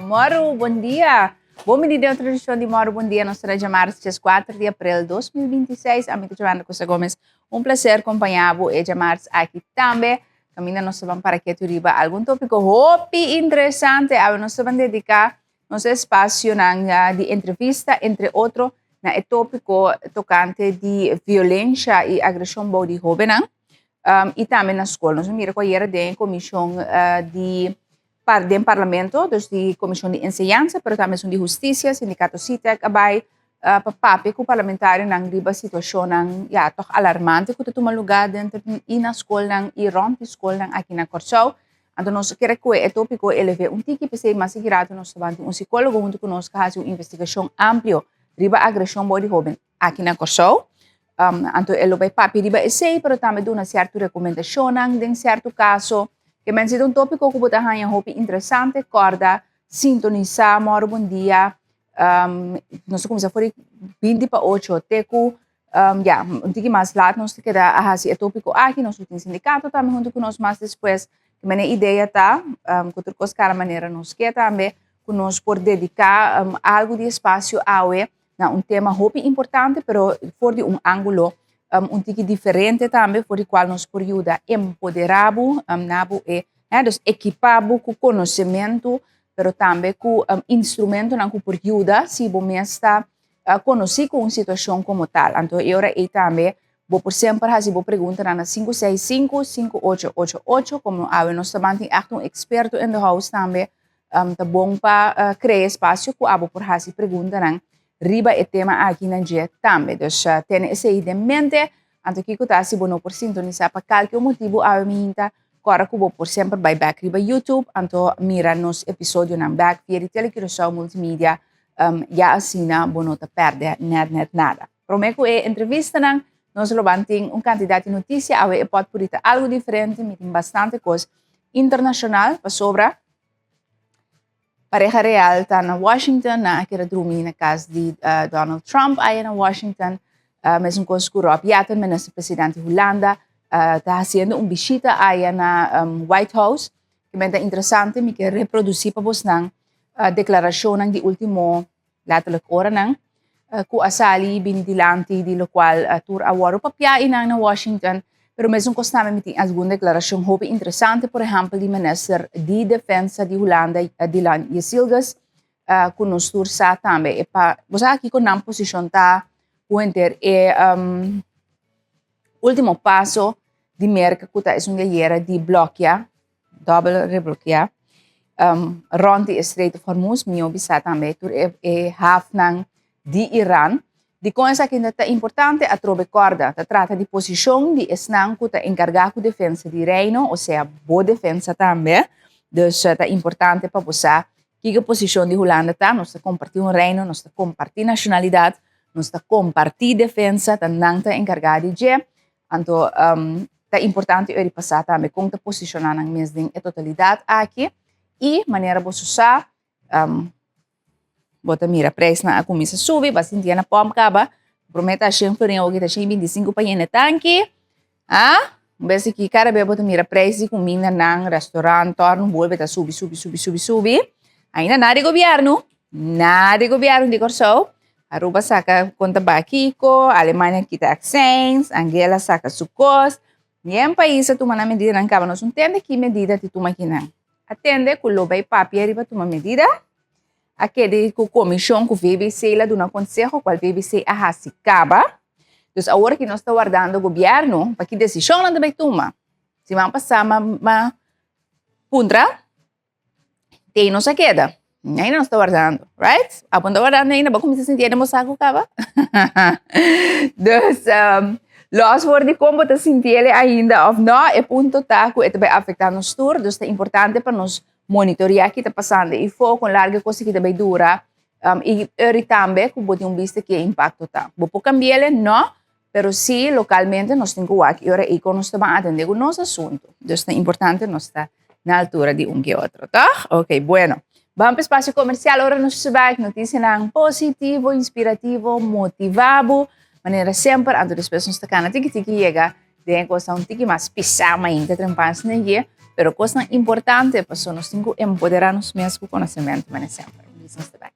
Moro, bon dia. Bon bini den otro edicion di Moro Bon Dia. Nos ta djamars 4 di april 2026. Ami ta Giovanna Costa Gomez. Un placer compaña bo e djamars aki tambe. Caminda nos ta ban para ketu riba algun topico hopi interesante. Awe nos ta ban dedica nos espacionan di entrevista, entre otro, na e topico tocante di violencia y agresion bou di hobennan. Y tambe na school. Nos a mira cu ayera den e comision di par den parlamento, dus di comision di enseñansa, pero tambe esun di husticia, sindicato SITEC a bay pa papia cu parlamentarionan riba situacionnan ya toch alarmante cu ta tuma lugar denter y na scolnan y rond di scolnan aki na Corsou. Anto nos kere cu e topico eleve un tiki, p'esey mas sigui rato nos ta ban tin un psicologo hunto cu nos ca haci un investigacion amplio riba agresion bou di hoben aki na Corsou. Anto e lo bay papia riba esey, pero tambe duna cierto recomendacionnan den cierto caso. Ke men si ta un topico cu bo ta haña hopi interesante, corda sintonisa Moro Bon Dia. Nos ta cuminsa for di binti pa ocho te cu ya, un tiki mas laat nos ta keda a haci e topico aki. Nos lo tin sindicato tambe hunto cu nos mas despues. Ke men e idea ta cu tur cos cara manera nos ke tambe cu nos por dedica algo di espacio awe na un tema hopi importante, pero for di un ángulo un tiki diferente tambe, for di cual nos por yuda empodera bo, na bo e, hè, dus ekipa bo cu conocemento, pero tambe cu instrumentonan cu por yuda si bo mes ta conoci cu un situacion como tal. Anto e ora ei tambe bo por semper haci bo preguntanan na 565 5888, como awe nos ta ban tin echt un experto in the house tambe, ta bon pa crea espacio cu abo por haci preguntanan riba e tema aki na dje tambe. Dus tene esei den mente. Anto kiko ta si bo no por sintonisa pa kalke motibo awe mihinta, kora ku bo por semper bai back riba YouTube, anto mira nos episodionan back via di Tele Curaçao Multimedia, ya asina bo no ta perde net net nada. Prome ku e entrevistanan, nos lo ban tin un kantidat di notisia. Awe e potpuri ta algo diferente, mi tin bastante kos internashonal pasobra pareha real ta na Washington, nan a kere drumi na kas di Donald Trump aya na Washington. Mesun kos ku Rob Jetten, minister presidente di Hulanda, ta hasiendo un bishita aya na White House. Ke men ta interesante, mi ke reprodusí pa bosnan deklarashonnan di último letterlijk oranan ku a sali bini dilanti di lokual tur a wòrdu papiá einan na Washington. Pero mesun kos tambe mi tin algun deklarashon hopi interesante, por ehèmpel di minister di defensa di Hulanda, Dilan Yesilgöz, ku nos tur sa tambe e pa bo sa kiko nan posishon ta ku henter e último paso di Merka ku ta esun di ayera di blòkia, dòbel reblokeá, rònt di e Strait of Hormuz. Mi obi sa tambe tur e hafnan di Iran. Dikon esaki ta importante? Atrobe kòrda, ta trata di posishon di esnan ku ta enkargá ku defensa di Reino, osea bo defensa tambe. Dus ta importante pa bo sa kiko posishon di Hulanda ta. Nos ta kompartí un Reino, nos ta kompartí nashonalidat, nos ta kompartí defensa, ta nan ta enkargá di dje. Anto ta importante ori pa sa tambe kon ta posishoná nan mes den e totalidat aki. I manera boso sa, bo ta mira preisnan a kuminsá subi, bo a sinti na pòmp kaba, promé ta shen florin awoki ta 125 pa yena e tanki. Ah, un bes aki kada bes bo ta mira preis di kumindanan, restaurant, tòrnu bolbe ta subi, subi, subi, subi, subi. Ainda nada di gobièrnu, nada di gobièrnu di Kòrsou. Aruba saka kon ta bai kiko, Alemania kita accijns, Anguela saka su kos. Nien pais a tuma nan medidanan kaba. Nos no tende ki medida ti tuma kinan. A tende ku lo bai papia riba tuma medida. A kede ku komishon ku VBC la duna konseho kual VBC a hasi kaba. Dus awor ki nos ta wardando gobièrnu pa ki desishon nan ta bai tuma. Siman pasá m'a puntra. Te nos a keda. Ainda nos ta wardando, right? Abo no ta wardando ainda, bo kuminsá sinti den bo saku kaba. Dus, los for di kon bo ta sinti el ainda òf no, e punto ta ku e ta bai afektá nos tur, dus ta importante pa nos monitoreá ki ta pasando ei fo, kon largu e kos aki ta bai dura, i eri tambe ku bo tin un bista ki e impakto ta. Bo por kambi'el? No, pero si localmente nos tin cu wak y ora ey con nos ta ban atende cu nos asunto. Dus ta importante nos ta na altura di un ke otro, toch? Ok, bueno. Ban pa espacio comercial ora nos ta bek. Noticianan positivo, inspirativo, motiva bo. Manera semper, anto despues nos ta cana tiki tiki yega den e cosnan un tiki mas pisa mainta trempan snegi. Pero kosnan importante, paso nos tin ku empoderá nos mes ku konosementu, manera semper. Nos ta bek.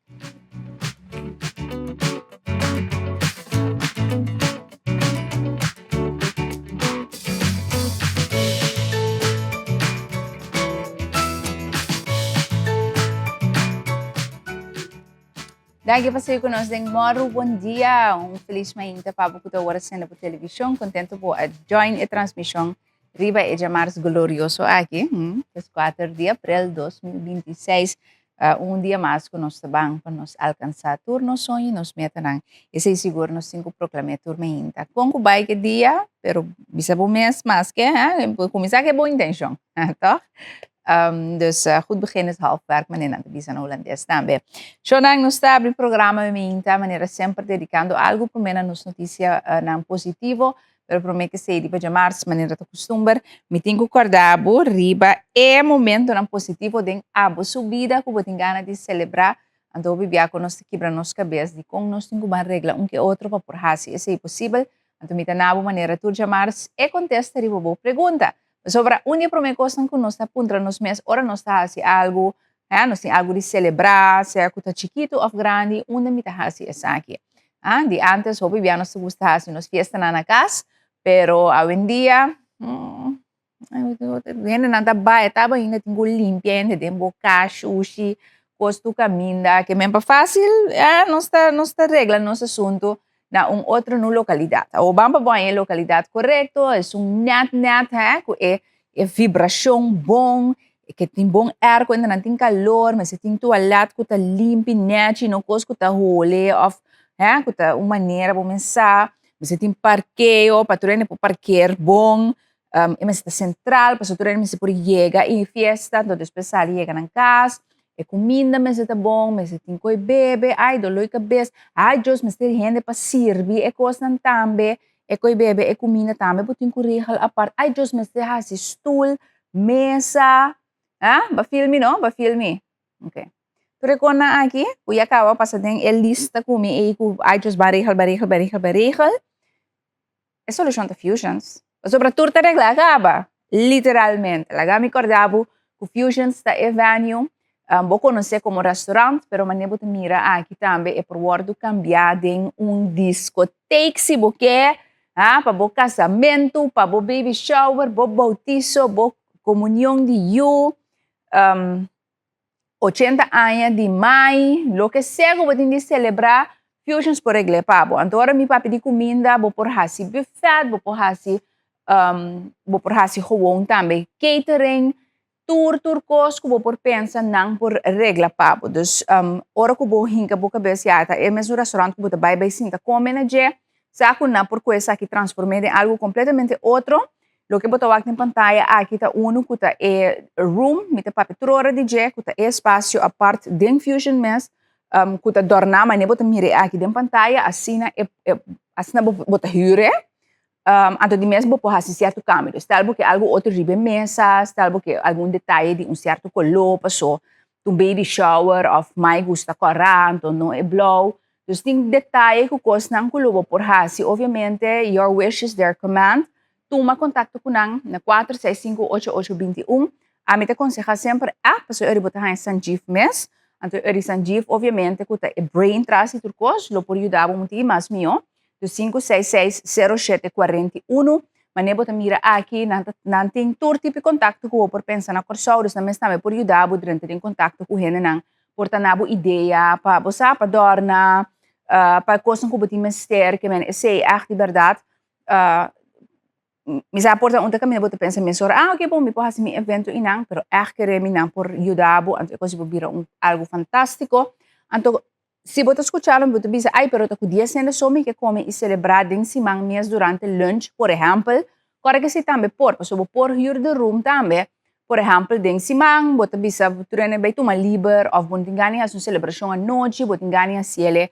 Danki pa sigui ku nos den Mòru Bon Dia. Un felis mainta pa bo ku ta ora sende por televishon. Kontentu bo a join e transmishon riba e djamars glorioso aki, es 4 di aprel 2026. Un dia mas ku nos ta ban pa nos alkansá tur nos soño i nos metanan. Esei sigur nos tin ku proklam'é tur mainta. Kon ku bai ke dia, pero bisa bo mes maske, hè, kuminsá ku e bon intenshon, tòg? Dus goed begin is half werk, manera nan ta bisa na hulandes tambe. Shownan, nos ta abri programa mainta manera semper dedikando algu promé na nos notisianan positivo. Pero promé ke sei riba djamars, manera ta kustumber, mi tin ku kòrda bo riba e momentonan positivo den abo su bida ku bo tin gana di selebrá. Anto hopi bia ku nos ta kibra nos kabes di kon nos tin ku ban regla un ke otro pa por hasi esei posibel. Anto mi ta na bo manera tur djamars e kontesta riba bo pregunta. Pasobra un di e promé kosnan ku nos ta puntra nos mes ora nos ta hasi algu, ha, nos tin algu di selebrá, sea ku ta chikitu òf grandi, unda mi ta hasi esaki? Ha, di ántes hopi bia nos ta gusta hasi nos fiestanan na kas, pero awendia, hendenan ta bai taba ainda tin ku limpia hende den bo kas, shushi, kos tur kaminda, ke men pa fásil, ya, nos ta nos ta regla nos asuntu na un otro nu lokalidat. Awor ban pa bo haña e lokalidat korekto, esun nèt nèt hè, ku e e vibrashon bon, ke tin bon airco, unda nan tin kalor, mester tin tualèt ku ta limpi, nèchi, no kos ku ta hole òf hè, ku ta un manera bo men sa, mester tin parkeo pa tur hende por parker bon, e mester ta sentral pasobra tur hende mester por yega e fiesta, anto despues sali yega nan kas. E kuminda mester ta bon, mester tin koi bebe, ai doló di kabes, ai Dios mester hende pa sirbi e kosnan tambe, e koi bebe, e kuminda tambe bo tin ku regel apart, ai Dios mester hasi stul, mesa, ah bo a feel mi no, bo a feel mi, ok. Tur e kosnan aki ku ya kaba pasa den e lista ku mi ei ku ai Dios ban regel, ban regel, ban regel, ban regel. E solushon ta Fusions. Pasobra tur ta reglá kaba, literalmente. Laga mi kòrda bo ku Fusions ta e venue, bo konosé komo restaurant, pero manera bo ta mira aki tambe e por wòrdu kambiá den un diskotek si bo ke, ha, pa bo kasamentu, pa bo baby shower, bo boutiso, bo komunion di yu. 80 aña di mai, loke sea ku bo tin di selebrá, Fusions por regl'é pa bo. Anto ora mi papia di kuminda, bo por hasi buffet, bo por hasi bo por hasi gewoon tambe catering, tur tur kos ku bo por pensa nan por regla pa bo. Dus ora ku bo hinka bo kabes ya ta e mesun restaurant ku bo ta bai bai sinta kome na dje, sa ku nan por ku esaki transform'é den algu kompletamente otro. Loke bo ta wak den pantaya aki ta unu ku ta e room, mi ta papia tur ora di dje, ku ta e espasio apart den Fusion mes, ku ta dòrná manera bo ta mira e aki den pantaya, asina e asina bo bo ta hür e. Anto di mes bo por hasi sierto kambio. Dus stel bo ke algu otro riba e mesa, stel bo ke algun detaye di un sierto koló paso ta un baby shower òf mai gusta kòrá anto no e blou. Dus tin detaye ku kosnan ku lo bo por hasi. Obviamente your wish is their command. Tuma kontakto ku nan na 465 8821. Ami ta konsehá semper app pasobra ora bo ta haña Sanjeev mes. Anto ora Sanjeev obviamente ku ta e brain tras di tur kos lo por yuda bo un tiki mas mihó. Dus 566 0741. Manera bo ta mira aki nan ta nan tin tur tipo di kontakto ku bo por pensa na Kòrsou. Dus nan mes tambe por yuda bo drenta den kontakto ku hendenan por ta na bo idea pa bo sa pa dòrna, pa kosnan ku bo tin mester ke men esei ègt di bèrdat. Mi sa por ta un ta kaminda bo ta pensa mesora, ah oke bon mi por hasi mi evento einan, pero ègt kere mi nan por yuda bo anto e kos por bira un algu fantástiko. Anto si bo ta skucha lo bo ta bisa ai pero ta ku dies hende so mi ke kome i selebrá den siman mes durante lunch por ehèmpel, kòrda ke si tambe por pasobra bo por hür de room tambe. Por ehèmpel den siman bo ta bisa tur hende bai tuma liber òf bo no tin gana di hasi un selebrashon anochi, bo tin gana di hasi ele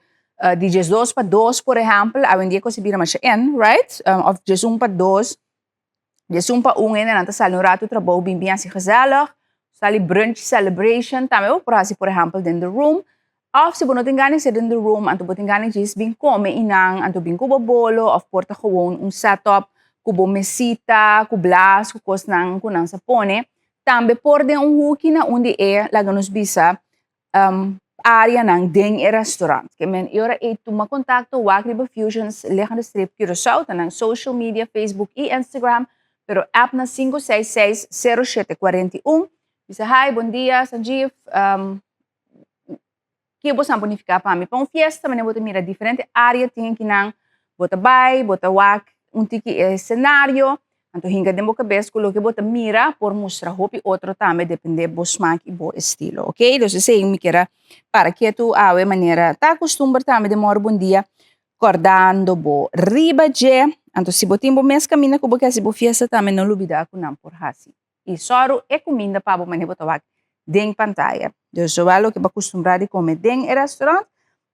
di 12 pa 2 por ehèmpel, awendia kos a bira masha in, right? Òf 11 pa 2, 11 pa 1 hendenan ta sali un ratu trabou bin bin hasi gezellig, sali brunch celebration tambe bo por hasi por ehèmpel den the room. Òf si bo no tin gana di hasi den the room anto bo tin gana di djis bin kome einan anto bin ku bo bolo òf por ta gewoon un setup ku bo mesita, ku blas, ku kosnan ku nan sa pone. Tambe por den un huki na un di e, laga nos bisa, areanan den e restaurant. Ke men e ora ei tuma kontakto wak riba Fusions liggende streep Curaçao ta nan social media Facebook i Instagram, pero app na 566 0741. Bisa hi, bon dia Sanjeev, ke bo san por nifiká pa mi? Pa un fiesta manera bo ta mira diferente área tin akinan, bo ta bai, bo ta wak un tiki e senario, anto hinka den bo kabes ku loke bo ta mira por mustra hopi otro tambe depende bo smak i bo estilo, ok. Dus esei mi kier a para ketu awe manera ta kustumber tambe den Mòru Bon Dia kòrdando bo riba dje, anto si bo tin bo mes kaminda ku bo ke hasi bo fiesta tambe no lubida ku nan por hasi. I sòru e kuminda pa bo manera bo ta wak den pantaya. Dus zowel loke bo a kustumbrá di kome den e restaurant,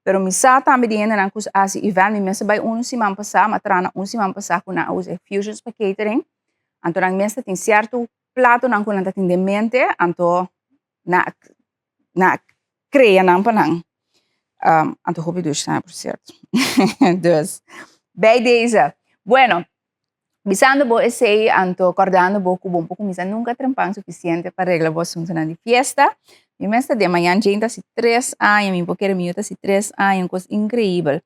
pero mi sa tambe di hendenan ku a hasi event, mi mes a bai unu siman pasá, mi a traha na un siman pasá ku nan a usa e fusions pa catering, anto nan mes ta tin sierto platonan ku nan ta tin den mente, anto nan a nan a krea nan pa nan. Anto hopi dushi tambe por sierto. Dus, bij deze. Bueno. Bisando bo esei, anto kòrdando bo ku bo no por kuminsá nunka trempan sufisiente pa regla bo asuntunan di fiesta. Mi mes ta den mañan Jane ta hasi tres aña, mi por kere mi yu ta hasi tres aña, un kos inkreibel.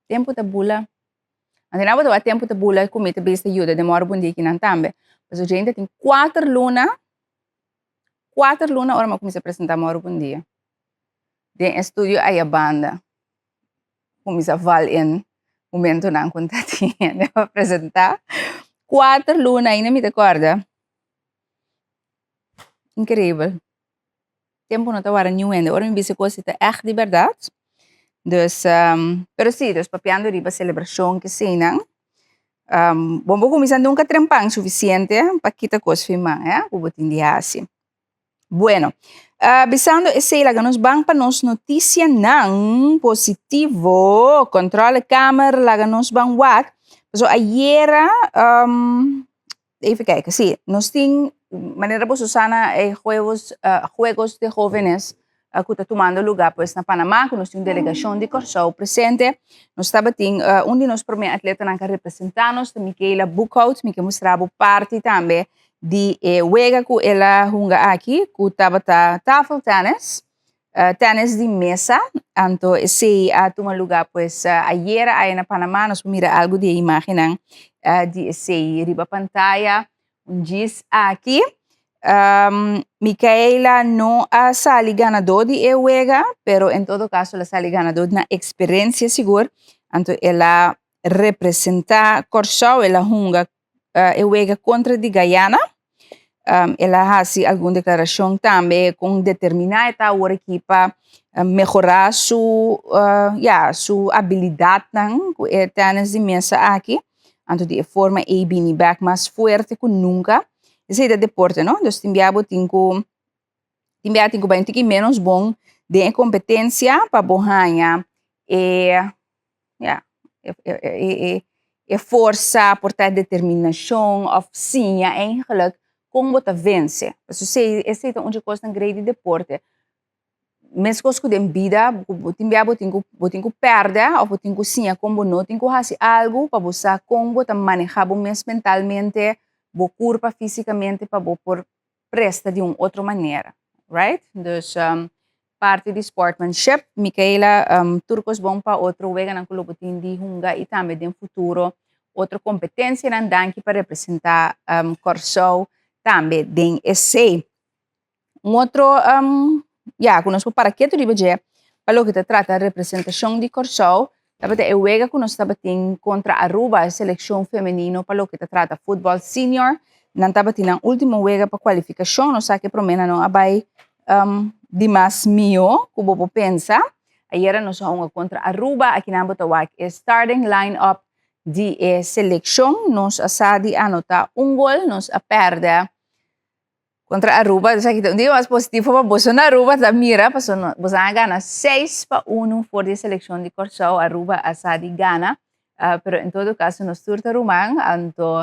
Tempu ta bula. Anto nan bo ta wak tempu ta bula ku mi ta bisa yuda den mòrdu bundí kinan tambe. Pasobra Jane ta tin kuater luna, kuater luna ora mi a kuminsá presentá mòrdu bundí den e studio ayabanda. Cuminsa val in momentonan cu ta tin hende pa presenta. Cuater luna ainda mi ta corda. Increibel. Tempo no ta wara niun hende. Ora mi bisa cos ta echt di berdad. Dus, pero si, dus papiando riba celebracion keseinan. Bo por cuminsa nunca trempan suficiente pa kita cos fi man, eh, cu bo tin di haci. Bueno, bisando esei laga nos ban pa nos noticianan positivo. Controlekamer laga nos ban wak. Pasobra ayera, even kijken, si, nos tin, manera boso sa na e juegos, Juegos de Jovenes ku ta tumando luga pues na Panama, ku nos tin un delegacion di Kòrsou presente. Nos tabatin un di nos promé atletanan ku a representá nos ta Michaela Boekhoudt. Mi ke mustra bo parti tambe di e wega ku el a hunga aki ku tabata tafeltennis, tennis di mesa. Anto esei a tuma luga pues ayera aya na Panama. Nos por mira algu di e imagennan di esei riba pantaya un djis aki. Michaela no a sali ganadó di e wega, pero en todo kaso el a sali ganadó na eksperensia sigur. Anto el a representá Kòrsou, el a hunga e wega kontra di Guyana. El a hasi algun deklarashon tambe kon determiná e ta awor aki pa mehorá su ya su abilidatnan ku e tènis di mesa aki. Anto di e forma ei bini bèk mas fuerte ku nunka. Esei ta deporte no, dus tin bia bo tin ku tin bia tin ku bai un tiki ménos bon den e kompetensia pa bo haña e ya e forsa por ta determinashon òf siña eigenlik kon bo ta vense. Pasobra esei ta un dje kosnan grei di deporte. Meskos ku den bida bo tin bia bo tin ku bo tin ku pèrdè òf bo tin ku siña kon bo no tin ku hasi algu pa bo sa kon bo ta manehá bo mes mentalmente, bo kurpa físikamente pa bo por presta di un otro manera, right? Dus parti di sportmanship, Michaela, tur kos bon pa otro weganan ku lo bo tin di hunga i tambe den futuro otro kompetensianan. Danki pa representá Kòrsou tambe den esei. Un otro, ya, ku nos por para ketu riba dje pa loke ta trata representashon di Kòrsou tabata e wega ku nos tabatin kontra Aruba, e selekshon femenino pa loke ta trata futbòl senior. Nan tabatin nan último wega pa kualifikashon. Nos sa ku e promé nan no a bai di mas mihó ku bo por pensa. Ayera nos a hunga kontra Aruba. Akinan bo ta wak e starting line up di e selekshon. Nos a sa di anotá un gol, nos a pèrdè Contra Aruba, esaki ta un dia mas positivo pa boso na Aruba ta mira, pasobra boso a gana 6-1 for di e seleccion di Corsou, Aruba a sa di gana, pero en todo caso nos tur ta ruman, anto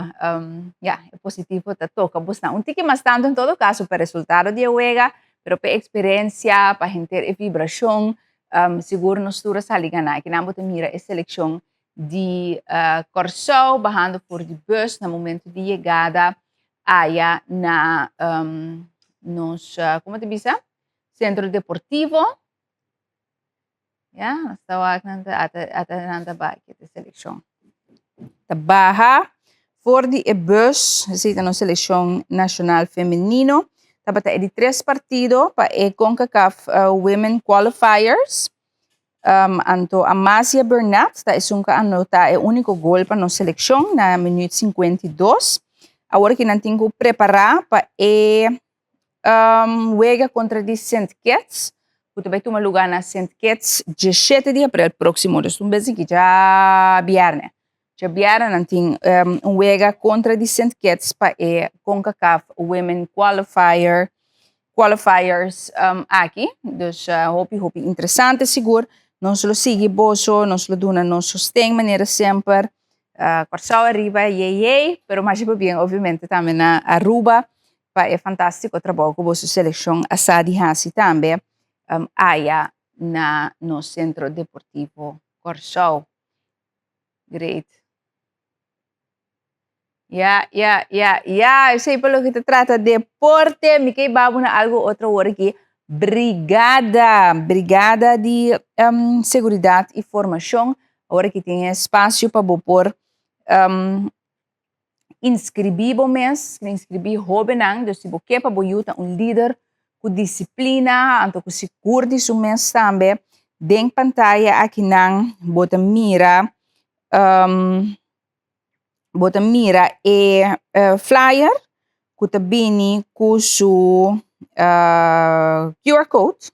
ya, e positivo ta toca bosnan un tiki mas tanto en todo caso pa e resultado di e wega, pero pa e experiencia, pa henter e vibracion, sigur nos tur a sali gana. Akinan bo ta mira e seleccion di Corsou bahando for di bus na momento di yegada. aya na nos, como ta bisa, centro deportivo. Ya, nos ta wak nan ta ata ata nan ta bai ku e selekshon. Ta baha for di e bus, esei ta nos selekshon nashonal femenino. Tabata e di tres partido pa e CONCACAF Women Qualifiers. Anto Amasia Burnett ta esun ku a anotá e úniko gol pa nos selekshon na minuut 52. Awor ki nan tin ku prepará pa e wega kontra di Sint Kitts, ku ta bai tuma lugá na Sint Kitts 17 di aprel próksimo. Dus un bes aki djabièrnè. Djabièrnè nan tin un wega kontra di Sint Kitts pa e CONCACAF Women Qualifier qualifiers aki. Dus hopi hopi interesante sigur. Nos lo sigui boso, nos lo duna nos sosten manera semper. Kòrsou ariba, yey yey, pero masha pabien obviamente tambe na Aruba pa e fantástiko trabou ku boso selekshon a sa di hasi tambe aya na nos Sentro Deportivo Kòrsou. Great. Ya, ya, ya, ya, esei pa loke ta trata deporte. Mi ke babo na algo otro awor aki. Brigada, brigada di seguridad y formacion. Awor aki tin espacio pa bo por inscribi bo mes, inscribi hobennan. Dus si bo ke pa bo yu ta un lider ku disiplina, anto ku sigur di su mes tambe. Den pantaya akinan bo ta mira bo ta mira e flyer ku ta bini ku su QR code.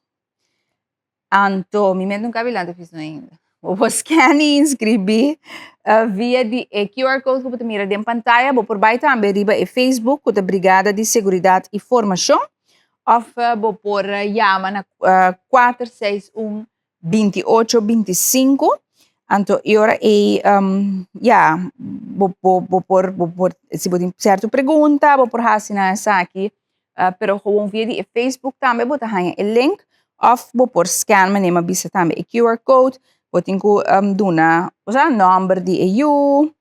Anto mi mente nunca bilanta fisno ainda. Bo por scan i inscribí via di e QR code ku bo ta mira den pantaya. Bo por bai tambe riba e Facebook ku ta Brigada di Seguridat i Formashon òf bo por yama na 461 28 25. Anto e ora ei ya bo bo bo por bo por si bo tin sierto pregunta bo por hasi nan esaki. Pero gewoon via di e Facebook tambe bo ta haña e link òf bo por scan manera mi a bisa tambe e QR code. Bo tin ku duna osea nòmber di e yu,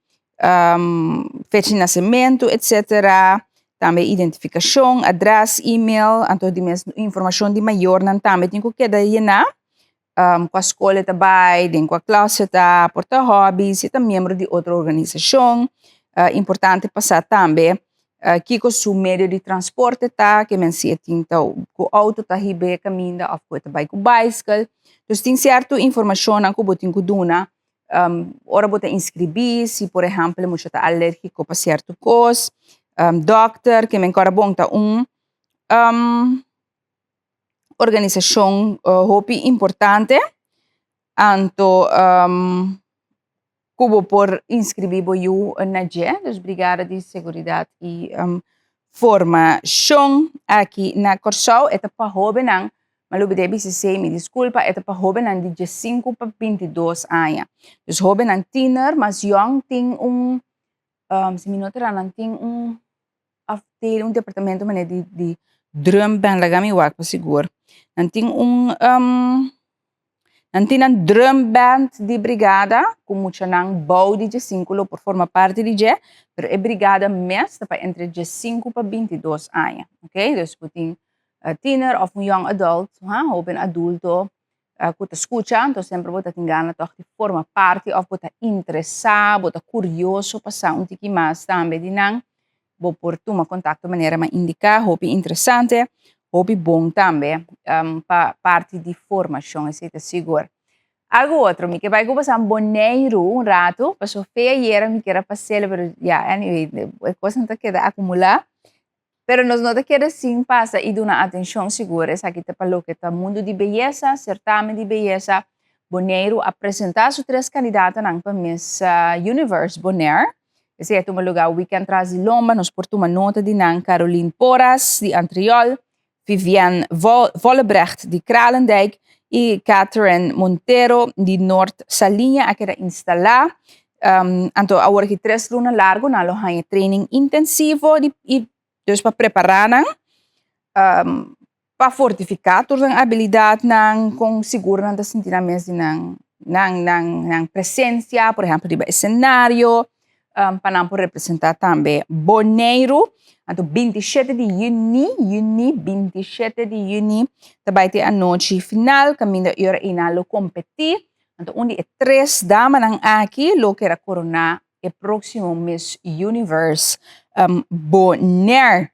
fecha di nasementu etsetera, tambe identifikashon, adrès, email, anto di mes informashon di mayornan tambe tin ku keda yená. Kua skol e ta bai, den kua klas e ta, por ta hòbi, si e ta miembro di otro organisashon. Importante pa sa tambe kiko su medio di transporte ta, ke men si e tin ta ku outo ta hib'é kaminda òf ku e ta bai ku baiskel. Dus tin sierto informashonnan ku bo tin ku duna ora bo ta inskribí, si por ehèmpel e mucha ta alérgiko pa sierto kos, dòkter, ke men kòrda bon ta un organisashon hopi importante, anto ku bo por inskribí bo yu na dje, dus Brigada di Seguridat i Formashon aki na Kòrsou, e ta pa hóbennan, mi a lubidá e bisa esei, mi diskulpa, e ta pa hóbennan di diesinku pa 22 aña. Dus hóbennan tiner mas yòn tin un, si mi no ta erá nan tin un afdeling, un departamento manera di di drumband, laga mi wak pa sigur. Nan tin un nan tin nan drumband di brigada ku muchanan bou di diesinku lo por forma parti di dje, pero e brigada mes ta pa entre diesinku pa 22 aña, ok. Dus bo tin tiner òf un young adult, ha, hoben adulto ku ta skucha, anto semper bo ta tin gana tòg di forma parti òf bo ta interesá, bo ta kurioso pa sa un tiki mas tambe di nan, bo por tuma kontakto manera mi a indiká, hopi interesante, hopi bon tambe pa parti di formashon, esei ta sigur. Algu otro, mi ke bai ku boso Boneiru un ratu, pasobra fe ayera mi kier a pas'el, pero ya, anyway, e kosnan ta keda akumulá. Pero nos no ta keda sin pasa i duna atenshon sigur. Esaki ta pa loke ta mundu di beyesa, sertamen di beyesa. Boneiru a presentá su tres kandidatonan pa Miss Universe Bonaire. Esei a tuma lugá wikènt tras di lomba. Nos por tuma nota di nan, Caroline Porras di Antriol, Vivienne Vollebrecht di Kralendijk i Catherine Montero di Noord Saliña a keda instalá. Anto awor aki tres luna largu nan lo haña training intensivo di i dus pa prepará nan pa fortifiká tur nan abilidatnan kon sigur nan ta sinti nan mes di nan nan nan nan presensia por ehèmpel riba esenario pa nan por representá tambe Boneiru. Anto 27 di yüni, yüni, 27 di yüni, ta bai te anochi final, kaminda e ora einan lo kompetí. Anto un di e tres damanan aki lo keda koroná e próksimo Miss Universe um, Bonaire.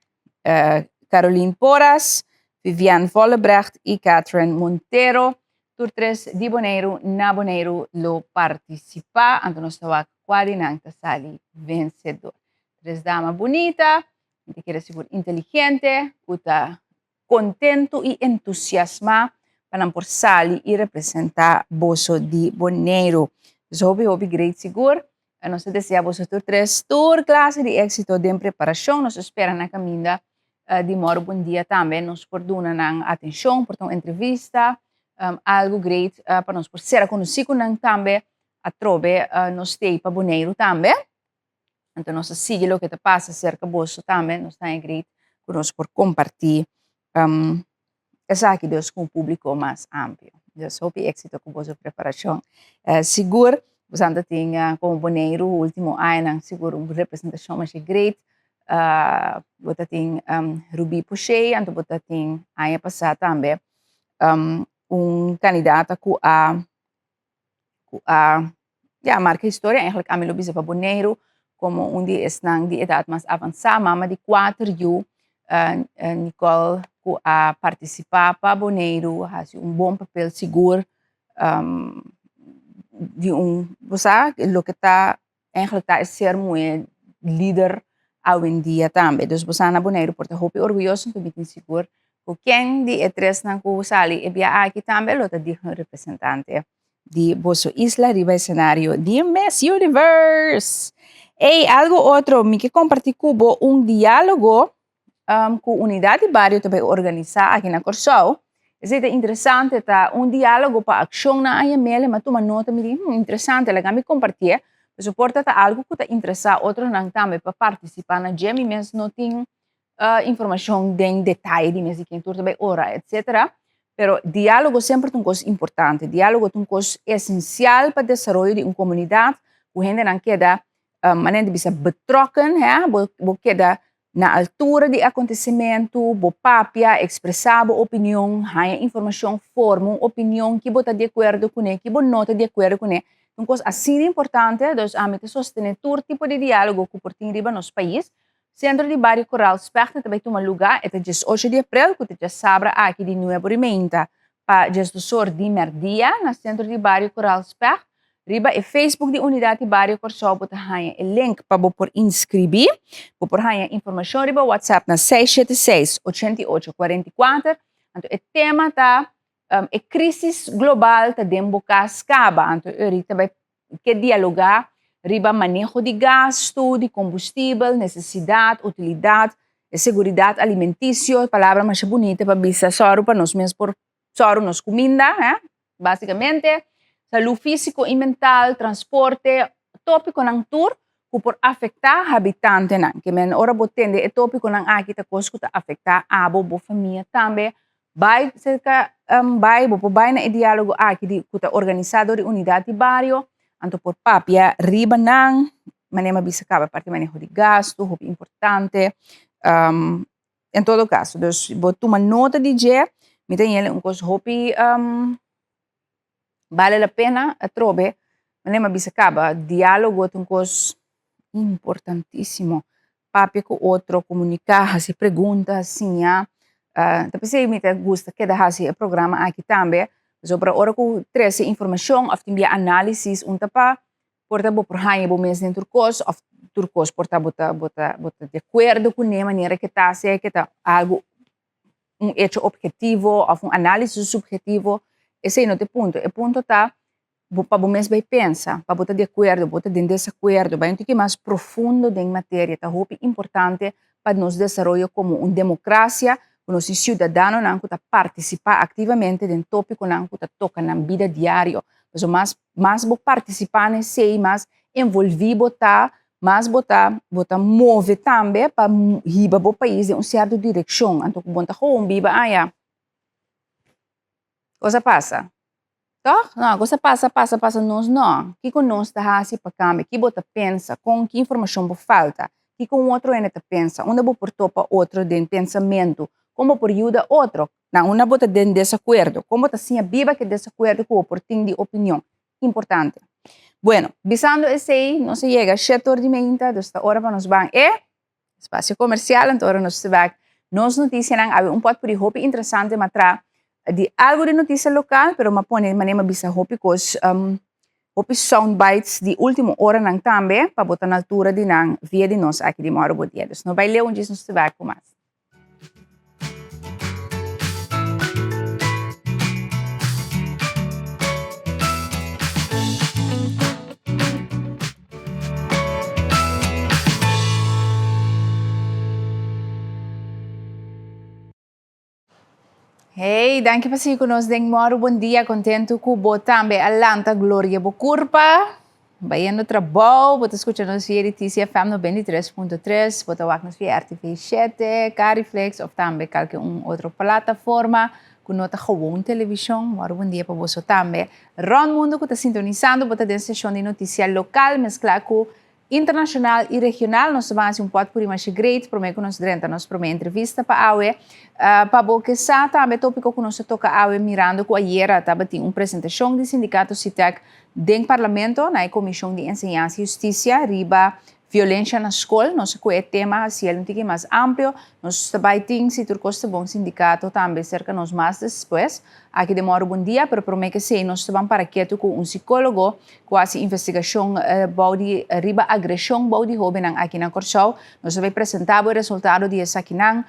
Caroline Porras, Viviane Vollebrecht i Catherine Montero. Tur tres di Boneiru na Boneiru lo partisipá. Anto nos ta wak kua di nan ta sali vensedor. Tres dama bunita, mi ta kere sigur inteligente, ku ta kontentu i entusiasmá pa nan por sali i representá boso di Boneiru. Dus hopi hopi great sigur. Nos ta desea boso tur tres tur klase di éksito den preparashon. Nos ta spera na kaminda di Moro Bon Dia tambe nos por duna nan atenshon, por ta un entrevista, algu great pa nos por sera konosí ku nan tambe. Atrobe nos stay pa Boneiru tambe. Anto nos ta sigui loke ta pasa serka boso tambe. Nos ta great ku nos por kompartí esaki dus ku un públiko mas amplio. Dus hopi éksito ku boso preparashon. Sigur boso ta tin komo Boneiru último añanan sigur un representashon masha great. Bo ta tin Ruby Pouchet, anto bo ta tin aña pasá tambe un kandidata ku a ku a ya marka historia eigenlijk ami lo bisa pa Boneiru komo un di esnan di edat mas avansá, mama di kuater yu Nicole ku a partisipá pa Boneiru hasi un bon papel sigur di un bo sa loke ta eigenlijk ta e ser muhé lider awendia tambe. Dus bo sa na Boneiru por ta hopi orguyoso anto mi tin sigur ku ken di e tresnan ku sali e bia aki tambe lo ta digno representante di boso isla riba esenario di Miss Universe. Ey, algo otro, mi ke kompartí ku bo un diálogo ku Unidat di Bario ta bai organisá aki na Kòrsou. Esei ta interesante, ta un diálogo pa akshon nan a yam'el, mi a tuma nota, mi di, hmm, interesante, laga mi kompartié. Pasobra por ta ta algu ku ta interesá otronan tambe pa partisipá na dje. Mi mes no tin informashon den detaye di mes di ken tur ta bai ora, etsetera. Pero diálogo semper ta un kos importante. Diálogo ta un kos esensial pa desaroyo di un komunidat, ku hendenan keda, manera di bisa, betrokken, hè, bo keda Na altura di e akontesimentu, bo papia, ekspresá bo opinion, haña informashon, forma un opinion ki bo ta di akuerdo kuné, ki bo no ta di akuerdo kuné. Ta un kos asina importante, dus ami ta sostené tur tipo di diálogo ku por tin riba nos pais. Sentro di Bario Koraal Specht ta bai tuma lugá, e ta diesocho di aprel, ku ta djasabra aki di nuebe ora i meinta pa diesdosor di mèrdia na Sentro di Bario Koraal Specht. Riba e Facebook di Unidat di Bario Kòrsou bo ta haña e link pa bo por inskribí. Bo por haña informashon riba WhatsApp na 676 88 44. Anto e tema ta e krísis global ta den bo kas kaba. Anto Eury ta bai ke dialogá riba maneho di gastu, di kombustibel, nesesidat, utilidat, e seguridat alimentisio, palabra masha bunita pa bisa sòru pa nos mes por sòru nos kuminda, hè, básikamente, salú físiko i mental, transporte, tópikonan tur ku por afektá habitantenan. Ke men ora bo tende e tópikonan aki ta kos ku ta afektá abo, bo famia tambe. Bai serka, bai, bo por bai na e diálogo aki di ku ta organisá dor di Unidat di Bario, anto por papia riba nan, manera mi a bisa kaba parti maneho di gastu, hopi importante. En todo caso, dus bo tuma nota di dje, mi ta yele un cos hopi um, bale la pena atrobe, manera mi a bisa caba, dialogo ta un cos importantisimo. Papia cu otro, comunica, haci pregunta, siña. Uh, ta p'esei mi ta gusta keda haci e programa aki tambe, pasobra ora cu trece informacion of tin bia analisis, un ta pa Por ta bo por haña bo mes den tur kos òf tur kos por ta bo ta bo ta bo ta di akuerdo kuné manera ke ta sea ke ta algu un echo ophetivo òf un análisis subhetivo esei no ta e punto. E punto ta bo pa bo mes bai pensa pa bo ta di akuerdo bo ta den desakuerdo bai un tiki mas profundo den materia ta hopi importante pa nos desaroyo komo un demokrasia ku nos tin siudadanonan ku ta partisipá aktivamente den tópikonan ku ta toka nan bida diario pasobra mas Mas bo partisipá na esei, mas envolví bo ta, mas bo ta bo ta move tambe pa hiba bo pais den un sierto direkshon. Anto ku bo ta gewoon biba aya, kos a pasa. Tòg? No, kos a pasa, pasa, pasa, nos no. Kiko nos ta hasi pa kambia? Ki bo ta pensa? Kon ki informashon bo falta? Kiko un otro hende ta pensa? Unda bo por topa otro den pensamentu? Kon bo por yuda otro? Na unda bo ta den desakuerdo? Kon bo ta siña biba ku e desakuerdo ku bo por tin di opinion? Importante. Bueno, bisando esei, nos a yega shete or di meinta, dus ta ora pa nos ban e espasio komersial, anto ora nos ta bek nos notisianan. Awe un pòtpuri hopi interesante m'a tra di algu di notisia lokal, pero m'a pone manera m'a bisa hopi kos Hopi sound bites di ultimo oranan tambe pa bo ta na altura di nan via di nos aki di Moro Bo Dia. Dus no bai leu un djis nos ta bek ku mas. Hey, danki pa sigui ku nos den Mòru Bon Dia. Kontentu ku bo tambe a lanta gloria bo kurpa. Bayendo trabou, bo ta skucha nos via di TCFM 93.3, bo ta wak nos via RTV 7, Cariflex of tambe kalke un otro plataforma ku no ta gewoon televishon. Mòru Bon Dia pa boso tambe. Rònt mundu ku ta sintonisando, bo ta den seshon di notisia lokal mesklá ku Internacional y regional nos ta ban haci un potpourri masha great prome cu nos drenta nos prome entrevista pa awe. Pa bo ke sa tambe topico cu nos ta toca awe mirando cu ayera tabatin un presentacion di sindicato SITEC den parlamento na e comision di enseñansa y husticia riba violencia na scol. Nos a coge e tema haci el un tiki mas amplio. Nos ta bay tin si tur cos ta bon sindicato tambe cerca nos mas despues. Aki den Moro Bon Dia pero prome ke esey nos ta ban para ketu cu un psicologo ku hasi investigashon bou di riba agreshon bou di hóbennan aki na Kòrsou. Nos ta bai presentá bo e resultado di esakinan,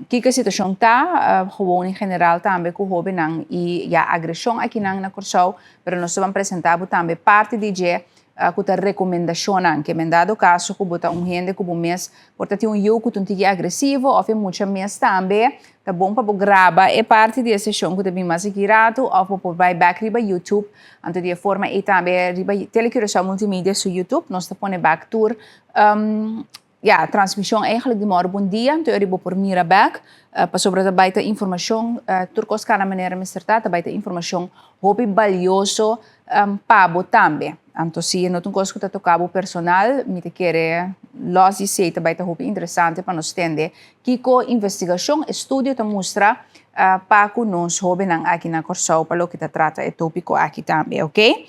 kiko e situashon ta, gewoon en general tambe ku hóbennan i ya agreshon akinan na Kòrsou, pero nos ta ban presentá bo tambe parti di dje ku ta rekomendashonnan. Ke men dado kaso ku bo ta un hende ku bo mes por ta tin un yu ku ta un tiki agresivo òf e mucha mes tambe, Ta bon pa bo graba e parti di e seshon ku ta bin mas aki ratu òf bo por bai bèk riba YouTube. Anto di e forma ei tambe riba Telecuraçao Multimedia su YouTube nos ta pone bèk tur ya transmishon eigenlijk di Mòru Bon Dia. Anto eri bo por mira bèk pasobra ta bai ta informashon tur kos kana manera mester ta, ta bai ta informashon hopi balioso pa bo tambe. Anto si e no ta un kos ku ta toka bo personal, mi ta kere lòs di esei ta bai ta hopi interesante pa nos tende kiko investigashon, estudio ta mustra pa ku nos hóbennan aki na Kòrsou pa loke ta trata e tópiko aki tambe, oke.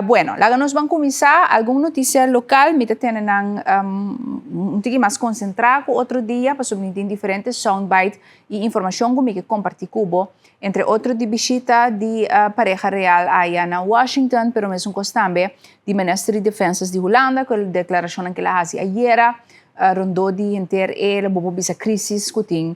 Bueno, laga nos ban kuminsá algun notisia lokal, mi ta tene nan un tiki mas konsentrá ku otro dia pasobra mi tin diferente soundbite i informashon ku mi ke kompartí ku bo. Entre otro di bishita di pareha real aya na Washington, pero mesun kos tambe di Minister di Defensas di Hulanda ku e deklarashonnan ku el a hasi ayera rondó di henter e bo por bisa krisis ku tin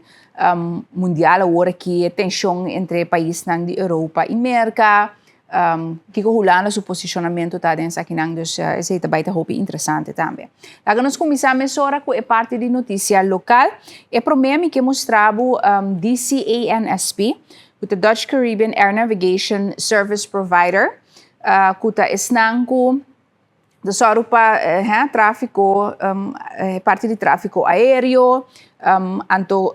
mundial awor aki, e tenshon entre paisnan di Europa i Merka. Kiko Hulanda su posicionamento ta den esakinan, dus esei ta bai ta hopi interesante tambe. Laga nos kuminsá mesora ku e parti di notisia lokal. E promé mi ke mustra bo DCANSP, ku ta Dutch Caribbean Air Navigation Service Provider, ku ta esnan ku ta sòru pa tráfiko, e parti di tráfiko aéreo, anto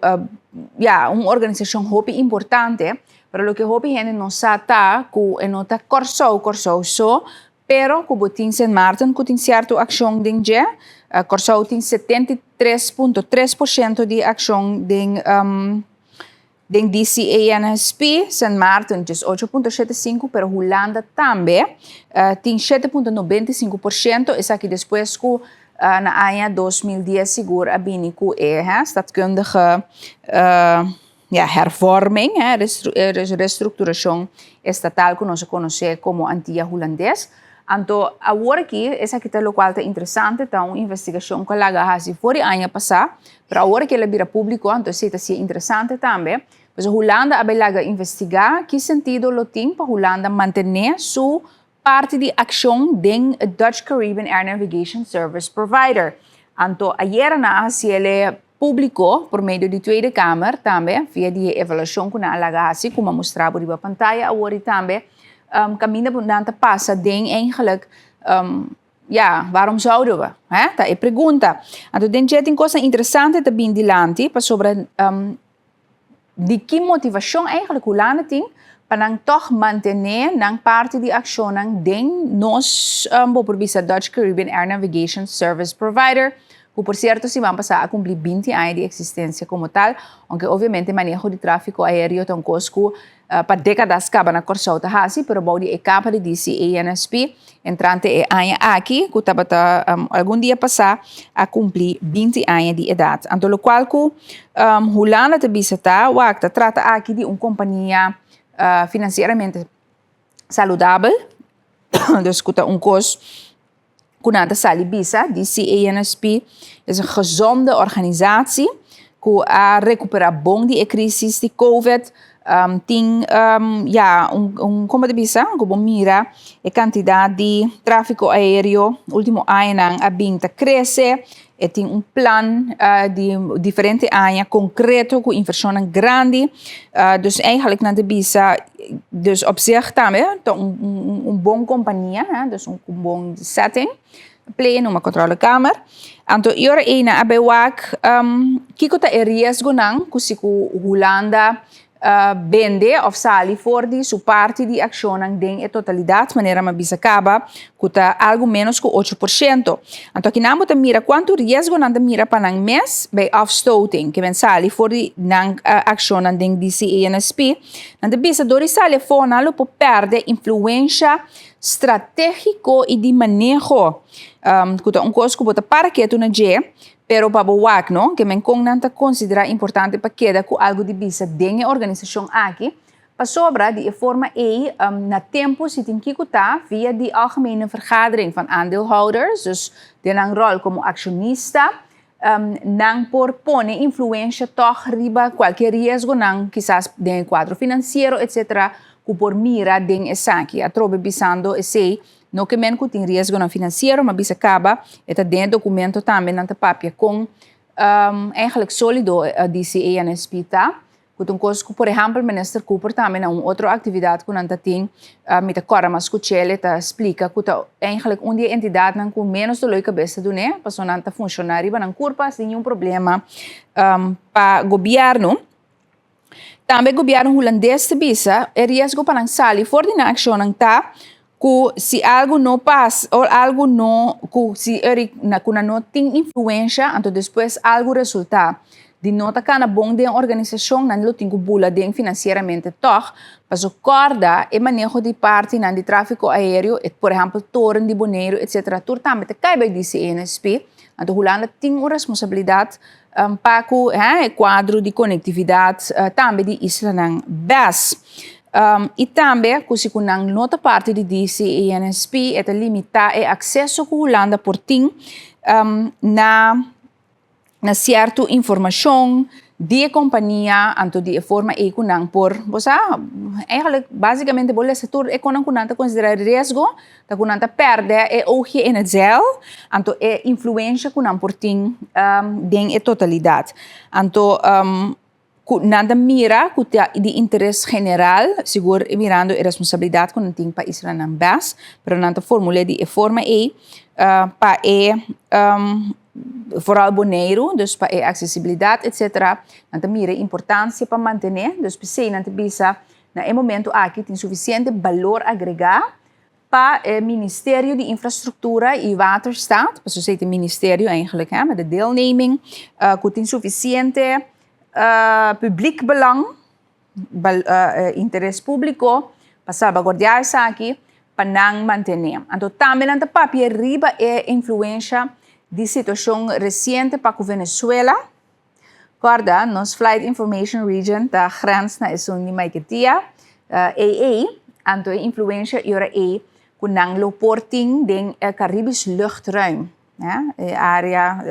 ya, un organisashon hopi importante. Pero loke hopi hende no sa ta ku e no ta Kòrsou Kòrsou so, pero ku bo tin Sint Maarten ku tin sierto akshon den dje. Kòrsou tin 73.3% di akshon den den DCANSP, Sint Maarten 18.75, pero Hulanda tambe tin 7.95%, esaki despues ku na aña 2010 sigur a bini ku e staatkundige Ya, hervorming, hè, restructuracion estatal cu nos a conoce como Antia Hulandes. Anto, awor aki, esaki ta locual ta interesante, ta un investigacion cu a laga haci for di aña pasa, pero awor aki el a bira publico, anto esey ta sier interesante tambe. Pasobra Hulanda a bay laga investiga ki sentido lo tin pa Hulanda mantene su parti di accion den Dutch Caribbean Air Navigation Service Provider. Anto, ayera nan a haci el Públiko por medio di Tweede Kamer tambe via di e evaluashon ku nan a laga hasi ku mi a mustra bo riba pantaya awor i tambe kaminda ku nan ta pasa den eigenlijk ya waarom zouden we hè ta e pregunta. Anto den dje tin kosnan interesante ta bin dilanti pasobra di ki motivashon eigenlijk Hulanda tin pa nan tòg mantené nan parti di akshonnan den nos bo por bisa Dutch Caribbean Air Navigation Service Provider. Ku por sierto siman pasá a kumpli 20 aña di eksistensia komo tal, ounke obviamente maneho di tráfiko aéreo ta un kos ku pa dékadas kaba na Kòrsou ta hasi, pero bou di e kapa di DCANSP entrante e aña aki ku tabata algun dia pasá a kumpli 20 aña di edat. Anto lokual ku Hulanda ta bisa ta wak ta trata aki di un kompania finansieramente saludabel, dus ku ta un kos ku nan ta sali bisa, DCANSP is een gezonde organisatie ku a rekuperá bon di e krisis di covid. Tin ya un komo ta bisa ku bo mira e kantidat di tráfiko aéreo último añanan a bin ta krese. E tin un plan di diferente aña konkreto ku invershonnan grandi. Dus eigenlijk nan ta bisa, dus op zich tambe ta un bon kompania, dus un bon setting. Play numa controlekamer. Anto e ora ei nan a bai wak kiko ta e riesgonan ku si ku Hulanda bende òf sali for di su parti di akshonnan den e totalidat, manera mi a bisa kaba, ku ta algu ménos ku 8%. Anto akinan bo ta mira kuantu riesgo nan ta mira pa nan mes bij afstoting, ke men sali for di nan akshonnan den DCANSP. Nan ta bisa dor di sali afó nan lo por pèrdè influensha stratégiko i di maneho, ku ta un kos ku bo ta para ketu na dje. Pero pa bo wak no, ke men kon nan ta konsiderá importante pa keda ku algu di bisa den e organisashon aki, pasobra di e forma ei na tempu si tin kiko ta via di Algemene Vergadering van Aandeelhouders, dus den nan ròl komo akshonista, nan por pone influensha tòg riba kualke riesgonan kisas den e kuadro finansiero etsetera ku por mira den esaki. Atrobe bisando esei No ke men ku tin riesgonan finansiero, ma bisa kaba e ta den e dokumento tambe nan ta papia kon eigenlijk solido DCANSP ta. Ku ta un kos ku por ehèmpel Minister Cooper tambe na un otro aktividat ku nan ta tin, mi ta kòrda mas ku Chele ta splika ku ta eigenlijk un di e entidatnan ku ménos doló di kabes ta dun'é, pasobra nan ta funshoná riba nan kurpa sin niun problema pa gobièrnu. Tambe gobièrnu hulandes ta bisa e riesgo pa nan sali for di nan akshonnan ta ku si algu no pas o algu no ku si ku nan no tin influensha anto despues algu resultá di no ta kana bon den organisashon nan lo tin ku bula den finansieramente tòg. Paso kòrda e maneho di partinan di tráfiko aéreo por ehèmpel toren di Boneiru etsetera tur tambe ta kai bai DCNSP anto Hulanda tin un responsabilidat Pa ku e kuadro di konektividat tambe di islanan bes. I tambe ku si ku nan no ta parti di DCANSP e ta limitá e akseso ku Hulanda por tin na na sierto informashon di e kompania anto di e forma ei ku nan por bo sa eigenlijk basikamente bo lesa tur e konan ku nan ta konsiderá riesgo. Ta ku nan ta pèrdè e oogje in het zeil, anto e influensha ku nan por tin den e totalidat. Anto ku nan ta mira ku ta di interes general, sigur mirando e responsabilidat ku nan tin pa islanan bes, pero nan ta formul'é di e forma ei pa e vooral Boneiru, dus pa e aksesibilidat etsetera, nan ta mira e importansia pa mantené, dus p'esei nan ta bisa na e momento aki tin sufisiente balor agregá pa e Ministerio di Infrastruktura i Waterstaat, pasobra esei ta e ministerio eigenlijk hè, met de deelneming, ku tin sufisiente publiek belang, interes públiko pa salbaguardiá esaki pa nan mantené. Anto tambe nan ta papia riba e influensha di situashon resiente pa ku Venezuela. Kòrda, nos Flight Information Region ta grens na esun di Maiquetía, AA, anto e influensha i ora ei ku nan lo por tin den e Caribisch luchtruim, e área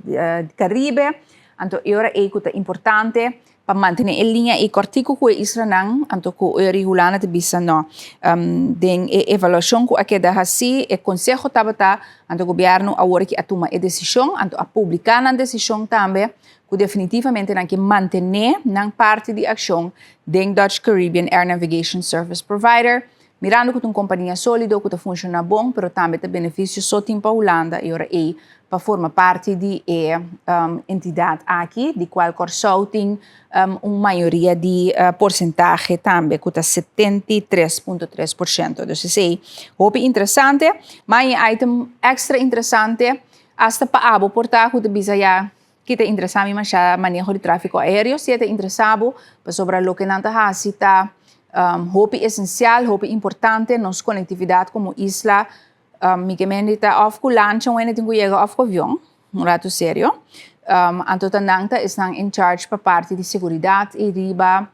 di Caribe, anto e ora ei ku ta importante pa mantené e liña ei kòrtiku ku e islanan, anto ku ora ei Hulanda ta bisa no. Den e evaluashon ku a keda hasí, e konseho tabata Anto gobièrnu awor aki a tuma e desishon, anto a publiká nan desishon tambe ku definitivamente nan ke mantené nan parti di akshon den Dutch Caribbean Air Navigation Service Provider, mirando ku ta un kompania sólido ku ta funshoná bon pero tambe ta benefisio so tin pa Hulanda i ora ei pa forma parti di e entidat aki di kual Kòrsou tin un mayoria di porsentahe tambe ku ta 73.3%. Dus esei hopi interesante. Ma e item extra interesante. Hasta pa abo por ta ku ta bisa ya ki ta interesá mi mashá maneho di tráfiko aéreo, si e ta interesá bo, pasobra loke nan ta hasi ta hopi esensial, hopi importante, nos konektividat komo isla. Mi ke mende ta òf ku lancha un hende tin ku yega òf ku avion, un ratu serio. Anto ta nan ta esnan in charge pa parti di seguridat i riba.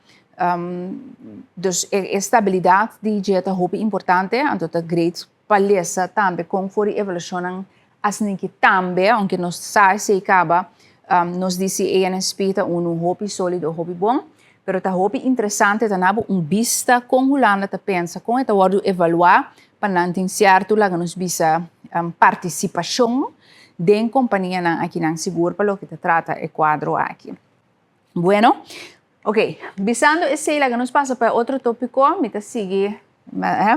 Dus e stabilidat di dje ta hopi importante, anto ta great pa lesa tambe kon for di evaluashonnan asina tambe, aunke nos sa esei kaba, nos di si ANSP ta unu hopi sólido, hopi bon, pero ta hopi interesante ta nabo un bista kon Hulanda ta pensa, kon e ta wòrdu evaluá pa nan tin sierto, laga nos bisa, partisipashon den kompanianan akinan sigur pa loke ta trata e kuadro aki. Bueno, ok, bisando esei laga nos pasa pa e otro tópiko. Mi ta sigui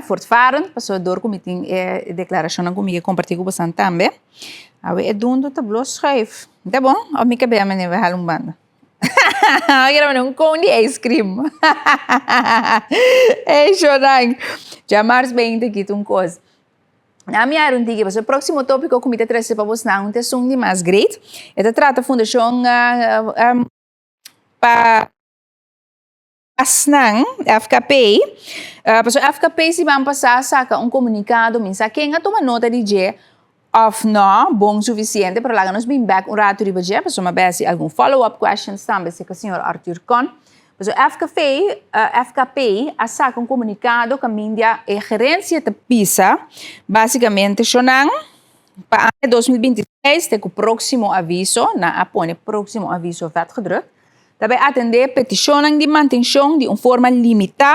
voortvarend, pasobra dor ku mi tin e deklarashonnan ku mi ke kompartí ku boso tambe. Awe e dundu ta blo schuif. Ta bon? Òf mi kabei a manera bai hala un banda? Mi kere manda un kon di ice cream. Ey, shonang. Djamars 20 kita un kos. Na mi un tiki, pasobra e próksimo tópiko ku mi ta trese pa bosnan ta esun di mas great. E ta trata Fundashon pa Kasnan, FKP. Pasobra FKP siman pasá a saka un komunikado, mi sa ken a tuma nota di dje òf no, bon sufisiente, pero laga nos bin bèk un ratu riba dje, pasobra mi a bai hasi algun follow up questions tambe serka señor Arthur Con. Pasobra FKP, FKP a saka un komunikado kaminda e gerensia ta bisa básikamente shonnan pa aña 2026 te ku próksimo aviso, nan a pone próksimo aviso vetgedrukt, Ta bai atendé petishonnan di mantenshon di un forma limitá,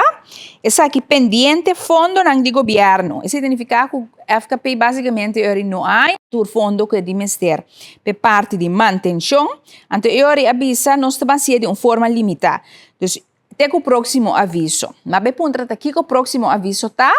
esaki pendiente fondonan di gobièrnu. Esei ta nifiká ku FKP básikamente e ora no hay tur fondo ku e di mester p'e parti di mantenshon. Anto e ora a bisa nos ta ban hasié di un forma limitá. Dus te ku próksimo aviso. Ma bai puntra ta kiko próksimo aviso ta?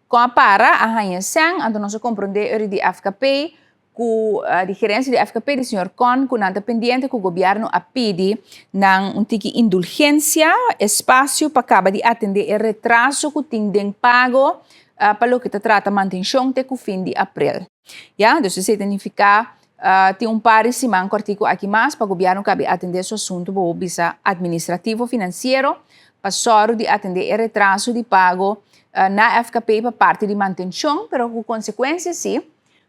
Kon a para a haña sèn, anto nos a komprondé e ora di FKP ku di gerencia di FKP di señor Con ku nan ta pendiente ku gobierno a pidi nan un tiki indulgencia, espacio pa kaba di atende e retraso ku tin den pago pa loke ta trata mantencion te ku fin di april. Ya, dus esei ta nifica tin un par di siman kortiku aki mas pa gobierno kabi atende su asunto bo bisa administrativo financiero pa sòru di atende e retraso di pago na FKP pa parti di mantencion, pero ku konsekuensia si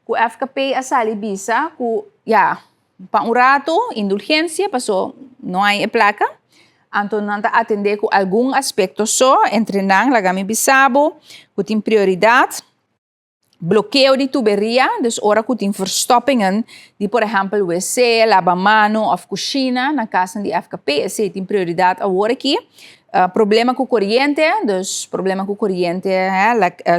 ku FKP a sali bisa ku ya, pa un ratu indulgensia paso no hay e plaka, anto nan ta atende ku algun aspekto so, entre nan laga mi bisa bo ku tin prioridat, blokeo di tuberia, dus ora ku tin verstoppingen di por ehèmpel wc, labamano òf kushina na kasnan di FKP, esei tin prioridat awor aki. Problema ku koriente, dus problema ku koriente,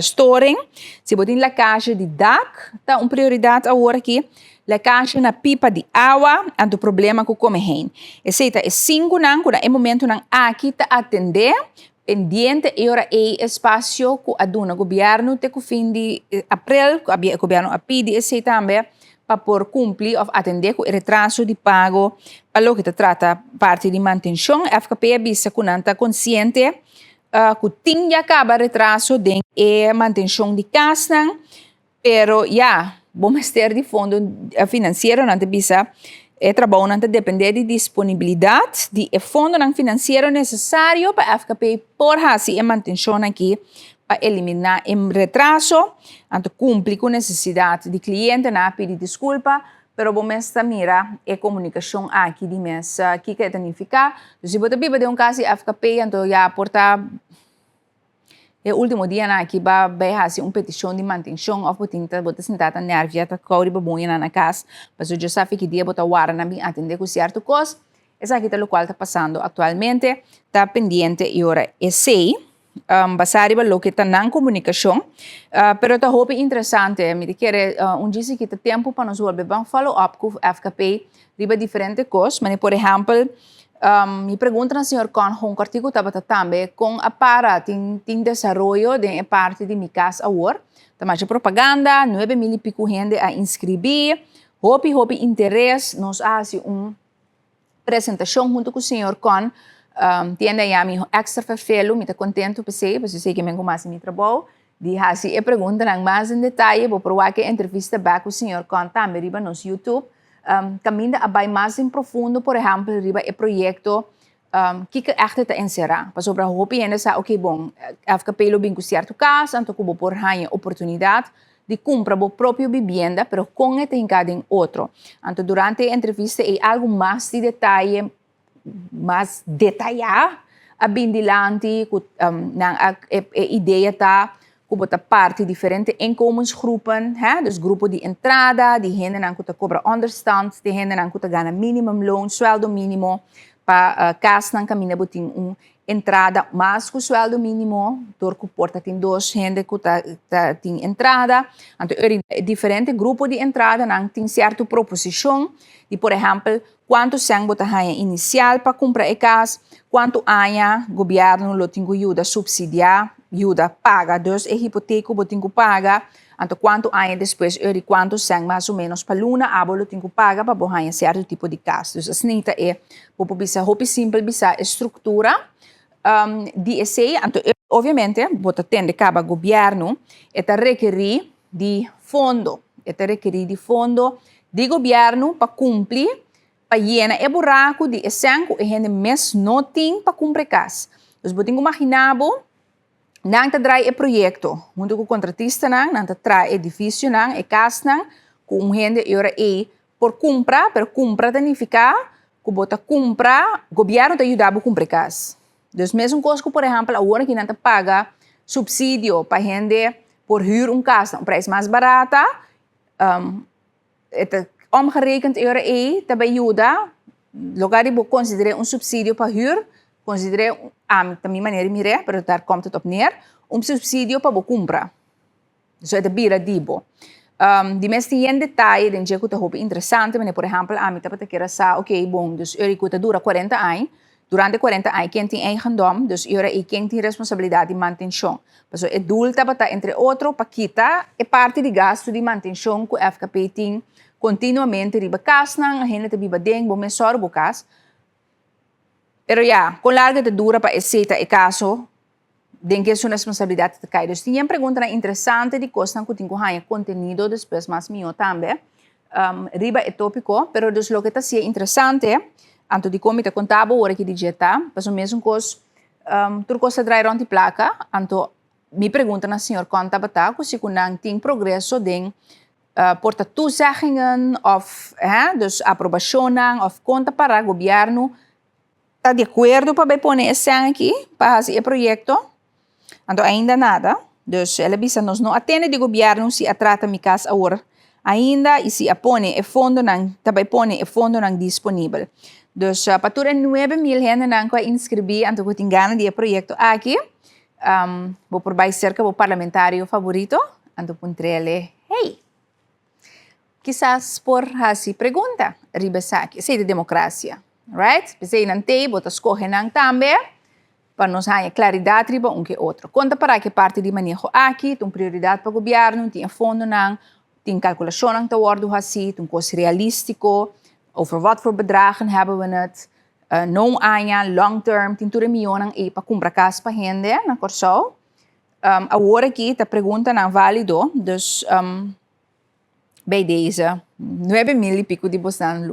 storing. Si bo tin lekasje di dak, ta un prioridat awor aki. Lekasje na pipa di awa, anto problema ku kome hein. Esei ta e sinkunan ku na e momentunan aki ta atendé pendiente e ora ei espasio ku a duna gobièrnu te ku fin di aprel, ku gobièrnu a pidi esei tambe pa por kumpli òf atendé ku e retraso di pago pa loke ta trata parti di mantenshon. FKP a bisa ku nan ta konsiente ku tin ya kaba retraso den e mantenshon di kasnan, pero ya bo mester di fondo finansiero. Nan ta bisa e trabounan ta dependé di disponibilidat di e fondonan finansiero nesesario pa FKP por hasi e mantenshon aki pa eliminá e retraso, anto kumpli ku nesesidat di klientenan. A pidi diskulpa, pero bo mes ta mira e komunikashon aki di mes kiko e ta nifiká. Si bo ta biba den un kas di FKP, anto ya por ta e último dianan aki ba bai hasi un petishon di mantenshon òf bo tin ta bo ta sinta ta nèrvia ta kou riba bo uñanan na kas pasobra djo sa fi ki dia bo ta wara nan bin atendé ku sierto kos. Esaki ta lokual ta pasando aktualmente, ta pendiente i ora esei basá riba loke ta nan komunikashon, pero ta hopi interesante. Mi ta kere un djis aki ta tempu pa nos bolbe ban follow up ku FKP riba diferente kos. Manera por ehèmpel, mi pregunta na señor Con Hon Kòrtiku tabata tambe kon a para tin desaroyo den e parti di Mi Kas Awor. Ta masha propaganda, 9000 i piku hende a inskribí, hopi hopi interes. Nos a hasi un presentashon huntu ku señor Con. Tiende ya mi extra ferfelu, mi ta kontentu p'esei, pasobra esei ke men ku mas di mi trabou. Di hasi e preguntanan mas den detaye, bo por wak e entrevista bek ku señor Con tambe riba nos YouTube. Kaminda a bai mas den profundo, por ehèmpel riba e proyekto kiko ègt e ta enserá. Pasobra hopi hende sa, oke bon, FKP lo bin ku sierto kas, anto ku bo por haña oportunidat di kumpra bo propio bibienda, pero kon e ta hinká den otro. Anto durante e entrevista ei algu mas di detaye mas detayá a bin dilanti ku nan a e idea ta ku bo ta parti diferente inkomensgroepen, hè, dus grupo di entrada, di hendenan ku ta kobra onderstand, di hendenan ku ta gana minimumloon, sueldo mínimo, pa kasnan kaminda bo tin un entrada mas ku sueldo mínimo, dor ku por ta tin dos hende ku ta ta tin entrada. Anto e diferente grupo di entradanan tin sierto proposishon di por ehèmpel Kuantu sèn bo ta haña inisial pa kumpra e kas? Kuantu aña gobièrnu lo tin ku yuda supsidiá, yuda paga dus e hipotek ku bo tin ku paga? Anto kuantu aña despues eur di kuantu sèn mas o ménos pa luna abo lo tin ku paga pa bo haña sierto tipo di kas? Dus asina ta e, bo por bisa hopi simpel bisa e struktura di esei. Anto obviamente bo ta tende kaba gobièrnu e ta rekerí di fondo. E ta rekerí di fondo di gobièrnu pa kumpli, pa yena e buraku di e sèn ku e hende mes no tin pa kumpra e kas. Dus bo tin ku maginá bo, nan ta drai e proyekto huntu ku kontratistanan, nan ta traha e edifisionan, e kasnan ku un hende e ora ei por kumpra, pero kumpra ta nifiká ku bo ta kumpra, gobièrnu ta yuda bo kumpra e kas. Dus mesun kos ku por ehèmpel awor aki nan ta paga supsidio pa hende por hür un kas na un prijs mas barata, e ta omgerekend e ora ei ta bai yuda, loke di bo konsider'é un supsidio pa hür, konsider'é, ami ta mi manera di mir'é, pero daar komt het op neer, un supsidio pa bo kumpra. So e ta bira di bo. Di mes tin yen detaye den dje ku ta hopi interesante, manera por ehèmpel ami tabata kere sa, oke bon, dus e ora ku ta dura 40 aña, durante 40 aña ken tin eigendom, dus e ora ei ken tin responsabilidat di mantenshon. Pasobra e doel tabata entre otro pa kita e parti di gastu di mantenshon ku FKP tin kontinuamente riba kasnan, hende ta biba den, bo mes sòru bo kas. Pero ya, kon largu e ta dura pa esei ta e kaso? Den ke su responsabilidat ta kai. Dus tin yen preguntanan interesante di kosnan ku tin ku haña kontenido despues mas mihó tambe riba e tópiko. Pero dus loke ta siña interesante, anto dikon mi ta konta bo ora ki di dje ta, pasobra mesun kos tur kos ta drai rònt di plaka, anto mi pregunta na señor Kon tabata ku si ku nan tin progreso den por ta toezeggingen òf dus aprobashonnan òf kon ta para gobièrnu Ta di akuerdo pa bai pone e sèn aki pa hasi e proyekto? Anto ainda nada. Dus el a bisa nos no a tende di gobièrnu si a trata mi kas awor ainda i si a pone e fondonan, ta bai pone e fondonan disponibel. Dus pa tur e 9000 hendenan ku a inskribí anto ku tin gana di e proyekto aki, bo por bai serka bo parlamentario faborito anto puntr'el, hey! Kisas por hasi pregunta riba esaki. Esei ta demokrasia, right? P'esei nan t'ei, bo ta skohe nan tambe pa nos haña klaridat riba un ke otro. Kon ta para ke parti di maneho aki? Ta un prioridat pa gobièrnu? Tin e fondonan? Tin kalkulashonnan ta wòrdu hasí? Ta un kos realístiko? Over wat voor bedragen hebben we het? No un aña, long term, tin tur e mionnan ei pa kumpra kas pa hende na Kòrsou? Awor aki ta preguntanan válido, dus bij deze 9000 y pico di bosnan,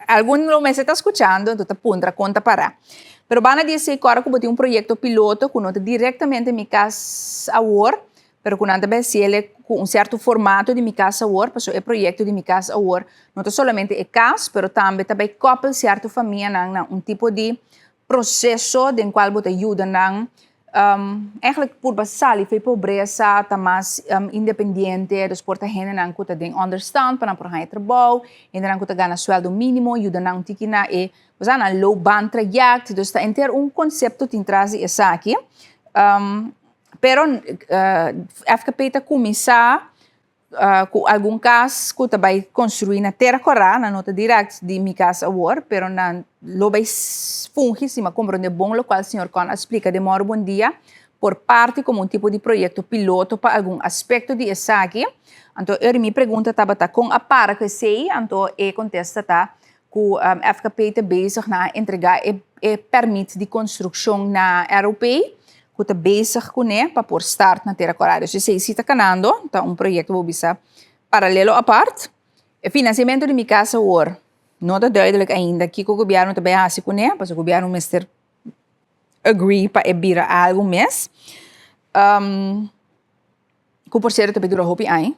algun lo mester ta scuchando, enton ta puntra con ta para. Pero banda di esey, ora cu bo tin un proyecto piloto cu no ta directamente Mi Cas Awor, pero cu nan ta bay haciele cu un cierto formato di Mi Cas Awor, pasobra e proyecto di Mi Cas Awor no ta solamente e cas, pero tambe ta bay koppel cierto famianan na un tipo di proceso den cual bo ta yuda nan eigenlijk purba sali for e pobresa, ta mas independiente, dus por ta hendenan cu ta den onderstand pa nan por haña trabou, hendenan cu ta gana sueldo minimo, yuda nan un tiki na e cosa nan loopbaantraject, dus ta henter un concepto tin tras di esaki. Pero FKP ta cuminsa Ku algun kas ku ta bai konstruí na Tera Kòrá, nan no ta dirèkt di Mi Kas Awor, pero nan lo bai fungi, si mi a komprondé bon lokual señor Con a splika den Mòru Bon Dia, por parti komo un tipo di proyekto piloto pa algun aspekto di esaki. Anto eri mi pregunta tabata kon a para ku esei, anto e kontesta ta ku FKP ta bezig na a entregá e pèrmit di konstrukshon na ROP. ku ta bezig kuné pa por start na Tera Kòrá. Dus esei si ta kanando, ta un proyekto bo bisa paralelo apart. E finansiamentu di Mi Kas Awor no ta duidelijk ainda kiko gobièrnu ta bai hasi kuné, pasobra gobièrnu mester agree pa e bira algu mes. Ku por sierto ta bai dura hopi aña.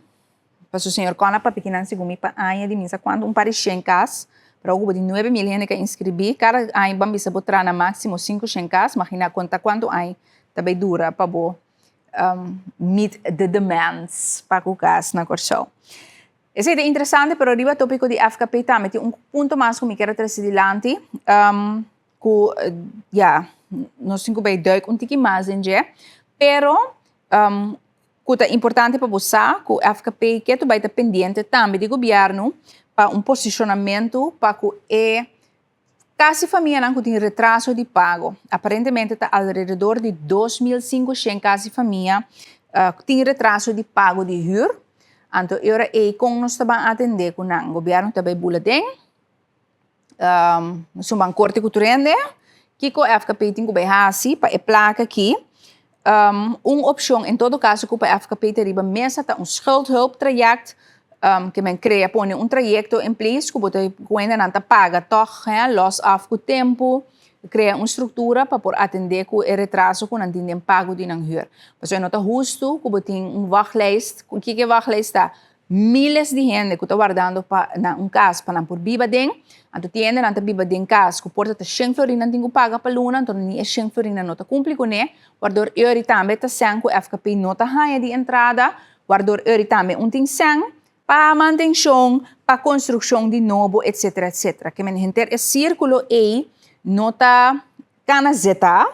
Pasobra señor Con a papia kinan segun mi pa aña di misa kuantu un par di shen kas, pero awor ku bo tin 9000 hende ku a inskribí, kada aña ban bisa bo traha na máksimo 500 kas, magina konta kuantu aña ta bai dura pa bo meet the demands pa ku kas na Kòrsou. Esei ta interesante, pero riba tópiko di FKP tambe tin un punto mas ku mi kier a trese dilanti, ku ya, nos tin ku bai duik un tiki mas den dje, pero ku ta importante pa bo sa ku FKP ke ta bai ta pendiente tambe di gobièrnu pa un posishonamentu pa ku e kasi famianan ku tin retraso di pago. Aparentemente ta alrededor di 2500 kasi famia ku tin retraso di pago di hür. Anto e ora ei kon nos ta ban atendé ku nan? Gobièrnu ta bai bula den? Nos un ban korte ku tur hende. Kiko FKP tin ku bai hasi pa e plaka aki? Un opshon en todo kaso ku pa FKP ta riba mesa ta un schuldhulptraject ke men krea pone un trayekto en place ku bo ta ku hendenan ta paga tòg lòs af ku tempu, krea un struktura pa por atendé ku e retraso ku nan tin den pago di nan hür. Pasobra no ta hustu ku bo tin un wachtlijst, kiko e wachtlijst ta? Miles di hende ku ta wardando pa nan un kas pa nan por biba den, anto tin hendenan ta biba den kas ku por ta ta shen florin nan tin ku paga pa luna, anto ni e shen florin nan no ta kumpli kuné, wardor eri tambe ta sèn ku FKP no ta haña di entrada, wardor eri tambe un tin sèn pa mantenshon, pa konstrukshon di nobo etsetera etsetera. Ke men henter e sirkulo ei no ta kana zeta,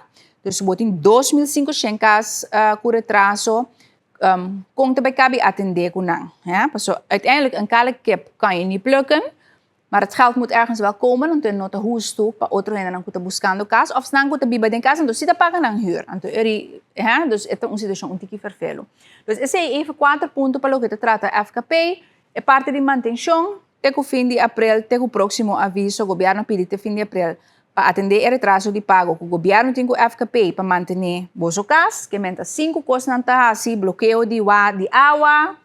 dus bo tin 2500 kas ku retraso. Kon ta bai kabi atendé ku nan? Ja, paso uiteindelijk een kale kip kan je niet plukken, maar het geld moet ergens wel komen, anto e no ta hustu pa otro hendenan ku ta buskando kas òf esnan ku ta biba den kas anto si ta paga nan hür, anto eri, hè, dus e ta un situashon un tiki ferfelu. Dus esei even kuater punto pa loke ta trata FKP, e parti di mantenshon, Te ku fin di aprel, te ku próksimo aviso, gobièrnu a pidi te fin di aprel pa atendé e retraso di pago ku gobièrnu tin ku FKP pa mantené boso kas. Ke menta sinku kosnan ta hasi, blokeo di wa di awa,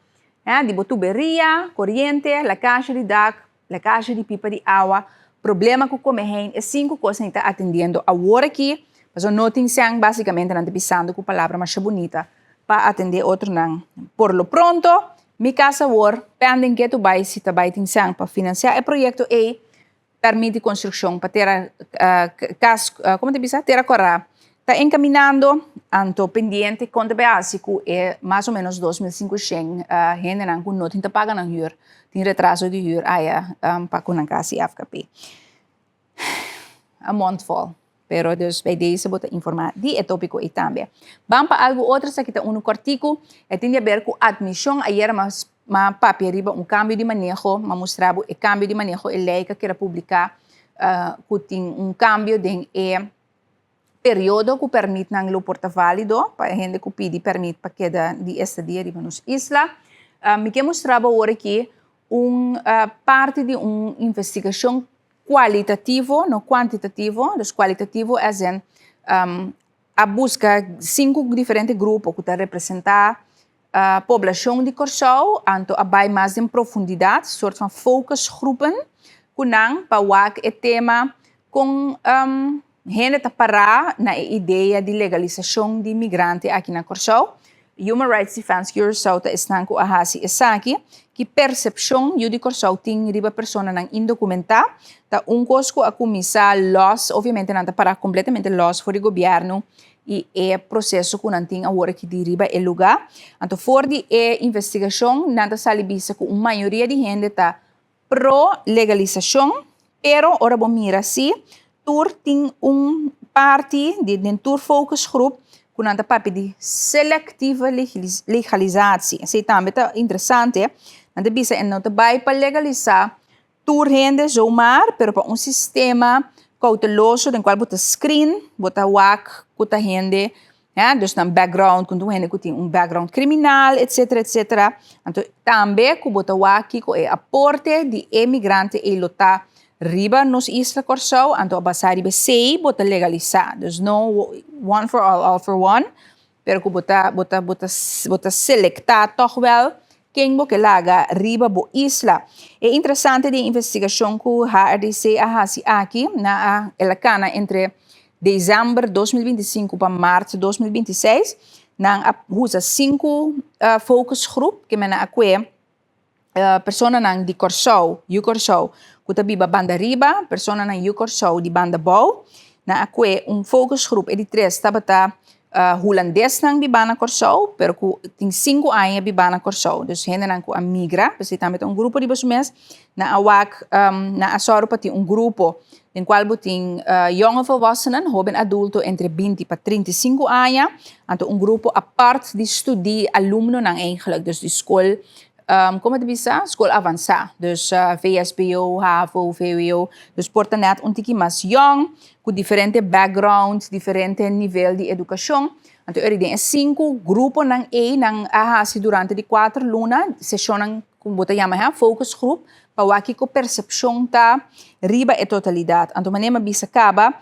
di bo tuberia, koriente, lèkashe di dak, lèkashe di pipa di awa, problema ku kome hein. E sinku kosnan ta atendiendo awor aki, pasobra no tin sèn, básikamente nan ta bisando ku palabra masha bunita pa atendé otronan. Por lo pronto, Mi Kas Awor, pending ke tu bai si ta bai tin sèn pa finansiá e proyekto ei, pèrmit di konstrukshon pa tera kas, komo ta bisa, Tera Kòrá ta enkaminando, anto pendiente kon ta bai hasi ku e mas o ménos 2500 hendenan ku no tin ta paga nan hür, tin retraso di hür aya pa ku nan kas di FKP. A mondvol. Pero dus bij deze bo ta informá di e tópiko ei tambe. Ban pa algu otro, esaki ta unu kòrtiku, e tin di aber ku atmishon. Ayera m'a m'a papia riba un kambio di maneho, m'a mustra bo e kambio di maneho, e lei ku a keda publiká ku tin un kambio den e periodo ku pèrmitnan lo por ta válido pa e hende ku pidi pèrmit pa keda di estadia riba nos isla. Mi ke mustra bo awor aki un parti di un investigashon kualitativo, no kuantitativo, dus kualitativo as in a buska sinku diferente grupo ku ta representá poblashon di Kòrsou, anto a bai mas den profundidat, sort van focusgroepen ku nan pa wak e tema kon hende ta pará na e idea di legalisashon di migrante aki na Kòrsou. Human Rights Defense Curaçao ta esnan ku a hasi esaki. Ki persepshon yu di Kòrsou tin riba personanan indokumentá? Ta un kos ku a kuminsá lòs, obviamente nan ta pará kompletamente lòs for di gobièrnu i e proseso ku nan tin awor aki di riba e lugá. Anto for di e investigashon nan ta sali bisa ku un mayoria di hende ta pro legalisashon, pero ora bo mira si tur tin un parti di den tur focusgroep ku nan ta papia di selectieve legalisatie. Esei tambe ta interesante. Nan ta bisa e no ta bai pa legalisá tur hende zomaar, pero pa un sistema kouteloso den kual bo ta screen, bo ta wak ku ta hende. Ja, dus nan background, ku un hende ku tin un background kriminal, etcetera, etcetera. Anto tambe ku bo ta wak kiko e aporte di e migrante ei lo ta. riba nos isla Kòrsou, anto a basá riba esei bo ta legalisá. Dus no one for all, all for one, pero ku bo ta bo ta bo ta bo ta selektá tòg wèl ken bo ke laga riba bo isla. E interesante di e investigashon ku HRDC a hasi aki, nan a el a kana entre desèmber 2025 pa mart 2026, nan a usa sinku focusgroep ke men a kue personanan di Kòrsou, yu Kòrsou, ku ta biba banda riba, personanan yu Kòrsou di banda bou. Nan a kue un focusgroep, e di tres tabata hulandesnan bibá na Kòrsou, pero ku tin sinku aña bibá na Kòrsou. Dus hendenan ku a migra, p'esei tambe ta un grupo riba su mes. Nan a wak, nan a sòru pa tin un grupo den kual bo tin jonge volwassenen, hoben adulto entre 20 pa 35 aña, anto un grupo apart di studie alumnonan eigenlijk, dus di skol, komo ta bisa? Skol avansá, dus VSBO, havo, vwo, dus por ta nèt un tiki mas yòn, ku diferente background, diferente nivel di edukashon. Anto eri den e sinku gruponan ei nan a hasi durante di kuater luna seshonnan ku bo ta yama focusgroep pa wak kiko persepshon ta riba e totalidat. Anto manera mi a bisa kaba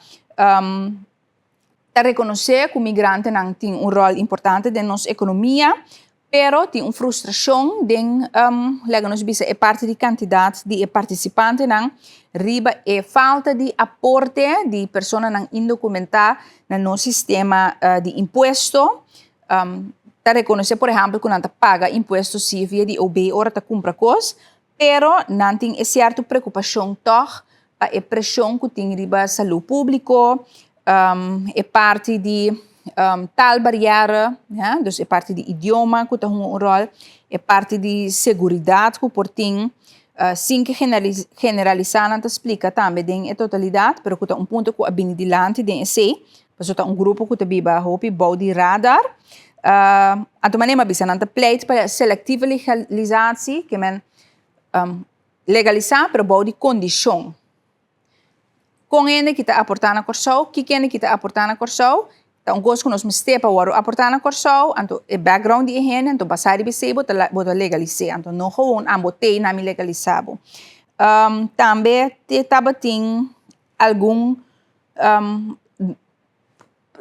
ta rekonosé ku migrantenan tin un ròl importante den nos ekonomia, pero tin un frustrashon den laga nos bisa e parti di kantidat di e partisipantenan riba e falta di aporte di personanan indokumentá na nos sistema di impuesto. Ta rekonosé por ehèmpel ku nan ta paga impuesto si via di OB ora ta kumpra kos, pero nan tin e sierto preokupashon tòg pa e preshon ku tin riba salú públiko, e parti di taalbarrière, ya, dus e parti di idioma ku ta hunga un ròl, e parti di seguridat ku por tin, sin ke generalisá nan ta splika tambe den e totalidat, pero ku ta un punto ku a bini dilanti den esei, pasobra ta un grupo ku ta biba hopi bou di radar. Anto manera mi a bisa nan ta pleit pa selectieve legalisatie, ke men legalisá pero bou di kondishon. Kon hende ki ta aportá na Kòrsou, kiko hende ki ta aportá na Kòrsou, ta un kos ku nos mester pa wòrdu aportá na Kòrsou, anto e background di e hende, anto basá riba esei bo ta bo ta legalis'é, anto no gewoon amo t'ei na mi legalisá bo. Tambe te tabatin algun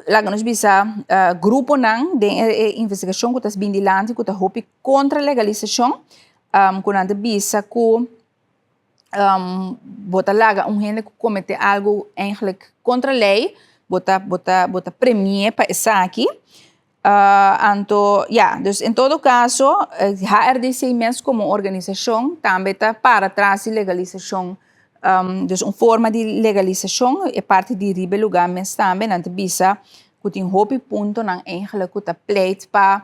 laga nos bisa gruponan den e investigashon ku ta bin dilanti ku ta hopi kontra legalisashon, ku nan ta bisa ku bo ta laga un hende ku komete algu eigenlijk kontra lei, bo ta bo ta bo ta premi'é pa esaki. Anto ya, dus en todo kaso HRDC mes komo organisashon tambe ta para tras di legalisashon, dus un forma di legalisashon e parti di riba e lugá mes tambe nan ta bisa ku tin hopi puntonan eigenlijk ku ta pleit pa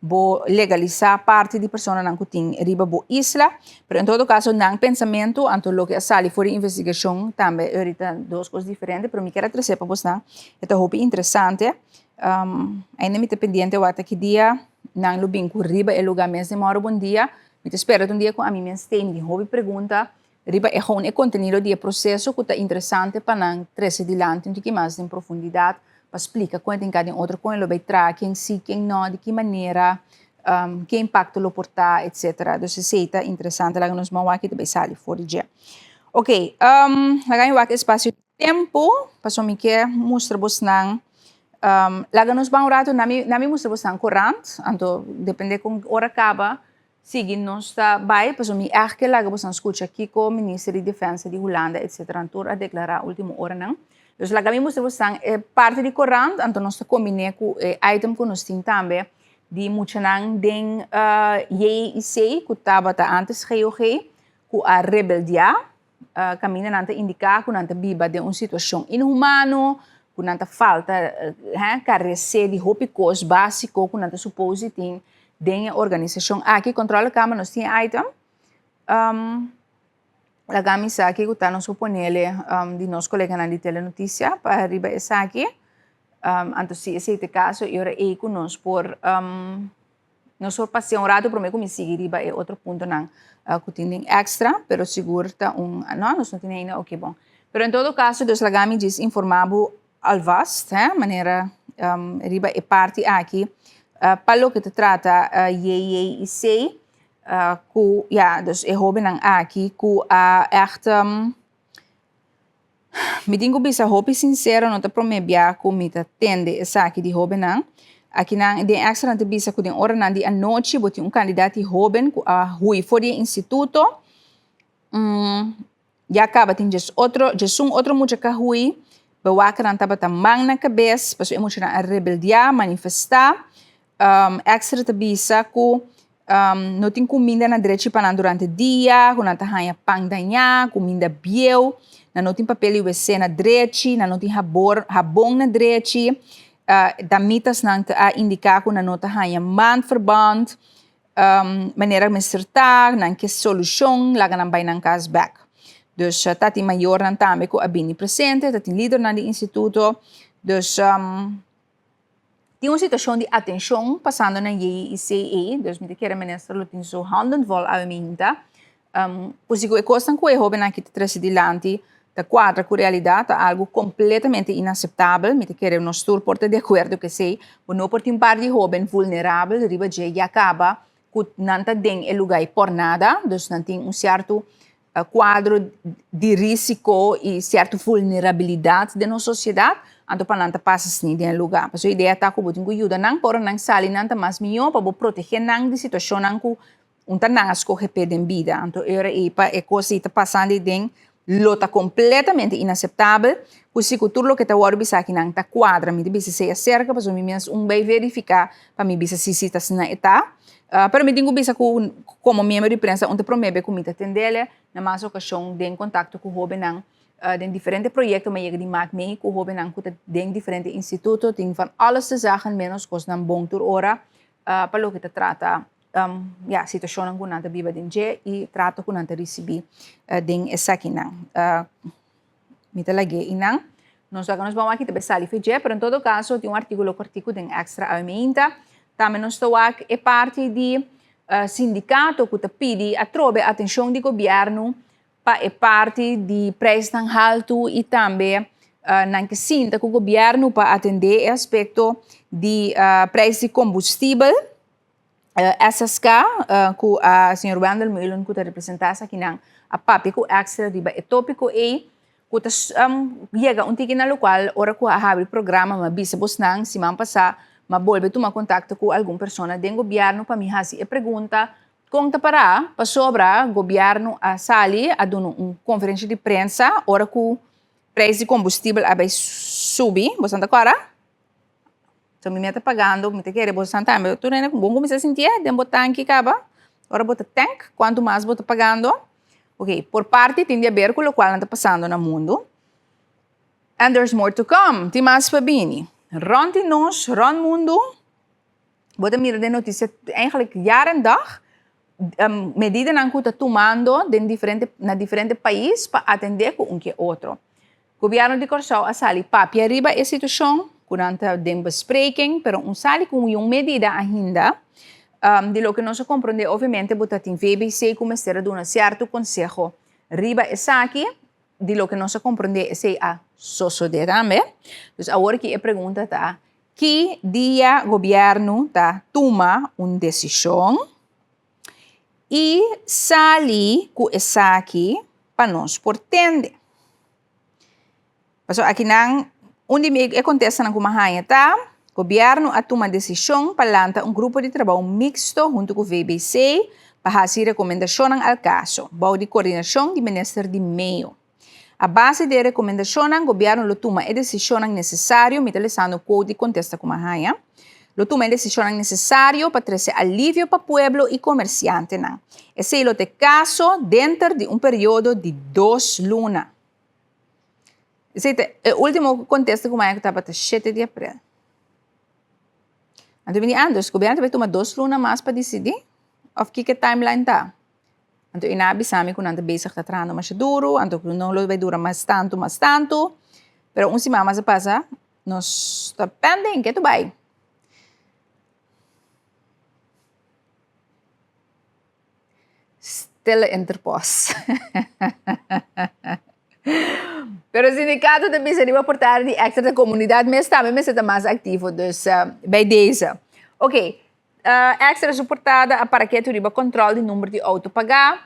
bo legalisá parti di personanan ku tin riba bo isla, pero en todo kaso nan pensamentu anto loke a sali for di investigashon tambe ta dos kos diferente, pero mi kier a trese pa bosnan, e ta hopi interesante, ainda mi ta pendiente wak ta ki dia nan lo bin ku riba e lugá mes den mòru bon dia, mi ta spera ta un dia ku ami mes tei, mi tin hopi pregunta riba e gewoon e kontenido di e proseso ku ta interesante pa nan trese dilanti un tiki mas den profundidat pa splika kon e tin ka den otro kon e lo bai traha ken si ken no di ki manera ke impakto lo por ta etsetera dus esei ta interesante laga nos ban wak i ta bai sali for di dje ok laga mi wak espasio di tempu pasobra mi ke mustra bosnan laga nos ban un ratu na mi mustra bosnan korant anto depende kon ora kaba. Sigui nos ta bai pasobra mi ègt ke laga boso skucha kiko minister di defensa di Hulanda etcetera tur a deklará último oranan. Dus laga mi mustra boso e parti di korant anto nos ta kombiné ku e item ku nos tin tambe di muchanan den JIC ku tabata ántes GOG ku a rebeldiá kaminda nan ta indiká ku nan ta biba den un situashon inhumano, ku nan ta falta karesé di hopi kos básiko ku nan ta supos di tin den e organisashon aki. Controlekamer nos tin e item. Laga mi sa kiko ta nos por ponele di nos koleganan di Telenotisia pa riba esaki. Anto si esei ta e kaso e ora ei ku nos por. Nos por pasea un rato prome ku mi sigui riba e otro puntonan ku tin den extra, pero sigur ta un, no, nos no tin ainda, oke bon. Pero en todo kaso dus laga mi djis informa bo alvast, he, manera riba e parti aki pa loke ta trata JJIC, ku ya, dus e hobennan aki ku a ègt. Mi tin ku bisa hopi sinsero no ta promé bia ku mi ta tende esaki di hóbennan. Akinan den Extra nan ta bisa ku den oranan di anochi bo tin un kandidat di hóben ku a hui for di e instituto. Ya kaba tin djes otro djesun otro mucha ku a hui. Bewakernan tabata man na kabes pasobra e muchanan a rebeldiá, manifestá. Extra ta bisa ku no tin kuminda na drechi pa nan durante dia, ku nan ta haña pan dañá, kuminda bieu, nan no tin papel di wc na drechi, nan no tin habor habon na drechi. Damitasnan ta a indiká ku nan no ta haña maandverband manera mester ta, nan ke solushon, laga nan bai nan kas bèk. Dus ta tin mayornan tambe ku a bini presente, ta tin lidernan di instituto. Dus Tin un situacion di atencion pasando na JICE, dus mi ta kere minister lo tin su handen vol awe minta. Por si cu e cosnan cu e hobennan aki ta trece dilanti ta cuadra cu realidad, ta algo completamente inaceptabel. Mi ta kere nos tur por ta di acuerdo cu esey. Bo no por tin un par di hoben vulnerabel riba dje ya caba cu nan ta den e lugar por nada, dus nan tin un cierto kuadro di risiko i sierto vulnerabilidat den nos sosiedat, anto pa nan ta pasa asina den e lugá. Pasobra e idea ta ku bo tin ku yuda nan pa ora nan sali nan ta mas mihó pa bo protegé nan di situashonnan ku un ta nan a skohe p'e den bida. Anto e ora ei pa e kos ei ta pasando ei den lo ta kompletamente inaseptabel ku si ku tur loke ta wòrdu bisa aki nan ta kuadra. Mi ta bisa esei aserka pasobra mi mes un bai verifiká pa mi bisa si si ta asina e ta. Pero mi tin ku bisa ku komo miembro di prensa un ta promé be ku mi ta tendele na mas okashon den kontakto ku hóbennan den diferente proyekto mi a yega di mak mee ku hóbennan ku ta den diferente instituto tin van alles te zeggen menos kosnan bon tur ora pa loke ta trata ya situashonnan ku nan ta biba den dje i trato ku nan ta risibí den esakinan. Mi ta lag'é i nan. Nos laga nos ban wak i ta bai sali for dje, pero en todo kaso tin un artíkulo kòrtiku den Extra awe meinta. Tambe nos ta wak e parti di sindikato ku ta pidi atrobe atenshon di gobièrnu pa e parti di preisnan haltu i tambe nan ke sinta ku gobièrnu pa atendé e aspekto di preis di kombustibel. SSK ku a señor Wendel Meulen ku ta representá esakinan a papia ku Extra riba e tópiko ei ku ta yega un tiki na lokual ora ku a habri programa mi a bisa bosnan siman pasá mi a bolbe tuma kontakto ku algun persona den gobièrnu pa mi hasi e pregunta kon ta pará pasobra gobièrnu a sali a duna un konferensha di prensa ora ku preis di kombustibel a bai subi boso ta kòrda? So mi meta pagando, mi ta kere bo san tambe. Tur hende bon kuminsá sintié den bo tanki kaba. Ora bo ta tank, kuantu mas bo ta pagando. Ok, por parti tin di aber ku lokual nan ta pasando na mundu. And there's more to come, tin mas pa bini. Rònt di nos, rònt mundu, bo ta mira den notisia eigenlijk jaar en dag, medidanan ku ta tumando den diferente, na diferente pais pa atendé ku un ke otro. Gobièrnu di Kòrsou a sali papia riba e situashon ku nan ta den bespreking, pero un sali ku un medida ainda. Di loke nos a komprondé obviamente bo ta tin VBC ku mester a duna sierto konseho riba esaki. Di loke nos a komprondé esei a sosodé tambe. Dus awor ki e pregunta ta, ki dia gobièrnu ta tuma un desishon i sali ku esaki pa nos por tende. Pasobra akinan un di mi e kontestanan ku mi a haña ta, Gobièrnu a tuma desishon pa lanta un grupo di trabou miksto huntu ku VBC pa hasi rekomendashonnan al kaso, bou di koordinashon di Minister di Meio. A base di e rekomendashonnan, gobièrnu lo tuma e desishonnan nesesario, mi ta lesando quote di kontesta ku mi a haña, lo tuma e desishonnan nesesario pa trese alivio pa pueblo i komersiantenan. Esei lo ta e kaso denter di un periodo di dos luna. Esei ta e último kontesta ku mi a haña ku tabata shete di aprel. Anto mi di, ah, dus gobièrnu ta bai tuma dos luna mas pa disidí? Òf kiko e timeline ta? Anto e nan a bisa mi ku nan ta bezig ta trahando masha duru, anto ku no lo bai dura mas tantu mas tantu. Pero un siman mas a pasa, nos ta pending, ke tu bai? Stille interpos. Pero sindikato ta bisa riba portada di Extra ta komunidat mes tambe mester ta mas aktivo, dus bij deze. Oké. Extra su portada a para ketu riba control di number di auto pagá.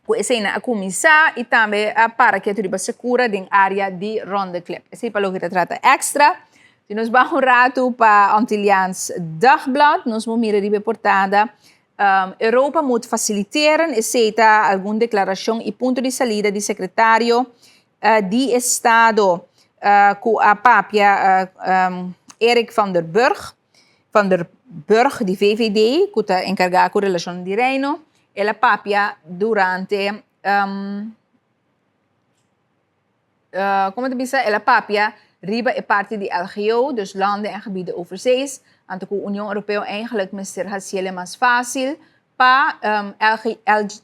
Ku eseinan a kuminsá i tambe a para ketu riba sekura den área di Ronde Klip. Esei pa loke ta trata Extra. Si nos baha un ratu pa Antilliaans Dagblad, nos por mira riba e portada, Europa moet faciliteren, esei ta algun deklarashon i punto di salida di sekretario di Estado ku a papia Eric van der Burg. Van der Burg di VVD, ku ta enkargá ku relashonnan di Reino, el a papia durante, komo ta bisa, el a papia riba e parti di LGO, dus Landen en Gebieden Overzees, anto ku Union Europeo eigenlijk mester hasiel mas fásil pa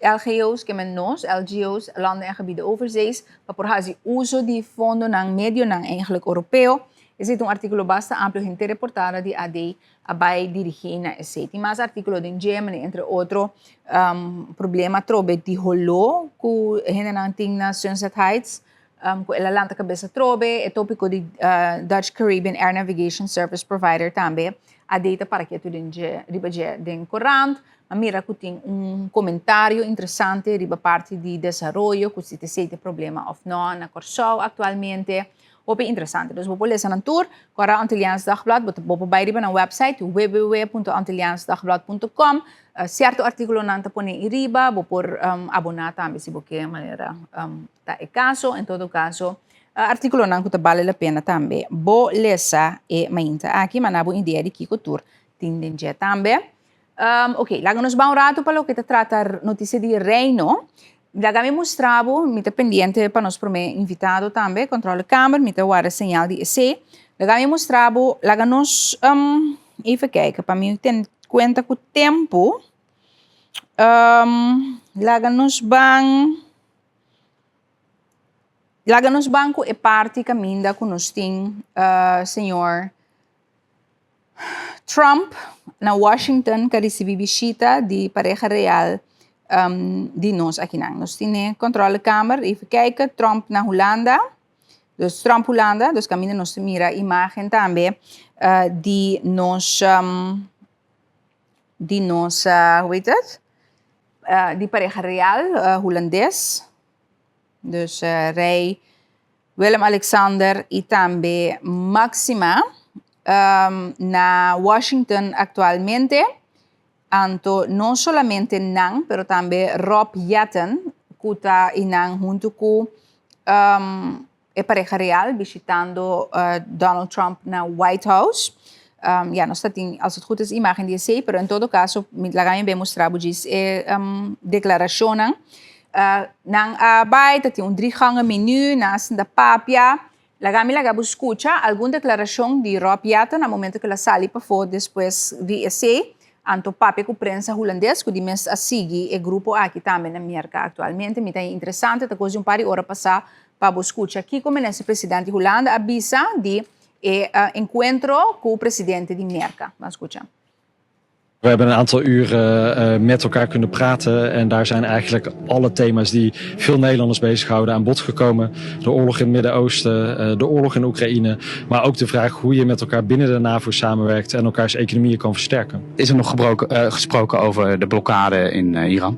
LGO's, ke men nos, LGO's, Landen en Gebieden Overzees, pa por hasi uso di fondonan, medionan eigenlijk Europeo. Esei ta un artíkulo basta amplio, henter e portada di AD a bai dirigí na esei. Tin mas artíkulo den dje, manera entre otro problema atrobe di holó ku hendenan tin na Sunset Heights, ku el a lanta kabes atrobe, e tópiko di Dutch Caribbean Air Navigation Service Provider tambe a deita para ketu den dje riba dje den korant. A mira ku tin un komentario interesante riba parti di desaroyo ku si ta esei ta e problema òf nò na Kòrsou aktualmente. Hopi interesante. Dus bo por lesa nan tur. Kòrda Antilliaans Dagblad, bo ta bo por bai riba nan website www.antilliaansdagblad.com. Sierto artíkulonan ta pone ei riba, bo por aboná tambe si bo ke manera ta e kaso. En todo kaso, artíkulonan ku ta bale la pena tambe bo lesa e mainta aki, manda bo idea di kiko tur tin den dje tambe. Ok, laga nos bai un ratu pa loke ta trata notisia di Reino. Laga mi mustra bo, mi ta pendiente pa nos prome invitado tambe, controlekamer, mi ta warda señal di esey. Laga mi mustra bo, laga nos, even kijken, pa mi ten kuenta ku tempu. Laga nos ban, laga nos ban ku e parti kaminda ku nos tin señor Trump na Washington ka risibi bishita di pareha real di nos akinan. Nos tene controlekamer, even kijken, Trump na Hulanda. Dus Trump Hulanda, dus kaminda nos ta mira imagen tambe di nos di nos hoe heet het? Di pareha real hulandes. Dus rei Willem Alexander i tambe Maxima na Washington aktualmente. Anto no solamente nan, pero tambe Rob Jetten ku ta einan huntu ku e pareha real bishitando Donald Trump na White House. Ya nos ta tin als het goed is imagen di esei, pero en todo caso mi laga mi bin mustra bo djis e deklarashonnan. Nan a bai ta tin un drie gangen menu, nan a sinta papia. Laga mi laga bo skucha algun deklarashon di Rob Jetten na momento ku el a sali pafó despues di esei. Anto papia ku prensa hulandes ku di mes a sigui e grupo aki tambe na Merka aktualmente. Mi ta interesante ta kos di un par di ora pasá pa bo skucha kiko Minister President di Hulanda a bisa di e enkuentro ku presidente di Merka. Ban skucha. We hebben een aantal uren met elkaar kunnen praten en daar zijn eigenlijk alle thema's die veel Nederlanders bezighouden aan bod gekomen. De oorlog in het Midden-Oosten, de oorlog in Oekraïne, maar ook de vraag hoe je met elkaar binnen de NAVO samenwerkt en elkaars economieën kan versterken. Is er nog gesproken over de blokkade in Iran?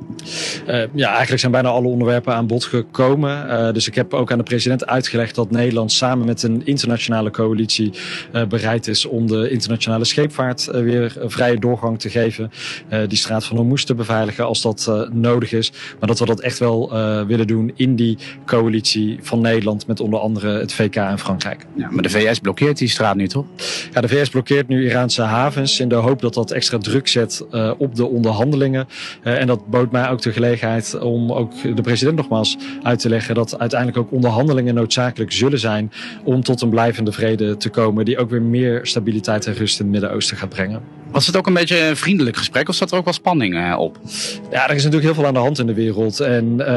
Ja, eigenlijk zijn bijna alle onderwerpen aan bod gekomen. Dus ik heb ook aan de president uitgelegd dat Nederland samen met een internationale coalitie bereid is om de internationale scheepvaart weer vrije doorgang te geven. Die straat van Hormuz te beveiligen als dat nodig is. Maar dat we dat echt wel willen doen in die coalitie van Nederland met onder andere het VK en Frankrijk. Ja, maar de VS blokkeert die straat nu toch? Ja, de VS blokkeert nu Iraanse havens in de hoop dat dat extra druk zet op de onderhandelingen. En dat bood mij ook de gelegenheid om ook de president nogmaals uit te leggen dat uiteindelijk ook onderhandelingen noodzakelijk zullen zijn om tot een blijvende vrede te komen die ook weer meer stabiliteit en rust in het Midden-Oosten gaat brengen. Was het ook een beetje een vriendelijk gesprek of zat er ook wel spanning op? Ja, er is natuurlijk heel veel aan de hand in de wereld. En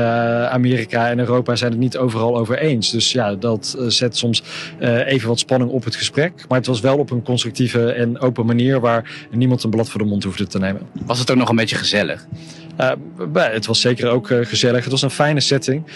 Amerika en Europa zijn het niet overal over eens. Dus ja, dat zet soms even wat spanning op het gesprek. Maar het was wel op een constructieve en open manier waar niemand een blad voor de mond hoefde te nemen. Was het ook nog een beetje gezellig? Het was zeker ook gezellig. Het was een fijne setting.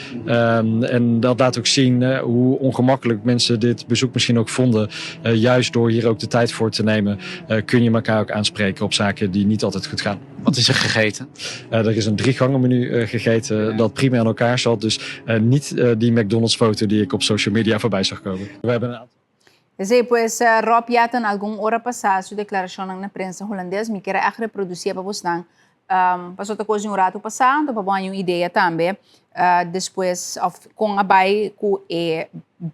En dat laat ook zien hoe ongemakkelijk mensen dit bezoek misschien ook vonden. Juist door hier ook de tijd voor te nemen, kun je elkaar ook aanspreken op zaken die niet altijd goed gaan. Wat is er gegeten? Er is een driegangenmenu gegeten dat prima aan elkaar zat. Dus niet die McDonald's foto die ik op social media voorbij zag komen. We hebben een aantal. Esei pues Rob Jetten algun ora pasá su deklarashonnan na prensa hulandes. Mi kier a ègt reprodusié pa bosnan pasobra ta kos di un ratu pasá, anto pa bo haña un idea tambe despues òf kon a bai ku e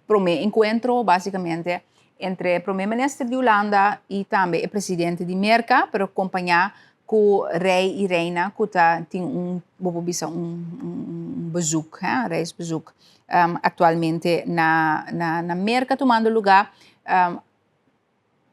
promé enkuentro básikamente entre e promé minister di Hulanda i tambe e presidente di Merka, pero kompañá ku rei i reina ku ta tin un bo por bisa un un bezoek, hè, reisbezoek aktualmente na na Merka tumando lugá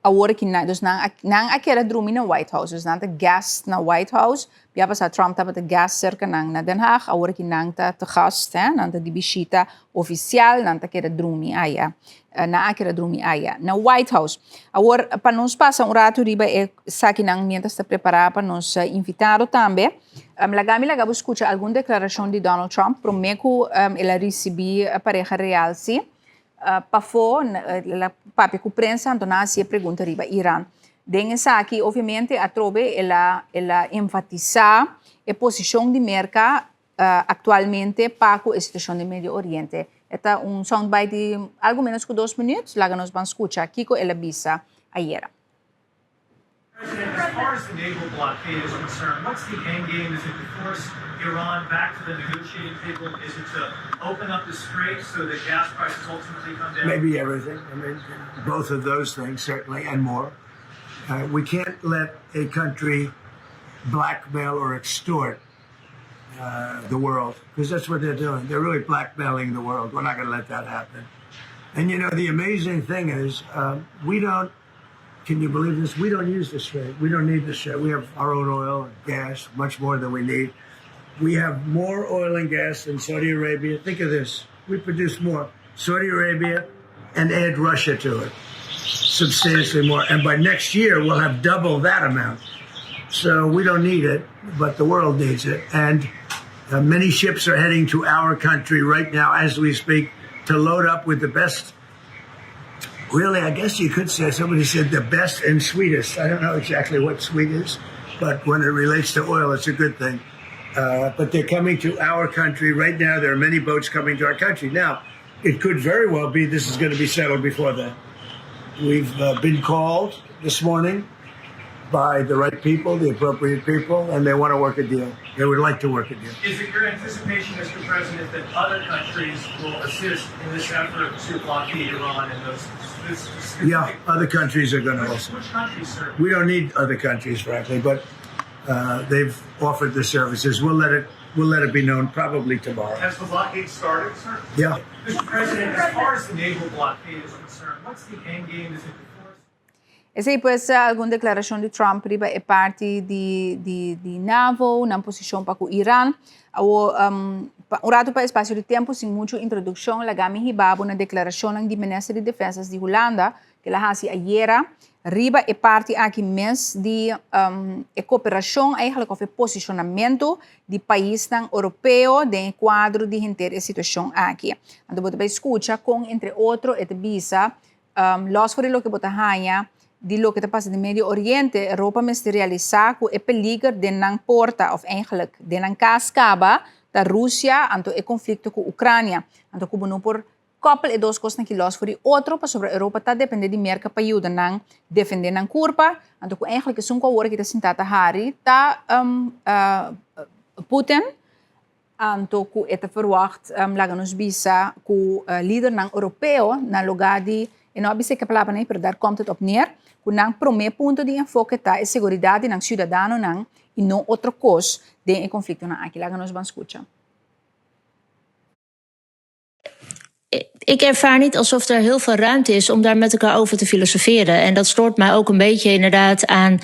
awor aki nan dus nan a nan a keda drumi na White House dus nan ta guest na White House bia pasá Trump tabata guest serka nan na Den Haag awor aki nan ta te gast hè nan ta di bishita ofisial nan ta keda drumi aya nan a keda drumi aya na White House awor pa nos pasa un ratu riba e sakinan mientras ta prepará pa nos invitado tambe. Laga mi laga bo skucha algun deklarashon di Donald Trump promé ku el a risibí pareha real si. Pafó el a papia ku prensa anto nan a hasi e pregunta riba Iran. Den esaki obviamente atrobe el a el a enfatisá e posishon di Merka aktualmente pa ku e situashon den Medio Oriente. E ta un soundbite di algu ménos ku dos minüt, laga nos ban skucha kiko el a bisa ayera. President, as far as the naval blockade is concerned, what's the end game? Is it to force Iran back to the negotiating table? Is it to open up the strait so that gas prices ultimately come down? Maybe everything. I mean, both of those things, certainly, and more. We can't let a country blackmail or extort the world, because that's what they're doing. They're really blackmailing the world. We're not going to let that happen. And, you know, the amazing thing is we don't Can you believe this? We don't use the strait. We don't need the strait. We have our own oil and gas, much more than we need. We have more oil and gas than Saudi Arabia. Think of this. We produce more. Saudi Arabia and add Russia to it. Substantially more. And by next year, we'll have double that amount. So we don't need it, but the world needs it. And many ships are heading to our country right now as we speak to load up with the best really, I guess you could say, somebody said the best and sweetest. I don't know exactly what sweet is, but when it relates to oil, it's a good thing. But they're coming to our country right now. There are many boats coming to our country. Now, it could very well be this is going to be settled before then. We've been called this morning by the right people, the appropriate people, and they want to work a deal. They would like to work a deal. Is it your anticipation, Mr. President, that other countries will assist in this effort to blockade Iran and those? This Yeah, other countries are going to also. Which countries, sir? We don't need other countries, frankly, but they've offered the services. We'll let it. We'll let it be known probably tomorrow. Has the blockade started, sir? Yeah. Mr. President, as far as the naval blockade is concerned, what's the end game? Is it to force Esei pues algun deklarashon di Trump riba e parti di di di NAVO, nan posishon pa ku Iran. Awor pa un ratu pa espasio di tempu sin muchu introdukshon laga mi hiba bo na deklarashonnan di Minister di Defensas di Hulanda ku el a hasi ayera riba e parti aki mes di e koperashon eigenlijk òf e posishonamentu di paisnan Oropeo den e kuadro di henter e situashon aki. Anto bo ta bai skucha kon entre otro e ta bisa Los for di loke bo ta haña di loke ta pasa den Medio Oriente, Europa mester realisá ku e peliger den nan porta òf eigenlijk den nan kas kaba ta Rusia anto e konflikto ku Ukrania. Anto ku bo no por kòpel e dos kosnan aki los for di otro pasobra Europa ta dependé di Merka pa yuda nan defendé nan kurpa. Anto ku eigenlijk esun ku awor aki ta sintá ta hari ta Putin. Anto ku e ta ferwagt laga nos bisa ku lidernan Europeo na lugá di, e no a bisa e palabra ei, pero daar komt het op neer, ku nan promé punto di enfoke ta e seguridat di nan siudadanonan i no otro kos den e konfliktonan aki. Laga nos ban skucha. Ik ervaar niet alsof er heel veel ruimte is om daar met elkaar over te filosoferen. En dat stoort mij ook een beetje inderdaad aan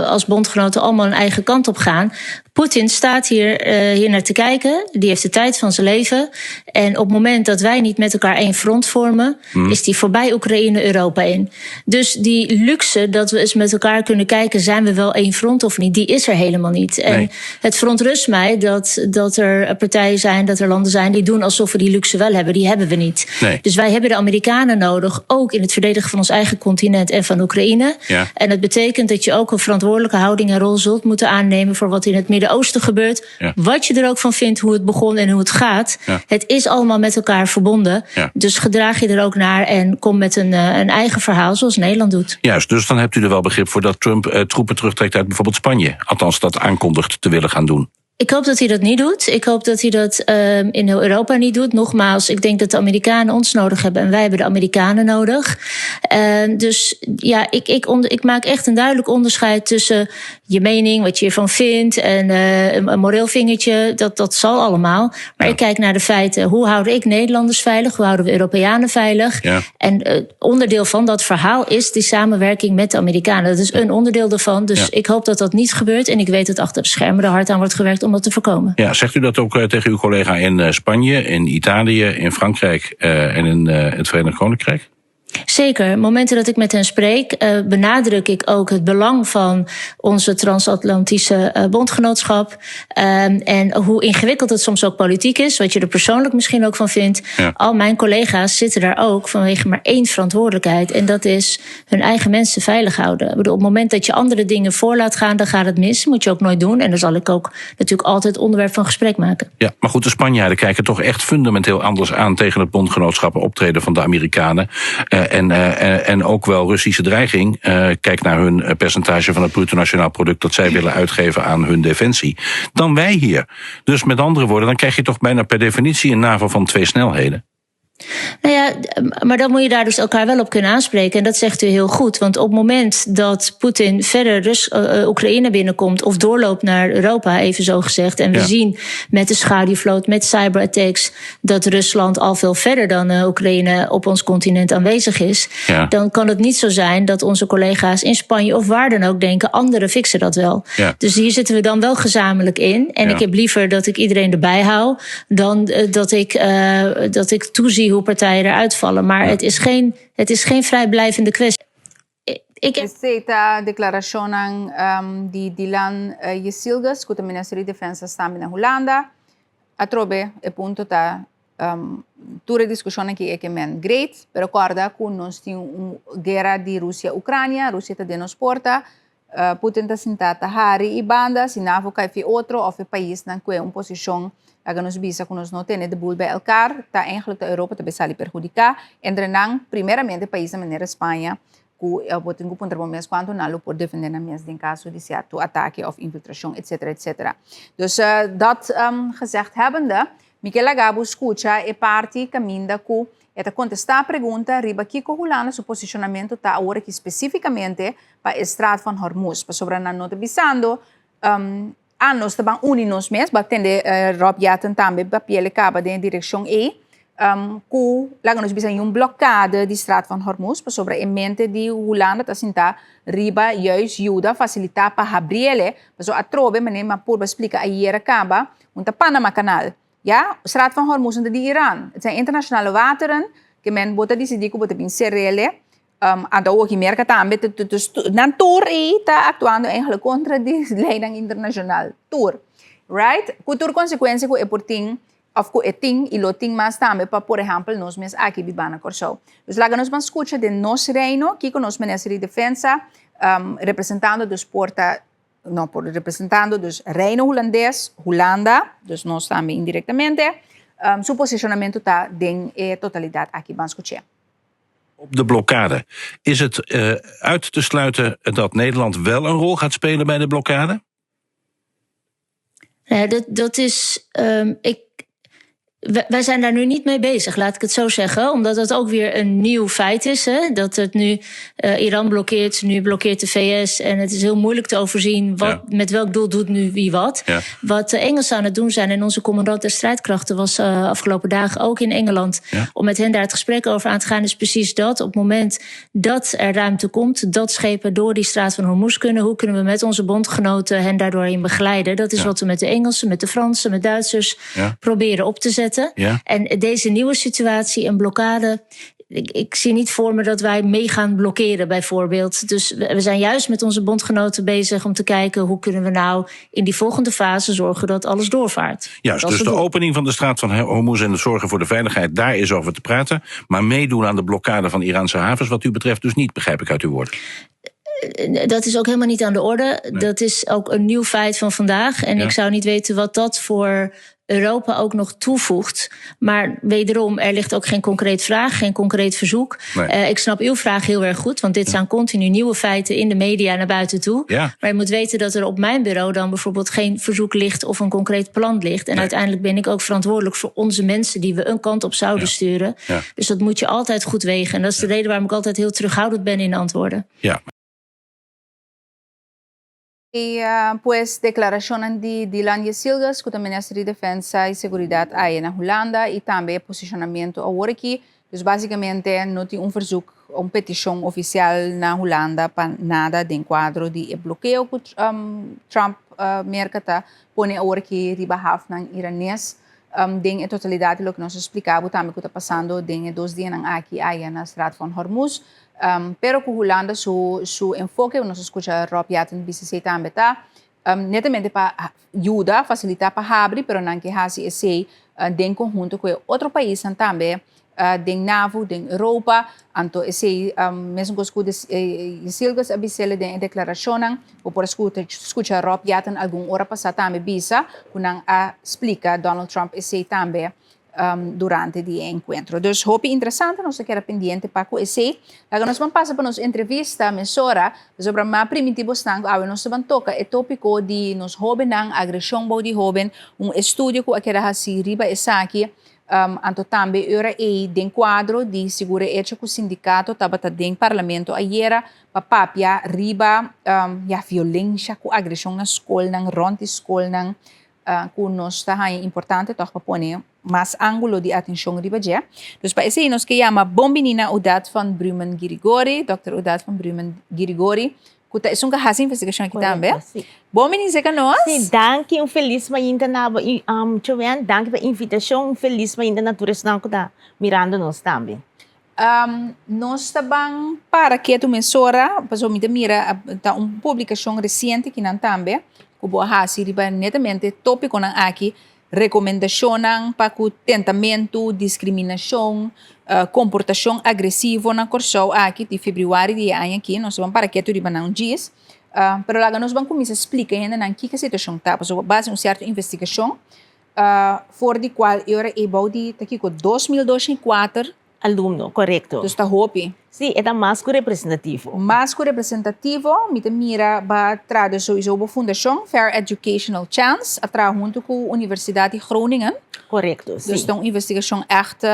als bondgenoten allemaal een eigen kant op gaan. Poetin staat hier naar te kijken. Die heeft de tijd van zijn leven. En op het moment dat wij niet met elkaar één front vormen, is die voorbij Oekraïne Europa in. Dus die luxe dat we eens met elkaar kunnen kijken, zijn we wel één front of niet, die is er helemaal niet. En het verontrust mij dat er partijen zijn, dat er landen zijn die doen alsof we die luxe wel hebben. hebben, die hebben we niet. Nee. Dus wij hebben de Amerikanen nodig, ook in het verdedigen van ons eigen continent en van Oekraïne. En dat betekent dat je ook een verantwoordelijke houding en rol zult moeten aannemen voor wat in het Midden-Oosten gebeurt. Wat je er ook van vindt, hoe het begon en hoe het gaat. Het is allemaal met elkaar verbonden. Dus gedraag je er ook naar en kom met een eigen verhaal, zoals Nederland doet. Juist, dus dan hebt u er wel begrip voor dat Trump troepen terugtrekt uit bijvoorbeeld Spanje. Althans, dat aankondigt te willen gaan doen. Ik hoop dat hij dat niet doet. Ik hoop dat hij dat in heel Europa niet doet. Nogmaals, ik denk dat de Amerikanen ons nodig hebben en wij hebben de Amerikanen nodig. Dus ja, ik maak echt een duidelijk onderscheid tussen je mening, wat je ervan vindt en een moreel vingertje. Dat zal allemaal. Maar ik kijk naar de feiten. Hoe houden ik Nederlanders veilig? Hoe houden we Europeanen veilig? En onderdeel van dat verhaal is die samenwerking met de Amerikanen. Dat is een onderdeel daarvan. Dus ik hoop dat dat niet gebeurt. En ik weet dat achter de schermen er hard aan wordt gewerkt om dat te voorkomen. Ja, zegt u dat ook tegen uw collega in Spanje, in Italië, in Frankrijk en in het Verenigd Koninkrijk? Zeker. Momenten dat ik met hen spreek, benadruk ik ook het belang van onze transatlantische bondgenootschap. En hoe ingewikkeld het soms ook politiek is, wat je er persoonlijk misschien ook van vindt. Al mijn collega's zitten daar ook vanwege maar één verantwoordelijkheid. En dat is hun eigen mensen veilig houden. Ik bedoel, op het moment dat je andere dingen voor laat gaan, dan gaat het mis. Moet je ook nooit doen. En dat zal ik ook natuurlijk altijd onderwerp van gesprek maken. Ja, maar goed, de Spanjaarden kijken toch echt fundamenteel anders aan tegen het bondgenootschap optreden van de Amerikanen. En ook wel Russische dreiging. Kijk naar hun percentage van het bruto nationaal product dat zij willen uitgeven aan hun defensie. Dan wij hier. Dus met andere woorden, dan krijg je toch bijna per definitie een NAVO van twee snelheden. Nou ja, maar dan moet je daar dus elkaar wel op kunnen aanspreken. En dat zegt u heel goed. Want op het moment dat Poetin verder Oekraïne binnenkomt of doorloopt naar Europa, even zo gezegd. En we zien met de schaduwvloot, met cyberattacks, dat Rusland al veel verder dan Oekraïne op ons continent aanwezig is. Dan kan het niet zo zijn dat onze collega's in Spanje of waar dan ook denken, anderen fixen dat wel. Dus hier zitten we dan wel gezamenlijk in. En ik heb liever dat ik iedereen erbij hou dan dat ik toezie hoe partijen eruit vallen. Maar het is geen vrijblijvende kwestie. Ik heb Esei ta deklarashon di Dilan Yeşilgöz, ku ta minister di Defensa tambe na Hulanda. Atrobe, e punto ta tur diskushon aki e ke men great, pero korda ku nos tin un guera di Rusia-Ucrania, Rusia ta den nos porta, Putin ta sintá ta hari i banda, si NAVO kai fi otro òf paisnan ku un posishon laga nos bisa ku nos no tene de boel bij elkaar, ta eigenlijk de Europa ta sali perhudiká, entre nan primeramente pais manera Spaña, ku bo tin ku puntra bo mes kuantu nan lo por defendé nan mes den kaso di sierto atake òf infiltrashon, etc. etc. Dus dat gezegd hebbende, mi ke laga bo skucha e parti kaminda ku e ta kontestá pregunta riba kiko Hulanda su posishonamentu ta awor aki spesífikamente pa Straat van Hormuz. Pasobra nan no ta bisando nos ta ban uni nos mes, bo a tende Rob Jetten tambe papia kaba den direkshon ei, ku laga nos bisa un blokade di Straat van Hormuz, pasobra e mente di Hulanda ta sinta riba juist yuda fasilitá pa habri'é, paso atrobe manera m'a purba splika ayera kaba, un ta Panama Canal. Ja, Straat van Hormuz ta di Iran. Het zijn internationale wateren, ke men bo ta disidí ku bo ta bin ser'é, anto ook Merka tambe, dus nan tur ei ta aktuando eigenlijk kontra di lei internashonal. Tur. Right? Ku tur konsekuensia ku e por tin òf ku e tin i lo tin mas tambe pa, por ehèmpel, nos mes aki biba na Kòrsou. Dus laga nos ban skucha di nos reino, ku nos minister di Defensa, representando dus porta no por representando dus Reino Hulandes, Hulanda, dus nos tambe indirektamente, su posishonamentu ta den totalidat aki, ban skucha. Op de blokkade. Is het uit te sluiten dat Nederland wel een rol gaat spelen bij de blokkade? Nee, dat is. Ik, wij zijn daar nu niet mee bezig, laat ik het zo zeggen. Omdat dat ook weer een nieuw feit is. Hè? Dat het nu Iran blokkeert, nu blokkeert de VS. En het is heel moeilijk te overzien met welk doel doet nu wie wat. Wat de Engelsen aan het doen zijn, en onze commandant der strijdkrachten was afgelopen dagen ook in Engeland om met hen daar het gesprek over aan te gaan, is precies dat. Op het moment dat er ruimte komt, dat schepen door die Straat van Hormuz kunnen, hoe kunnen we met onze bondgenoten hen daardoor in begeleiden? Dat is wat we met de Engelsen, met de Fransen, met Duitsers proberen op te zetten. En deze nieuwe situatie, een blokkade. Ik zie niet voor me dat wij mee gaan blokkeren, bijvoorbeeld. Dus we zijn juist met onze bondgenoten bezig om te kijken hoe kunnen we nou in die volgende fase zorgen dat alles doorvaart. Juist, Dat is dus het de doel. Opening van de straat van Hormuz en het zorgen voor de veiligheid, daar is over te praten. Maar meedoen aan de blokkade van Iraanse havens, wat u betreft, dus niet, begrijp ik uit uw woorden. Dat is ook helemaal niet aan de orde. Dat is ook een nieuw feit van vandaag. En ik zou niet weten wat dat voor Europa ook nog toevoegt. Maar wederom, er ligt ook geen concreet vraag, geen concreet verzoek. Nee. Ik snap uw vraag heel erg goed, want dit zijn continu nieuwe feiten in de media naar buiten toe. Maar je moet weten dat er op mijn bureau dan bijvoorbeeld geen verzoek ligt of een concreet plan ligt. En uiteindelijk ben ik ook verantwoordelijk voor onze mensen die we een kant op zouden sturen. Dus dat moet je altijd goed wegen. En dat is de reden waarom ik altijd heel terughoudend ben in antwoorden. E, pues deklarashonnan di Dilan Yesilgas, ku ta minister di Defensa i Seguridat aya na Hulanda i tambe e posishonamentu awor aki. Dus básikamente no tin un verzoek, un petishon ofisial na Hulanda pa nada den kuadro di e blokeo ku Trump, Merka ta pone awor aki riba hafnan iranes. Den e totalidat di loke nos a splika bo tambe ku ta pasando den e dos dianan aki aya na Straat van Hormuz. Pero ku Hulanda su enfoke, nos a skucha Rob Jetten BCC tambe ta, netamente pa yuda, fasilitá pa habri, pero nan ke hasi esei den konhunto ku e otro paisnan tambe den NAVO, den Europa. Anto esei mesun kos ku Yesilgas a bis'el den e deklarashonnan. Bo por a skucha Rob Jetten algun ora pasá tambe bisa ku nan a splika Donald Trump esei tambe durante di e enkuentro. Dus hopi interesante, nos ta keda pendiente pa ku esei. Laga nos ban pasa pa nos entrevista mesora, pasobra m'a primintí bosnan ku awe nos ta ban toka e tópiko di nos hóbennan, agreshon bou di hóben, un estudio ku a keda hasí riba esaki, anto tambe e ora ei den kuadro di sigur e echo ku sindikato tabata den parlamento ayera pa papia riba ya violensha ku agreshon na skolnan, rònt di skolnan, ku nos ta haña importante tòg pa pone mas ángulo di atenshon riba dje. Dus pa esei nos ke yama bon bini na Odat van Brumen Girigori, Dòkter Odat van Brumen Girigori, ku ta esun ku a hasi investigashon aki tambe. Korekto, si. Bon bini serka nos. Si, danki. Un felis mainta na bo, Joanne. Danki pa e invitashon. Un felis mainta na tur esnan ku ta mirando nos tambe. Nos ta ban para ketu mesora, pasobra mi ta mira ta un publikashon resiente kinan tambe ku bo a hasi riba netamente topikonan aki, rekomendashonnan pa ku tentamentu, diskriminashon, komportashon agresivo na Kòrsou aki di febrüari di e aña aki. Nos ta ban para ketu riba nan djis, pero laga nos ban kuminsá splika e hendenan kiko e situashon ta, pasobra base un sierto investigashon For di cual e ora ei bou di ta kiko 2024. Alumno, korekto. Dus ta hopi. Sí, e ta mas ku representativo. Mas ku representativo, mi ta mira ba traha den souiso bo fundashon, Fair Educational Chance, a traha huntu ku Universidat di Groningen. Korekto, sí. Dus ta un investigashon ègt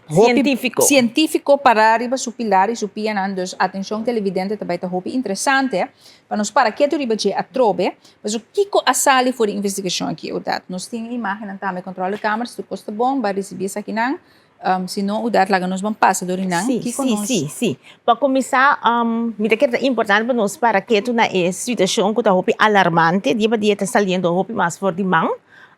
hopi. Sientífiko. Sientífiko pará riba su pilar i su pianan. Dus atenshon televidente ta bai ta hopi interesante pa nos para ketu riba dje atrobe. Pasobra kiko a sali for di investigashon aki Odat? Nos tin e imagennan tambe controlekamer, si tur kos ta bon, bai risibí esakinan. Si no Odat laga nos ban pasa dor di nan. Sí, Kiko sí, nos. sí, sí. Pa kuminsá, mi ta kere ta importante pa nos para ketu na e situashon ku ta hopi alarmante, dia pa dia ta saliendo hopi mas for di man.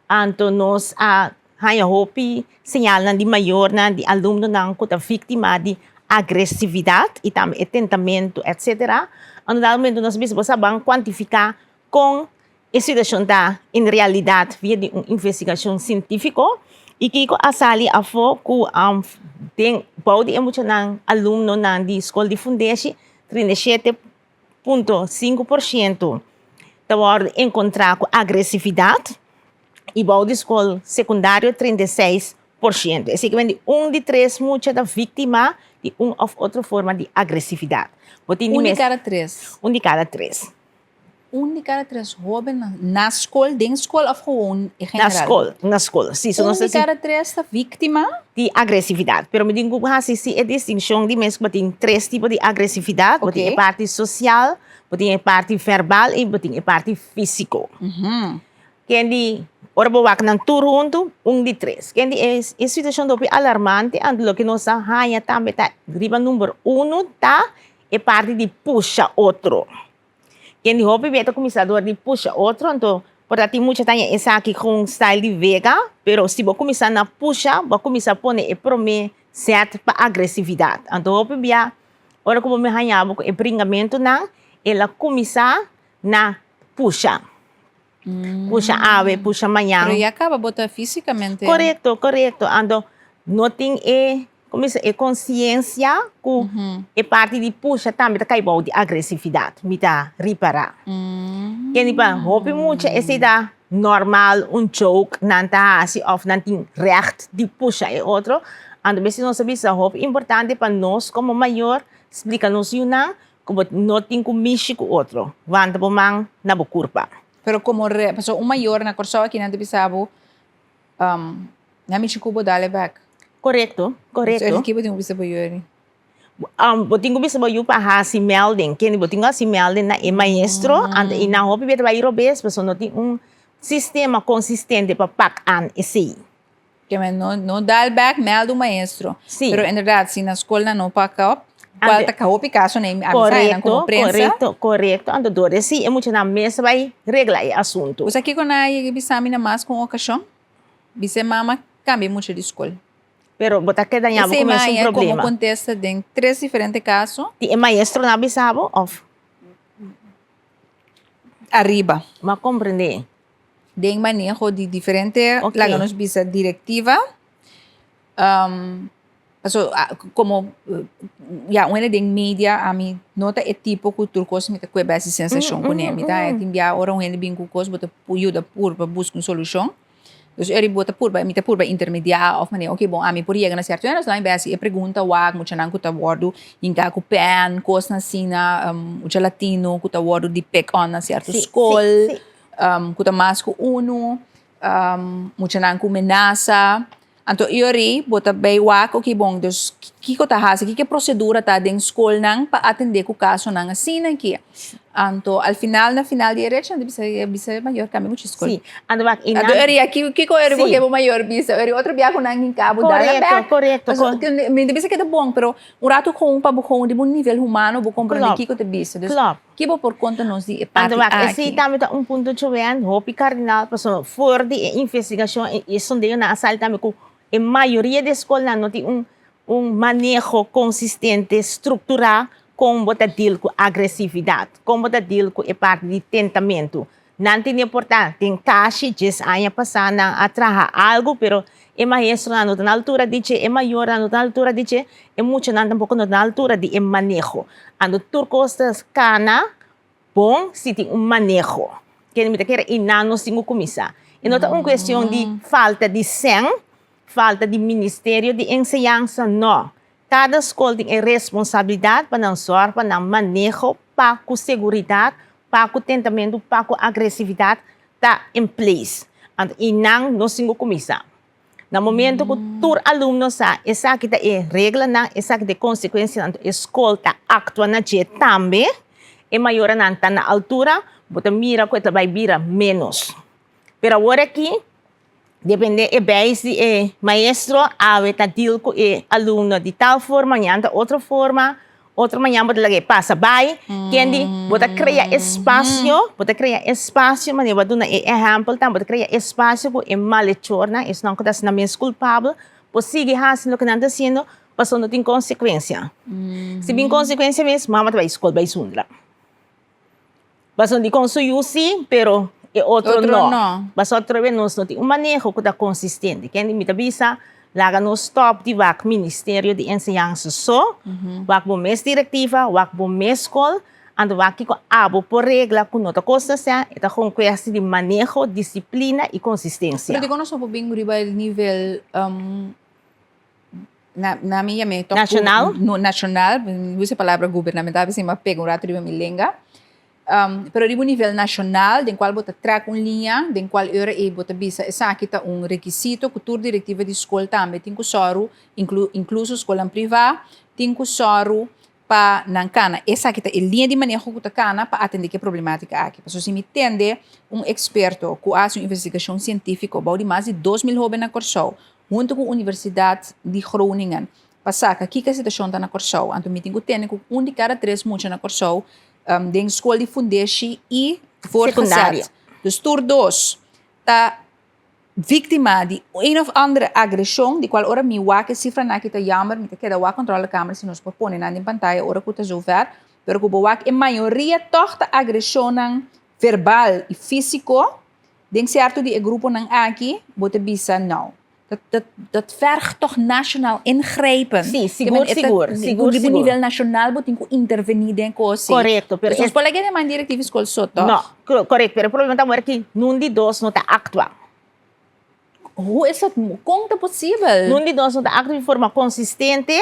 Anto nos a haña hopi señalnan di mayornan, di alumnonan ku ta víktima di agresividat i tambe e tentamentu etsetera. Anto na momento nos bisa bo sa ban kuantifiká kon e situashon ta en realidat via di un investigashon sientífiko i kiko a sali afó ku den bou di e muchanan alumnonan di skol di fundeshi 37,5% ta wòrdu enkontrá ku agresividat i bou di skol sekundario 36%. Esei ke men di un di tres mucha ta víktima di un òf otro forma di agresividat. Bo tin di Un di mes. kada tres. Un di kada tres. Un di kada tres hóbennan na skol, den skol òf gewoon en Na general? skol, na skol. Si, so Un nos di ta si. kada tres ta víktima. Di agresividat. Pero mi tin ku hasi si e distinshon di mes ku bo tin tres tipo di agresividat. Bo tin e parti sosial, bo tin e parti verbal i bo tin e parti físiko. Ken di ora bo wak nan tur huntu, un di tres. Ken di e e situashon ta hopi alarmante, anto loke nos a haña tambe ta riba number uno ta e parti di pusha otro. Ken di hopi bia ta kuminsá dor di pusha otro, anto por ta tin mucha ta haña esaki ku un style di wega, pero si bo kuminsá na pusha, bo a kuminsá pone e promé. Sèt pa agresividat. Anto hopi bia ora ku bo mi haña bo ku e bringamentunan, el a kuminsá na pusha. Pusha awe, pusha mañan. Pero ya kaba bo ta físikamente. Korekto, korekto. Anto no tin e, komo bisa, e konsiensia ku e parti di pusha tambe ta kai bou di agresividat, mi ta ripará. Kende pa hopi mucha esei ta normal, un joke nan ta hasi òf nan tin règt di pusha e otro. Anto bes nos a bisa hopi importante pa nos komo mayor splika nos yunan Ku bo no tin ku mishi ku otro, wanta bo man na bo kurpa. Pero komo re, pasobra un mayor na Kòrsou aki nan ta bisa bo, na mishi ku bo dale bèk. Korekto, korekto. So ki bo tin ku bisa bo yu eri? Bo tin ku bisa bo yu pa hasi melding, kende bo tin ku hasi melding na e maestro, anto i nan hopi bia ta bai robes pasobra no tin un sistema konsistente pa pak an esei. Ke men no no dal bek meld un maestro. Sí. Pero inderdaad si na skol nan no pak op, kual ta hopi kaso nei a bisa nan komo prensa. Korekto, korekto. Anto dor di esei e muchanan mes ta bai regla e asuntu. Bo sa kiko nan a yega bisa mi na mas ku un okashon? Bisa e mama kambia e mucha di skol. Pero bo ta keda ña bo ku mes un Esei problema. komo kontesta den tres diferente kaso. Di e maestronan a bisa bo òf? Ariba. Bo a komprendé. Den maneho di diferente Ok. laga nos bisa directiva paso como ya un hende den media ami no ta e tipo cu tur cos mi ta cue besi sensacion cune mi ta tin bia ora un hende bin cu cos bo ta yuda purba busca un solucion dus eri bo ta purba mi ta purba intermedia of manera ok bon ami por yega na cierto hende mi besi e pregunta wak muchanan cu ta wordo hinca cu pen cosnan asina mucha latino cu ta wordo di pick on na cierto scol. Ku ta mas ku unu, muchanan ku menasa. Anto e ora bo ta bay wak, oke bon, dus kiko ta hasi, kiko e prosedura ta den skolnan pa atendé ku kasonan asina aki. Anto al final, na final di e recha, nan ta bisa, bisa e mayor kambia mucha skol. Sí, anto wak, i nan. Anto e ora kiko e ora bo ke bo mayor bisa? E ora otro bia ku nan hinka bo dal nan bèk. Korekto, korekto. Mi ta bisa ke ta bon, pero un ratu kon pa bo kon riba un nivel humano bo komprende kiko ta bisa. Dus Ki bo por konta nos di e parti Anto wak, aki? esei tambe ta un punto chovean hopi kardinal pasobra for di e investigashon e sondeonan a sali tambe ku e mayoria di e skolnan no tin un un maneho konsistente, strukturá kon bo ta deal ku agresividat, kon bo ta deal ku e parti di tentamentu. Nan tene por ta den kashi djes aña pasá nan a traha algu pero e maestronan no ta na altura di dje, e mayornan no ta na altura di dje, e muchanan tampoko no ta na altura di e maneho. Anto tur kos ta kana bon si tin un maneho. Kende mi ta kere i nan nos tin ku kuminsá. E no ta un kuestion di falta di sèn, falta di ministerio di enseñansa, no. Kada skol tin e responsabilidat pa nan sòrg pa nan maneho pa ku seguridat, pa ku tentamentu, pa ku agresividat ta in place. Anto i nan nos tin ku kuminsá. Na momento ku tur alumno sa esaki ta e reglanan, esaki ta e konsekuensianan, anto e skol ta aktua na dje tambe, e mayoranan ta na altura, bo ta mira ku e ta bai bira ménos. Pero awor aki Depende e bijs di e maestro, awe ta deal ku e alumno di tal forma, mañan ta otro forma, otro mañan bo ta laga e pasa bai. Kendi bo ta krea espasio, bo ta krea espasio manera bo a duna e ehèmpel tambe, bo ta krea espasio ku e malechornan, esnan ku ta hasi nan mes kulpabel, por sigui hasi loke nan ta hasiendo pasobra no tin konsekuensia. Si bin konsekuensia mes, mama ta bai skol bai zundra. Pasobra dikon su yu si, pero e otro no. Pasobra atrobe nos no tin un maneho ku ta konsistente. Kende mi ta bisa, laga nos stòp di wak Ministerio di Enseñansa so, wak bo mes direktiva, wak bo mes skol, anto wak kiko abo por regla ku no ta kosta sèn, e ta gewoon kwesti di maneho, disiplina i konsistensia. Pero dikon nos no por bin riba e nivel Na, na mi yam'é tòg Nashonal? No, nashonal, mi usa e palabra gubernamental pasobra mi a pega un ratu riba mi lenga. Pero riba un nivel nashonal den kual bo ta trèk un liña, den kual ora ei bo ta bisa esaki ta un rekisito ku tur direktiva di skol tambe tin ku sòru, inkluso skolnan privá, tin ku sòru pa nan kana. Esaki ta e liña di maneho ku ta kana pa atendé ku e problemátika aki. Pasobra si mi tende un eksperto ku a hasi un investigashon sientífiko bou di mas di 2000 hóben na Kòrsou huntu ku Universidat di Groningen pa saka kiko e situashon ta na Kòrsou, anto mi tin ku tende ku un di kada tres mucha na Kòrsou den skol di fundeshi i voortgezet. Dus tur dos ta. Víktima di een of andere agreshon, di kual ora mi wak e sifranan aki ta jammer, mi ta keda wak kontrolekamer si nos por pone nan den pantaya ora ku ta zover, pero ku bo wak e mayoria tòg ta agreshonnan verbal i físiko, den sierto di e gruponan aki bo ta bisa nò. Dat, dat, dat vergt toch nationaal ingrijpen. Sí, sigur, sigur, sigur, Riba sigur. nivel nacional bo tin ku intervení den kos. Korekto, pero Dus nos es- por laga den man direktief skol so, toch? No, korekto, pero e problema ta awor ki nun di dos no ta aktua. Hoe is dat? Kon ta posibel? Nun di dos no ta aktua di forma konsistente,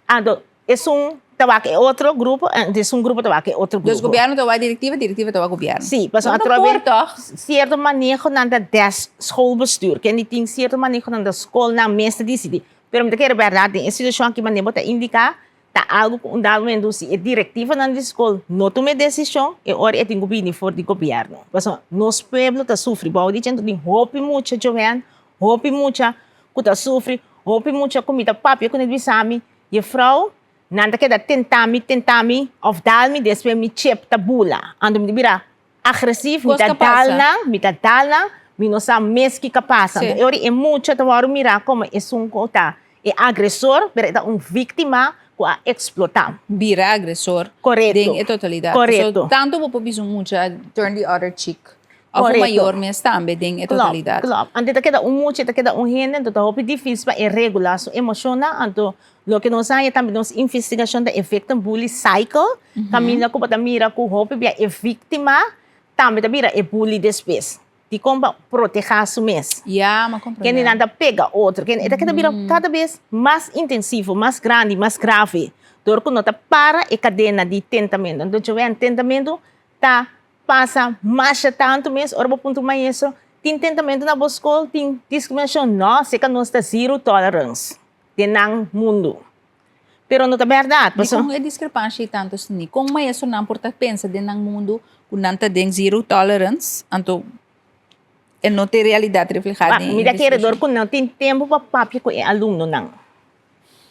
anto esun ta wak e otro grupo, anto esun grupo ta wak e otro grupo. Dus gobièrnu ta wak direktiva, direktiva ta wak gobièrnu. Sí, pasobra No atrobe por toch? sierto manehonan ta des schoolbestuur, ken di tin sierto manehonan ta skolnan mes ta disidí. Pero mi ta kere bèrdat den e situashon aki manera bo ta indiká, Ta algu ku un dado momento si e direktivanan di skol no tuma e desishon, e ora e tin ku bini for di gobièrnu. Pasobra nos pueblo ta sufri bou di djente, tin hopi mucha joven, hopi mucha ku ta sufri, hopi mucha ku mi ta papia kuné bisa mi, Jefrou, nan ta keda tenta mi, tenta mi òf dal mi, despues mi chep ta bula. Anto mi ta bira agresief, mi Kos ta ka pasa. dal nan, mi ta dal nan, mi no sa mes kiko a pasa. Sí. Anto e ora e mucha ta wòrdu mirá komo esun ku ta e agresor, pero e ta un víktima ku a eksplotá. Bira agresor Korekto. den e totalidat. Korekto. So, tantu bo por bisa un mucha turn the other cheek. Òf un Korekto. mayor mes tambe den e totalidat. Klòp, klòp. Anto e ta keda un mucha, e ta keda un hende, anto ta hopi difísil pa e regulá su emoshonnan. Anto Loke nos haña tambe nos investigashon ta e victim bully cycle, kaminda ku bo ta mira ku hopi bia e víktima tambe ta bira e bully despues. Dikon pa protehá su mes. Ya, m'a komprendé. Kendenan ta pega otro, kende e ta keda bira kada bes mas intensivo, mas grandi, mas grave, dor ku no ta para e kadena di tentamentu. Anto Joanne, tentamentu ta pasa masha tantu mes ora bo puntra un maestro, tin tentamentu na bo skol, tin diskriminashon? No, seka nos ta zero tolerance. den nan mundu. Pero no ta bèrdat, pasobra. Dikon e diskrepansha ei tantu asina? Kon maestronan por ta pensa den nan mundu ku nan ta den zero tolerance, anto e no ta e realidat reflehá den e Mi ta kere investigashon? dor ku no tin tempu pa papia ku e alumnonan.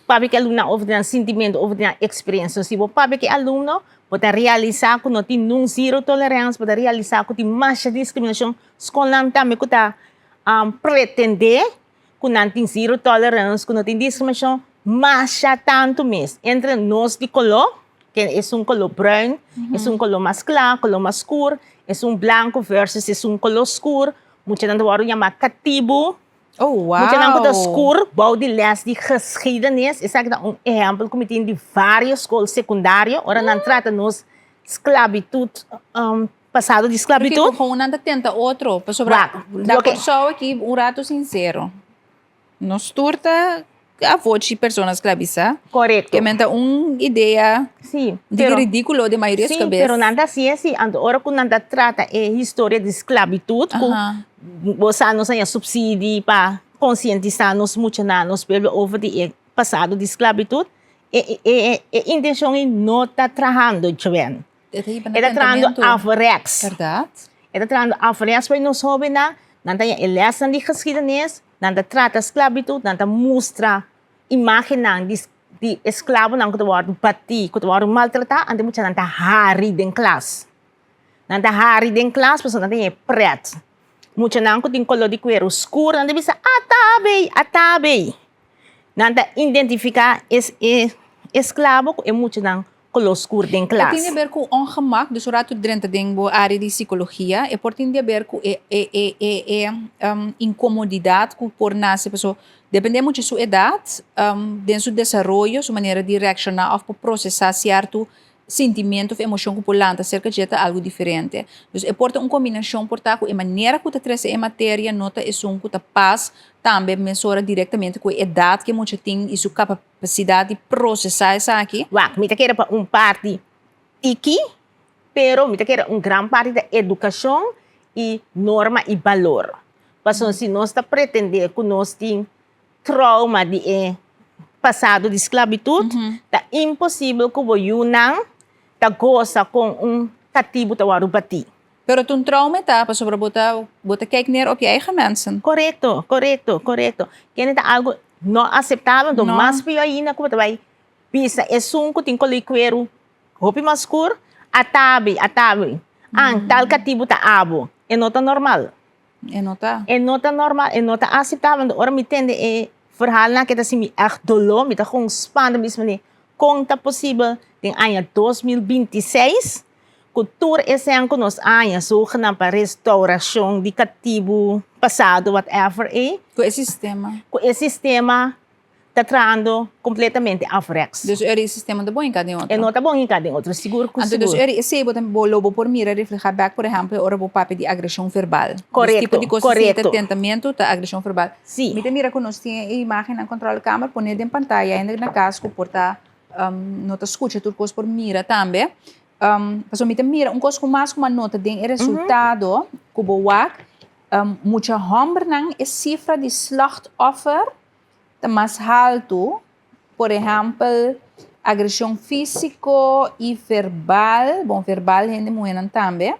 Papia ku e alumnonan over di nan sintimentu, over di nan eksperensia. Si bo papia ku e alumno, bo ta realisá ku no tin nun zero tolerance, bo ta realisá ku tin masha diskriminashon. Skolnan tambe ku ta pretendé ku nan tin zero tolerance, ku no tin diskriminashon masha tantu mes entre nos di koló, ke esun koló bruin, esun koló mas kla, koló mas skur, esun blanku versus esun koló skur, muchanan ta wòrdu yamá katibu, muchanan ku ta skur bou di lès di geschiedenis, esaki ta un ehèmpel ku mi tin di vários skol sekundario ora nan trata nos sklabitut. Pasado di sklabitut. Porque con nan ta tenta otro. Pasobra Wak, na loke. Kòrsou aki, un rato sinsero, nos tur ta avochi persona sklabisá. Korekto. Ke men ta un idea Sí, di pero. ridíkulo den mayoria su Sí, kabes. pero nan ta hasi así. Anto ora ku nan ta trata e historia di sklabitut, ku bo sa nos haña supsidi pa konsientisá nos muchanan, nos pueblo over di e pasado di sklabitut, e e e intenshon ei no ta trahando, Joanne. E ta hiba E ta trahando averechts. Berdad. E ta trahando averechts pa nos hobennan. Nan ta haña e lèsnan di geschiedenis, nan ta trata sklabitut, nan ta mustra imágennan di di esklabonan ku ta wòrdu batí, ku ta wòrdu maltratá, anto e muchanan ta hari den klas. Nan ta hari den klas pasobra nan ta haña e prèt. Muchanan ku tin koló di kueru skur, nan ta bisa, Ata bei, ata bei. Nan ta identifiká e esklabo ku e muchanan koló skur den klas. E tin di aber ku ongemak, dus ora tu drenta den bo área di sikologia, e por tin di aber ku e e e e e inkomodidat ku por nase paso depende muchu su edat, den su desaroyo, su manera di reakshoná òf por prosesá sierto sentimiento òf emoshon ku por lanta serka dje ta algu diferente. Dus e por ta un kombinashon por ta ku e manera ku ta trese e materia no ta esun ku ta pas tambe mesora direktamente ku e edat ku e mucha tin i su Capacidad di procesa esaki. Wak, mi ta kere pa un parti tiki, pero mi ta kere un gran parti ta educacion y norma y balor. Pasobra si nos ta pretende cu nos tin trauma di e pasado di sclavitud, ta imposibel cu bo yunan ta goza con un catibu ta wòrdu batí. Pero ta un trauma e ta, pasobra bo ta bo ta kijk neer op je eigen mensen. Korekto, korekto, korekto. Kende ta algo no aseptabel, anto No. mas pió ainda ku bo ta bai bisa esun ku tin koló di kueru hopi mas skur, atabi, atabi, an tal katibu ta abo. E no ta normal. E no ta. E no ta normal, e no ta aseptabel. Want ora mi tende e verhaalnan aki ta hasi mi ègt doló, mi ta gewoon spanta mi bisa mane kon ta posibel den aña 2026 ku tur esnan ku nos a haña zogenaamd pa restaurashon di katibu pasado whatever ei. Ku e sistema. Ku e sistema ta trahando completamente afrechts. Dus eri e sistema ta bon hinká den otro? E no ta bon hinká den otro, sigur ku Anto dus sigur. eri esei bo ta bo lo bo por mira reflehá bèk por ehèmpel ora bo papia di agreshon verbal. Dus Korekto, tipo di kos asina ta korekto. tentamentu ta agreshon verbal. Si. Mi ta mira ku nos tin e imágennan kontrolkamer poné den pantaya hende na kas ku por ta no ta skucha tur kos por mira tambe. Pasobra mi ta mira un kos ku mas ku mi a nota den e resultado ku bo wak mucha hòmbernan e sifra di slachtoffer ta mas haltu, por ehèmpel agreshon físiko i verbal, bon verbal hende muhénan tambe,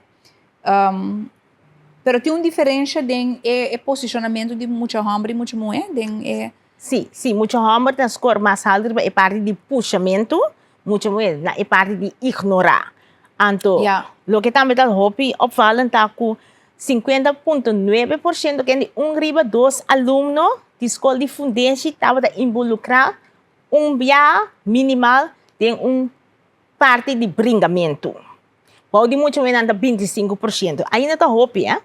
pero tin un diferensha den e posishonamentu di mucha hòmber i mucha muhé den e. Sí, sí, mucha hòmber ta skor mas haltu riba e parti di pushamentu, mucha muhé na e parti di ignorá. Anto, loke tambe ta hopi opvallend ta ku 50.9% ken di un riba dos alumno di skol di fundeshi tabata involukrá un bia minimal den un parti di bringamentu. Bou di mucha muhé nan ta 25%. Ainda ta hopi, eh.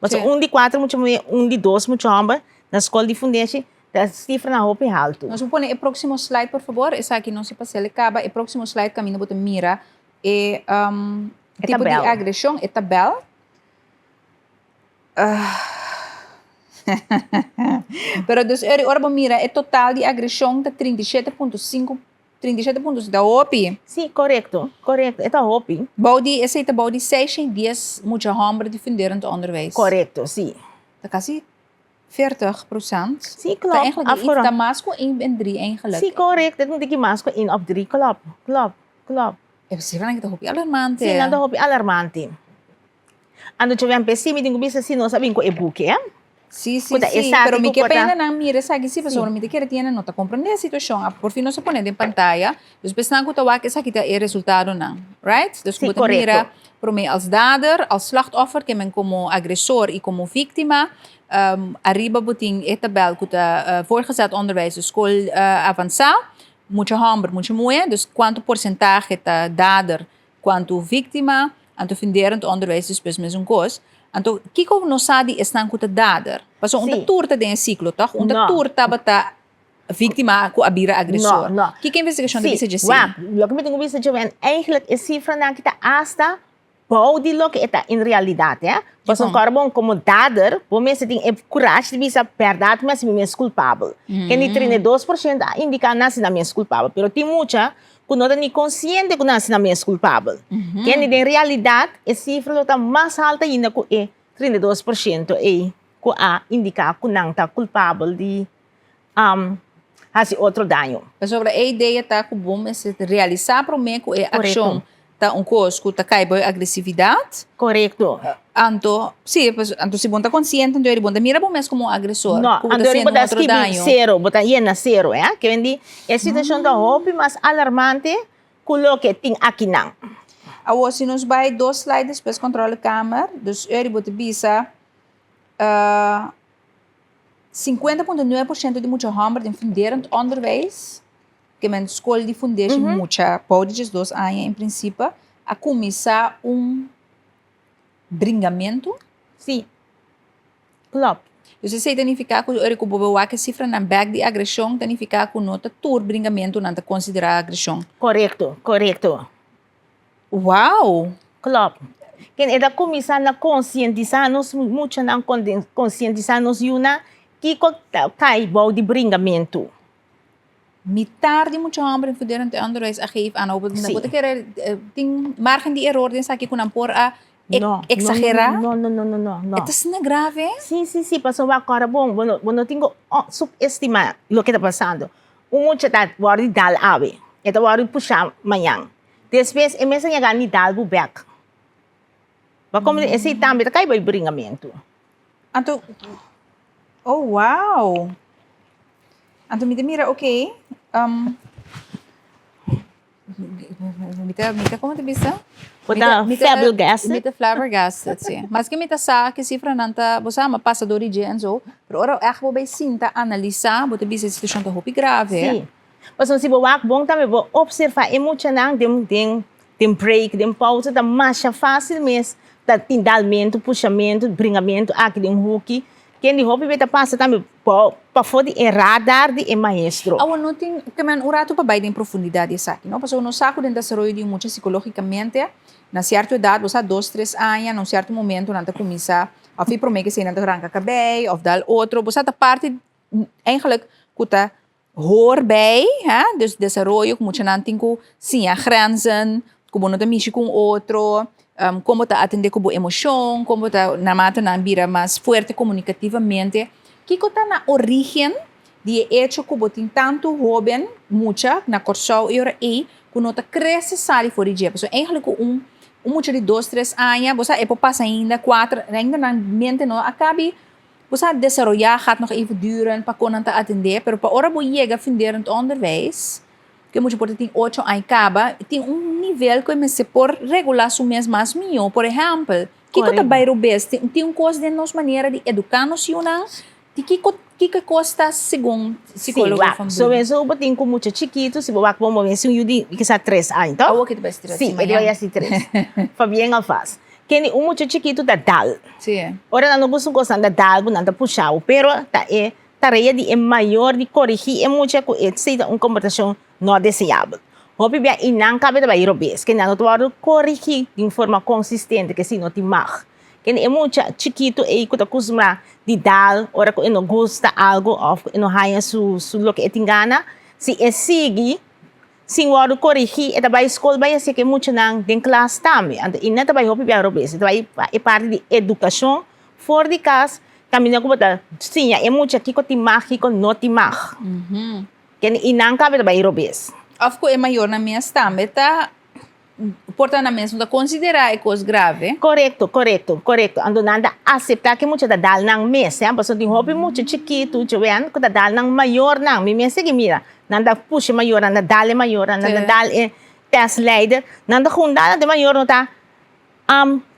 Pasobra un di kuater mucha muhé, un di dos mucha hòmber na skol di fundeshi ta sifranan hopi haltu. Nos por pone e próksimo slide por fabor? Esaki nos a pas'el e kaba. E próksimo slide kaminda bo ta mira e tipo di agreshon, e tabèl. Pero dus eri ora bo mira e total di agreshon ta 37.5, 37.5, ta hopi. Sí, korekto, korekto, e ta hopi. Bou di, esei ta bou di 610 mucha hòmber di funderend onderwijs. Korekto, sí. Ta kasi 40%. Sí, klopt. Ta eigenlijk iets, Afgerond. ta mas ku 1 en 3 eigenlijk. Sí, korekto, e ta un tiki mas ku 1 òf 3, klopt, klopt, klopt. E sifranan ta hopi alarmante. Sí, nan ta hopi alarmante. Anto dje wen p'esei mi tin ku bisa si nos a bin ku e buki, eh. Sí, sí, Ku ta sí, esaki pero mi ku ke por ta. pena nan mira esaki sí, pasobra mi ta kere tin hende no ta komprendé e situashon. A por fin nos a pone den pantaya, dus esnan ku ta wak esaki ta e resultadonan, right? Dus ku Sí, bo ta mira korekto. promé als dader, als slachtoffer, ke men komo agresor i komo víktima. Ariba bo tin e tabèl ku ta voortgezet onderwijs, dus skol avansá, mucha hòmber, mucha muhé, dus kuantu porsentahe ta dader, kuantu víktima, anto funderend onderwijs despues mesun kos. Anto kiko nos sa di esnan ku ta dader? Pasobra un ta tur ta den e siklo, tòg? Un ta tur tabata víktima ku a bira agresor. No, no. Kiko investigashon ta bisa dje Sí, wak, loke mi tin ku bisa dje wen, eigenlijk e sifranan aki ta asta bou di loke e ta en realidat, hè. Pasobra un kòrda bon, komo dader, bo mester tin e kurashi di bisa bèrdat mi a hasi mi mes kulpabel. Kende 32% a indiká nan si nan mes kulpabel, pero tin mucha ku no ta ni konsiente ku nan hasi nan mes kulpabel. Kende den realidat e sifra lo ta mas haltu ainda ku e 32% ei ku a indiká ku nan ta kulpabel di hasi otro daño. Pasobra e idea ta ku bo mester realisá promé ku e akshon ta un kos ku ta kai bo e agresividat. Korekto. Anto, si, anto si bo no ta konsiente anto bo no ta mira bo mes komo un agresor. No, ku bo ta anto hasiendo bo ta un otro skibi daño. sero, bo ta yena sero, eh. Ke bendí e situashon ta hopi mas alarmante ku loke tin akinan. Awor si nos bai dos slide despues controlekamer, dus eri bo ta bisa 50.9% di mucha hòmber den funderend onderwijs, ke men skol di fundeshi mucha bou di diesdos aña en prinsipe, a kuminsá un bringamentu. Sí, klòp. Dus esei ta nifiká ku ora ku bo bai wak e sifranan bèk di agreshon, ta nifiká ku no ta tur bringamentunan ta konsiderá agreshon. Korekto, korekto. Wow! Klopt. Ken e ta kuminsá na konsientisá nos muchanan, konsientisá nos yunan kiko ta kai bou di bringamentu. Mitar di mucha hòmber den voortdurend onderwijs a geef aan. Bo ta kere tin margen di eror den esaki ku nan por a eksagerá? No, no, no, no, no, no. E ta asina grave? Sí, sí, sí, pasobra wak ora bon, bo no, bo no tin ku subestimá loke ta pasando. Un mucha ta wòrdu di dal awe, e ta wòrdu pushá mañan. Despues e mes a yega ni dal bo bek. Bo a komprende? Esei tambe ta kai bai bringamentu. Anto, oh wow! Anto mi ta mira oké, mi ta, mi ta, komo ta bisa? Bo ta flabbergasted? Mi ta flabbergasted, si. Maske mi ta sa ku e sifranan ta, bo sa, mi a pasa dor di dje en zo, pero ora ègt bo bai sinta analisá, bo ta bisa e situashon ta hopi grave. Si. Pasobra si bo wak bon tambe bo opservá e muchanan den den den break, den pausa ta masha fásil mes ta tin dalmentu, pushamentu, bringamentu aki den huki. Ken di hopi be ta pasa tambe pafó di e radar di e maestro. Awor no tin ke men un ratu pa bai den profundidat di esaki, no? Pasobra nos sa ku den desaroyo di un mucha sikológikamente, na sierto edat, bo sa dos, tres aña, na un sierto momento nan ta kuminsá, òf e promé ke esei nan ta ranka kabei òf dal otro, bo sa ta parti eigenlijk ku ta hoor bij, hè, dus desaroyo ku muchanan tin ku siña grenzen, ku bo no ta mishi ku un otro, kon bo ta atendé ku bo emoshon, kon bo ta naarmate nan bira mas fuerte komunikativamente. Kiko ta na orígen di e echo ku bo tin tantu hóben, mucha, na Kòrsou e ora ei ku no ta krese sali for di dje? Pasobra eigenlijk ku un un mucha di dos, tres aña, bo sa e por pasa ainda kuater, ainda nan mente no a kabi Bo sa desaroyá gaat nog even duren pa kon nan ta atendé, pero pa ora bo yega funderend onderwijs, ku e mucha por ta tin ocho aña kaba, tin un nivel ku e mester por regulá su mes mas mihó. Por ehèmpel, kiko ta bai robes? Tin tin un kos den nos manera di eduká nos yunan? Di kiko kiko e kos ta segun sikólogo Van Sí, wak, soweso bo tin ku mucha chikitu, si bo wak bon bo mester un yu di kisas tres aña, tòg? Awor ki ta bai tres, Sí, e ta bai hasi tres. Pabien alvast. Kende un mucha chikitu ta dal. Sí. Ora nan no gusta un kos nan ta dal bo, nan ta pusha bo. Pero ta e tarea di e mayor di korigí e mucha ku esei ta un komportashon no deseabel. Hopi bia i nan kabe ta bai robes, ke nan no ta wòrdu korigí di un forma konsistente, ke si no tin mag. Kende e mucha chikitu ei ku ta kustumbrá di dal ora ku e no gusta algu òf ku e no haña su su loke e tin gana, si e sigui Sin wòrdu korigí, e ta bai skol bai hasi ke muchanan den klas tambe. Anto i nan ta bai hopi bia robes. E ta bai pa e parti di edukashon for di kas kaminda ku bo ta siña e mucha kiko tin mag kiko no tin mag. Kende i nan kabe ta bai robes. Òf ku e mayornan mes tambe ta Por ta nan mes no ta konsiderá e kos grave. Korekto, korekto, korekto. Anto nan ta aseptá ku e mucha ta dal nan mes, hè. Pasobra tin hopi mucha chikitu, joven, ku ta dal nan mayornan. Mi mes sigui mira, nan ta pusha e mayornan, nan ta dal e mayornan, nan ta dal e testleider. Nan ta junta, anto e mayor no ta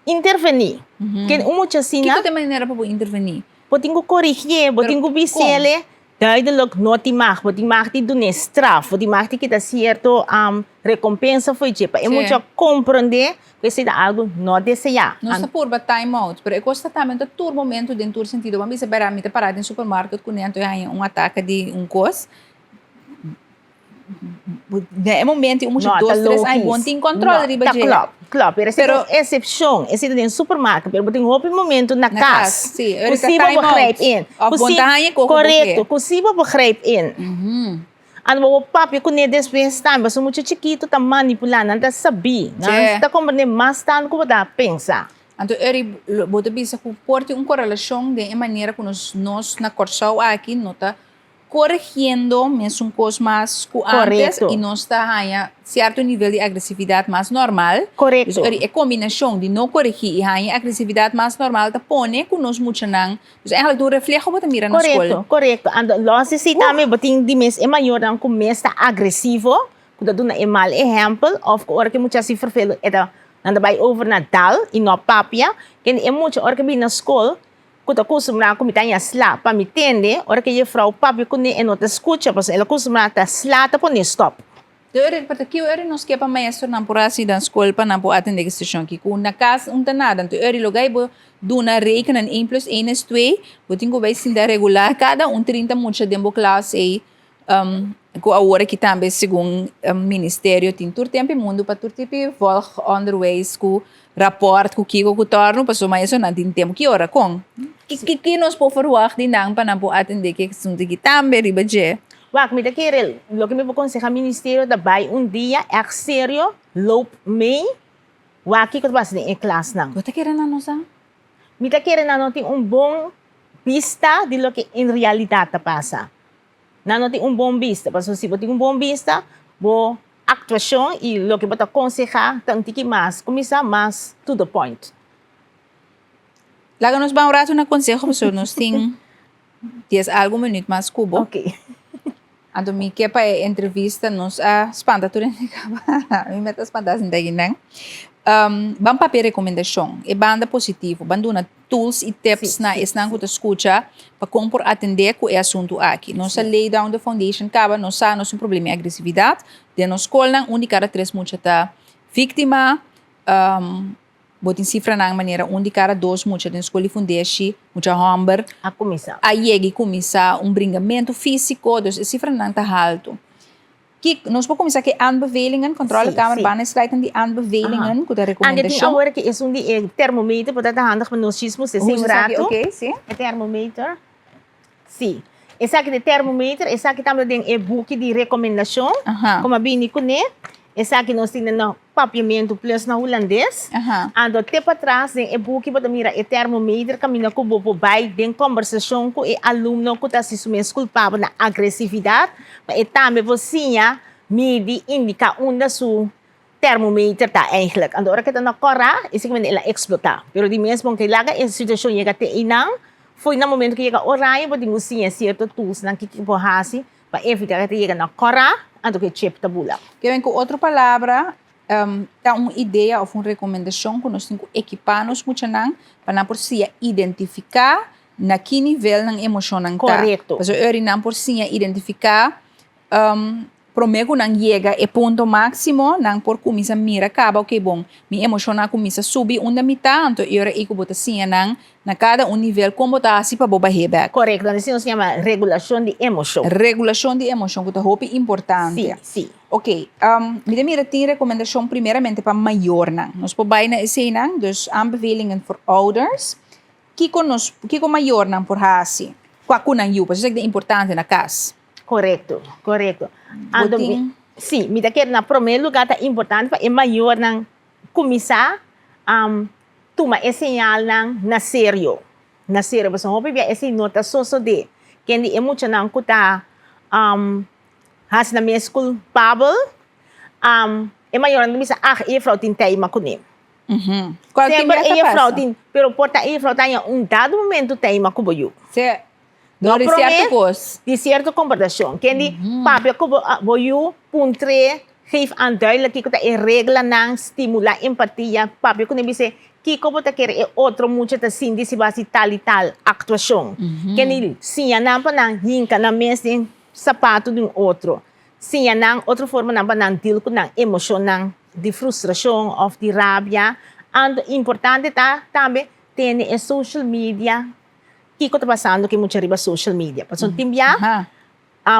intervení. Ken un mucha asina. Kiko ta e manera pa bo intervení? Bo tin ku korigié, bo tin ku bis'é Duidelijk no tin mag, bo tin mag di dun'é straf, bo tin mag di kita sierto rekompensa fo'i dje pa e mucha komprondé ku esei ta algu no deseá. Nos ta purba time out, pero e kos ta tambe no ta tur momento den tur sentido. Bo a bisa bera mi ta pará den supermarket kuné anto e haña un atake di un kos. Den e momento un mucha dos, tres aña bo no tin control riba dje. Ta klòp, klòp. Pero esei ta un eksepshon. Esei ta den supermarket, pero bo tin hopi momento na kas. Si, ku si bo begrijp in. Òf bo ta haña koko bo ke. Korekto, ku si bo begrijp in. Anto bo por papia kuné despues tambe, pasobra mucha chikitu ta manipulá, nan ta sabí. Nan ta komprendé mas tantu ku bo ta pensa. Anto Eri, bo ta bisa ku por tin un korelashon den e manera ku nos nos na Kòrsou aki no ta Corrigiendo mesun cos mas cu antes y nos ta haña cierto nivel di agresividad mas normal. Dus e combinacion di no corrigi y haña agresividad mas normal ta pone cu nos muchanan, dus eigenlijk ta un refleho bo ta mira na scol. Corecto, corecto. Anto los di si tambe bo tin di mes e mayornan cu mes ta agresivo, cu ta duna e mal ehempel of cu ora cu e mucha haci vervelend e ta nan ta bay over na dal y no papia. Kende e mucha ora cu e bini na scol Ku ta kustumbrá ku mi ta haña sla pa mi tende, ora ku e jefrou papia kuné e no ta skucha pasobra el a kustumbrá ta sla ta pone stòp. De ora pa ta ki ora nos ke pa maestronan por hasi dan skol pa nan por atendé ki situashon aki ku na kas un ta nada anto ora lo gai bo duna rekenen een plus een is twee bo tin ku bai sinta regulá kada un 30 mucha den bo klas ei Ku awor aki tambe segun ministerio tin tur tempu e mundu pa tur tipo di volgonderwijs ku raport ku kiko ku torno pasobra maestronan tin tempu ki ora kon ki nos por verwagt di nan pa nan por atende ki asuntu aki tambe riba dje. Wak mi ta kere loke mi por konseha ministerio ta bai un dia ègt serio loop mee wak kiko ta pasa den e klasnan. Bo ta kere nan no sa? Mi ta kere nan no tin un bon bista di loke en realidat ta pasa. Nan no tin un bon bista, pasobra si bo tin un bon bista, bo aktuashon i loke bo ta konsehá ta un tiki mas, kuminsá mas to the point. Laga nos ban un ratu na konseho pasobra nos tin dies algu minüt mas ku bo. Oke. Anto mi ke pa e entrevista nos a spanta tur hende kaba. Mi mester a spanta sinta akinan. Ban papia rekomendashon, e banda positivo, ban duna tools i tips na esnan ku ta skucha pa kon por atendé ku e asuntu aki. Nos a lay down the foundation kaba, nos sa nos tin problema di agresividat den nos skolnan, un di kada tres mucha ta víktima, bo tin sifranan manera un di kada dos mucha den skol di fundeshi, mucha hòmber, a yega i kuminsá un bringamentu físiko, dus e sifranan ta haltu. Kik, nos por kuminsá ku e aanbevelingen, Controlekamer banda e slide di aanbevelingen, ku ta rekomendashon. Ande tin awor ku esun di e termometer por ta ta handig pa nos chismo sesi un ratu. Oké, si. E termometer. Si. Esaki di termometer, esaki tambe den e buki di rekomendashon, ku mi a bini kuné. Esaki nos tin na papiamentu plus na hulandes. Anto te patras den e buki bo ta mira e termometer kaminda ku bo por bai den kombersashon ku e alumno ku ta hasi su mes kulpabel na agresividat, pa e tambe por siña midi, indiká unda su termometer ta eigenlijk. Anto ora ku e ta na kòrá, e sikimente el a eksplotá. Pero di mes bon ke laga e situashon yega te einan, fo'i na momento ku yega oraño bo tin ku siña sierto toolsnan kiko bo hasi Pa evitá ku e ta yega na kòrá, anto ku e chip ta bula. Ke men ku otro palabra, ta un idea òf un rekomendashon ku nos tin ku ekipá nos muchanan pa nan por siña identifiká na ki nivel nan emoshonnan ta. Korekto. Pasobra ora nan por siña identifiká promé ku nan yega e punto máksimo, nan por kuminsá mira kaba, oke bon, mi emoshonnan a kuminsá subi unda mi ta, anto e ora ei ku bo ta siña nan Na kada un nivel kon bo ta hasi pa bo bah'é bèk. Korekto, esei nos yama regulashon di emoshon. Regulashon di emoshon ku ta hopi importante. Sí, sí. Oké, mi ta mira tin rekomendashon primeramente pa mayornan. Nos por bai na eseinan, dus aanbevelingen voor ouders. Kiko nos, kiko mayornan por hasi kua ku nan yu? Pasobra esaki ta importante na kas. Korekto, korekto. Bo tin. Sí, mi ta kere na promé lugá ta importante pa e mayornan kuminsá Tuma e señalnan na serio. Na serio, pasobra hopi bia esei no ta sosodé. Ken di e muchanan ku ta hasi nan mes kulpabel, e mayornan ta bisa, ah, e jefrou tin teima kuné. Semper e jefrou tin, pero por ta e jefrou ta haña un dado momento teima ku bo yu. No di sierto kos. Di sierto komportashon. Ken di papia ku bo yu, puntr'é, geef aan duidelijk kiko ta e reglanan, stimulá empatia, papia ku nan bis'é kiko bo ta kere e otro mucha ta sinti si bo hasi tal i tal aktuashon. Ken di siña nan pa nan hinka nan mes den sapatu di un otro. Siña nan otro formanan pa nan deal ku nan emoshonnan di frustrashon òf di rabia. Anto importante ta tambe tene e social media. Kiko ta pasando ku e mucha riba social media? Pasobra tin bia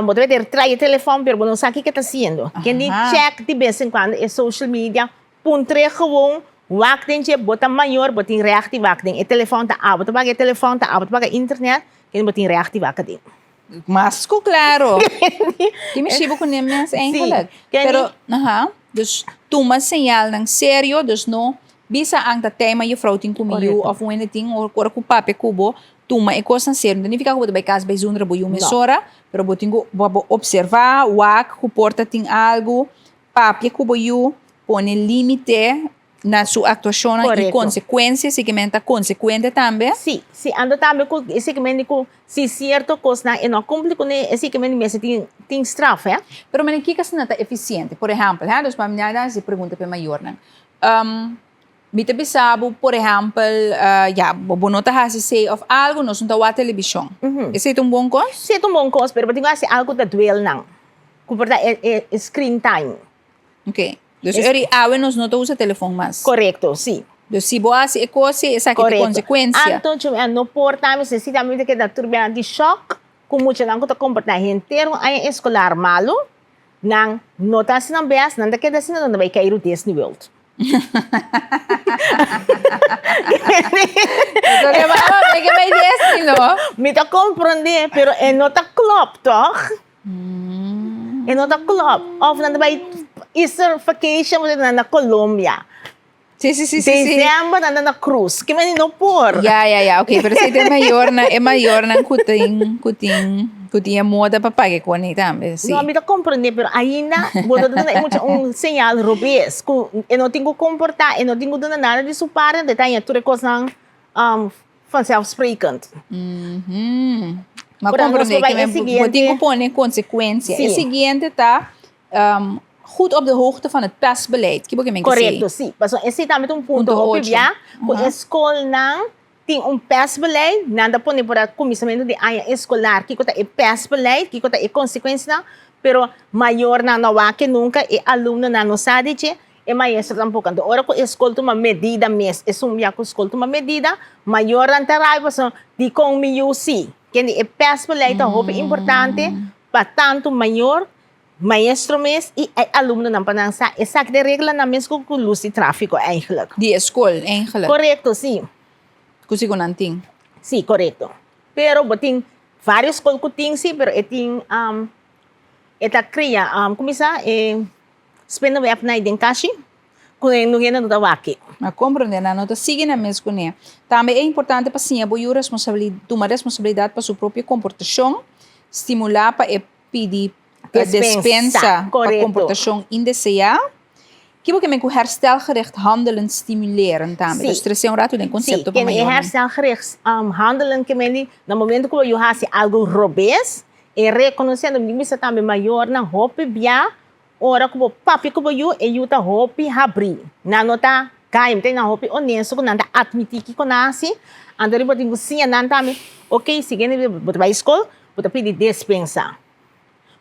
bo ta mester trae e telefòn pero bo no sa kiko e ta hasiendo. Ken di chèk di bes en kuando e social media, puntr'é gewoon, wak den dje, bo ta mayor bo tin règt di wak den e telefòn, ta abo ta paga e telefòn, ta abo ta paga internet, ken bo tin règt di wak aden. Mas ku klaro. Ki mi shibo ku ne mes eigenlijk. Pero, aha, dus tuma señalnan serio, dus no bisa an ta tei ma juffrouw tin ku mi yu of un hende tin ora ku papia ku bo, tuma e kosnan serio. No ta nifiká ku bo ta bai kas bai zundra bo yu mesora, pero bo tin ku bo observá, wak ku por ta tin algu, papia ku bo yu, pone límite na su aktuashonnan i konsekuensia, si ke men ta konsekuente tambe. Sí, sí, anto tambe ku e si ke men di ku si sierto kosnan e no a kumpli kuné, e si ke men di mester tin tin straf, hè. Pero menen kiko asina ta efisiente? Por ehèmpel, hè, dus pa mi a hasi pregunta pa e mayornan. Mi ta bisa bo, por ehèmpel, ya, bo no ta hasi esei òf algu, nos no ta wak televishon. Esei ta un bon kos? Sí, ta un bon kos, pero bo tin ku hasi algu ku ta duel nan, ku por ta e screen time. Ok. Dus eur i awe nos no ta usa telefon mas. Korekto, si. Dus si bo hasi e kos si, esaki ta konsekuensia. Anto cu mi no por ta, mi si tambe ta keda tur bia di shock cu muchanan cu ta comporta henter un aña escolar malo, nan no ta haci nan best, nan ta keda asina, nan ta bay cay Disney World. Mi ta comprende, pero e no ta klopt, toch? E no ta klopt. Of nan ta bai Easter vacation bo ta na Colombia. Sí, sí, sí, sí, sí. December nan ta na cruise. Ke meni no por. Ya, ya, ya. Ok, pero si ta e mayornan, e mayornan ku tin, ku tin, ku tin e moda pa paga e kone tambe, sí. No, mi ta comprende, pero ainda bo ta duna e mucha un señal robes ku e no tin ku comporta, e no tin ku duna nada di su parte, anto e ta haña tur e kosnan vanzelfsprekend. Ma Por nos comprende por bai que e bo siguiente. tin cu pone consecuencia. E Sí. siguiente ta um, Goed op de hoogte van het pestbeleid. Ki bo ke men ke Korekto, sí. Pasobra esei tambe ta un punto hopi bia ku e skolnan tin un pestbeleid. Nan ta pone por a kuminsamentu di aña eskolar kiko ta e pestbeleid, kiko ta e konsekuensianan, pero mayornan no wak ke nunka, e alumnonan no sa di dje, e maestro tampoko. Anto ora ku e skol tuma medida mes, esun bia ku skol tuma medida, mayornan ta rabia pasobra dikon mi yu si. Kende e pestbeleid ta hopi importante pa tantu mayor Maestro mes y e alumnonan pa nan sa esaki ta e reglanan mes cu cu luz di trafico eigenlijk. Di e scol eigenlijk. Corecto, si. Cu si cu nan tin. Si, corecto. Pero bo tin varios scol cu tin si, pero e tin, e ta cria, cuminsa e spinnenwebnan den kashi. Ku e no hende no ta wak. Ma komprondé, nan no ta sigui nan mes kuné. Tambe e importante pa siña bo yu tuma responsabilidat pa su propio komportashon, stimulá pa e pidi despensa pa komportashon indeseá. Ki bo ke men ku herstelgericht handelen stimuleren tambe? Dus trese un ratu den konsepto pa mayornan. Si, herstelgericht handelen ke men di na momento ku bo yu hasi algu robes, e rekonosé, mi bisa tambe mayornan hopi bia Ora ku bo papia ku bo yu, e yu ta hopi habrí. Nan no ta kai, mi ta nan hopi onesto ku nan ta atmití kiko nan hasi. Anto riba bo tin ku siña nan tambe, ok, siguiente bia bo ta bai skol, bo ta pidi despensa.